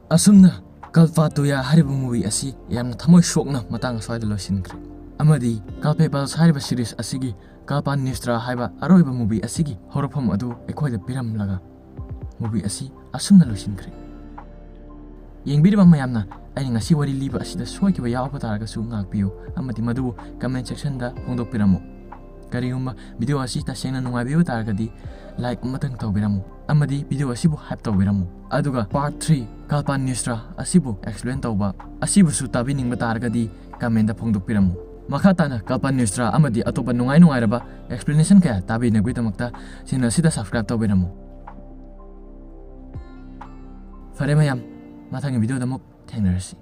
ꯑꯁꯨꯝꯅ ꯀꯜꯄꯥꯇꯣꯌꯥ ꯍꯥꯏꯔꯤꯕ movie ꯑꯁꯤ ꯌꯥꯝꯅ ꯊꯃꯣꯏ ꯁꯣꯛꯅ ꯃꯇꯥꯡ ꯑꯁ꯭ꯋꯥꯏꯗ ꯂꯣꯏꯁꯤꯟꯈ꯭ꯔꯦ꯫ ꯑꯃꯗꯤ ꯀꯜꯄꯦꯕꯜꯁ ꯍꯥꯏꯔꯤꯕ series ꯑꯁꯤꯒꯤ ꯀꯜꯄꯥꯟ ꯅ꯭ꯌꯨꯁꯇ꯭ꯔꯥ ꯍꯥꯏꯕ ꯑꯔꯣꯏꯕ movie ꯑꯁꯤꯒꯤ ꯍꯧꯔꯛꯐꯝ ꯑꯗꯨ ꯑꯩꯈꯣꯏꯗ ꯄꯤꯔꯝꯂꯒ, movie ꯑꯁꯤ ꯑꯁꯨꯝꯅ ꯂꯣꯏꯁꯤꯟꯈ꯭ꯔꯦ꯫ ꯌꯦꯡꯕꯤꯔꯤꯕ ꯃꯌꯥꯝꯅ ꯑꯩꯅ ꯉꯁꯤ ꯋꯥꯔꯤ ꯂꯤꯕ ꯑꯁꯤꯗ ꯁꯣꯏꯈꯤꯕ ꯌꯥꯎꯕ ꯇꯥꯔꯒꯁꯨ ꯉꯥꯛꯄꯤꯌꯨ, ꯑꯃꯗꯤ ꯃꯗꯨꯕꯨ comment sectionꯗ ꯐꯣꯡꯗꯣꯛꯄꯤꯔꯝꯃꯨ꯫ ꯀꯔꯤꯒꯨꯝꯕ video ꯑꯁꯤ ꯇꯁꯦꯡꯅ ꯅꯨꯡꯉꯥꯏꯕꯤꯕ ꯇꯥꯔꯒꯗꯤ, like ꯑꯃꯇꯪ ꯇꯧꯕꯤꯔꯝꯃꯨ, ꯑꯃꯗꯤ video ꯑꯁꯤꯕꯨ hype ꯇꯧꯕꯤꯔꯝꯃꯨ꯫ ꯑꯗꯨꯒ part three, ꯀꯜꯄꯥꯟ ꯅ꯭ꯌꯨꯁꯇ꯭ꯔꯥ ꯑꯁꯤꯕꯨ explain ꯇꯧꯕ ꯑꯁꯤꯕꯨꯁꯨ ꯇꯥꯕꯤꯅꯤꯡꯕ ꯇꯥꯔꯒꯗꯤ, commentꯗ ꯐꯣꯡꯗꯣꯛꯄꯤꯔꯝꯃꯨ꯫ ꯃꯈꯥ ꯇꯥꯅ ꯀꯜꯄꯥꯟ ꯅ꯭ꯌꯨꯁꯇ꯭ꯔꯥ ꯑꯃꯗꯤ ꯑꯇꯣꯞꯄ ꯅꯨꯡꯉꯥꯏ ꯅꯨꯡꯉꯥꯏꯔꯕ explanation ꯀꯌꯥ ꯇꯥꯕꯤꯅꯕꯒꯤꯗꯃꯛꯇ channel ꯑꯁꯤꯗ subscribe ꯇꯧꯕꯤꯔꯝꯃꯨ꯫ ꯐꯔꯦ ꯃꯌꯥꯝ, ꯃꯊꯪꯒꯤ videoꯗ ꯑꯃꯨꯛ ꯊꯦꯡꯅꯔꯁꯤ꯫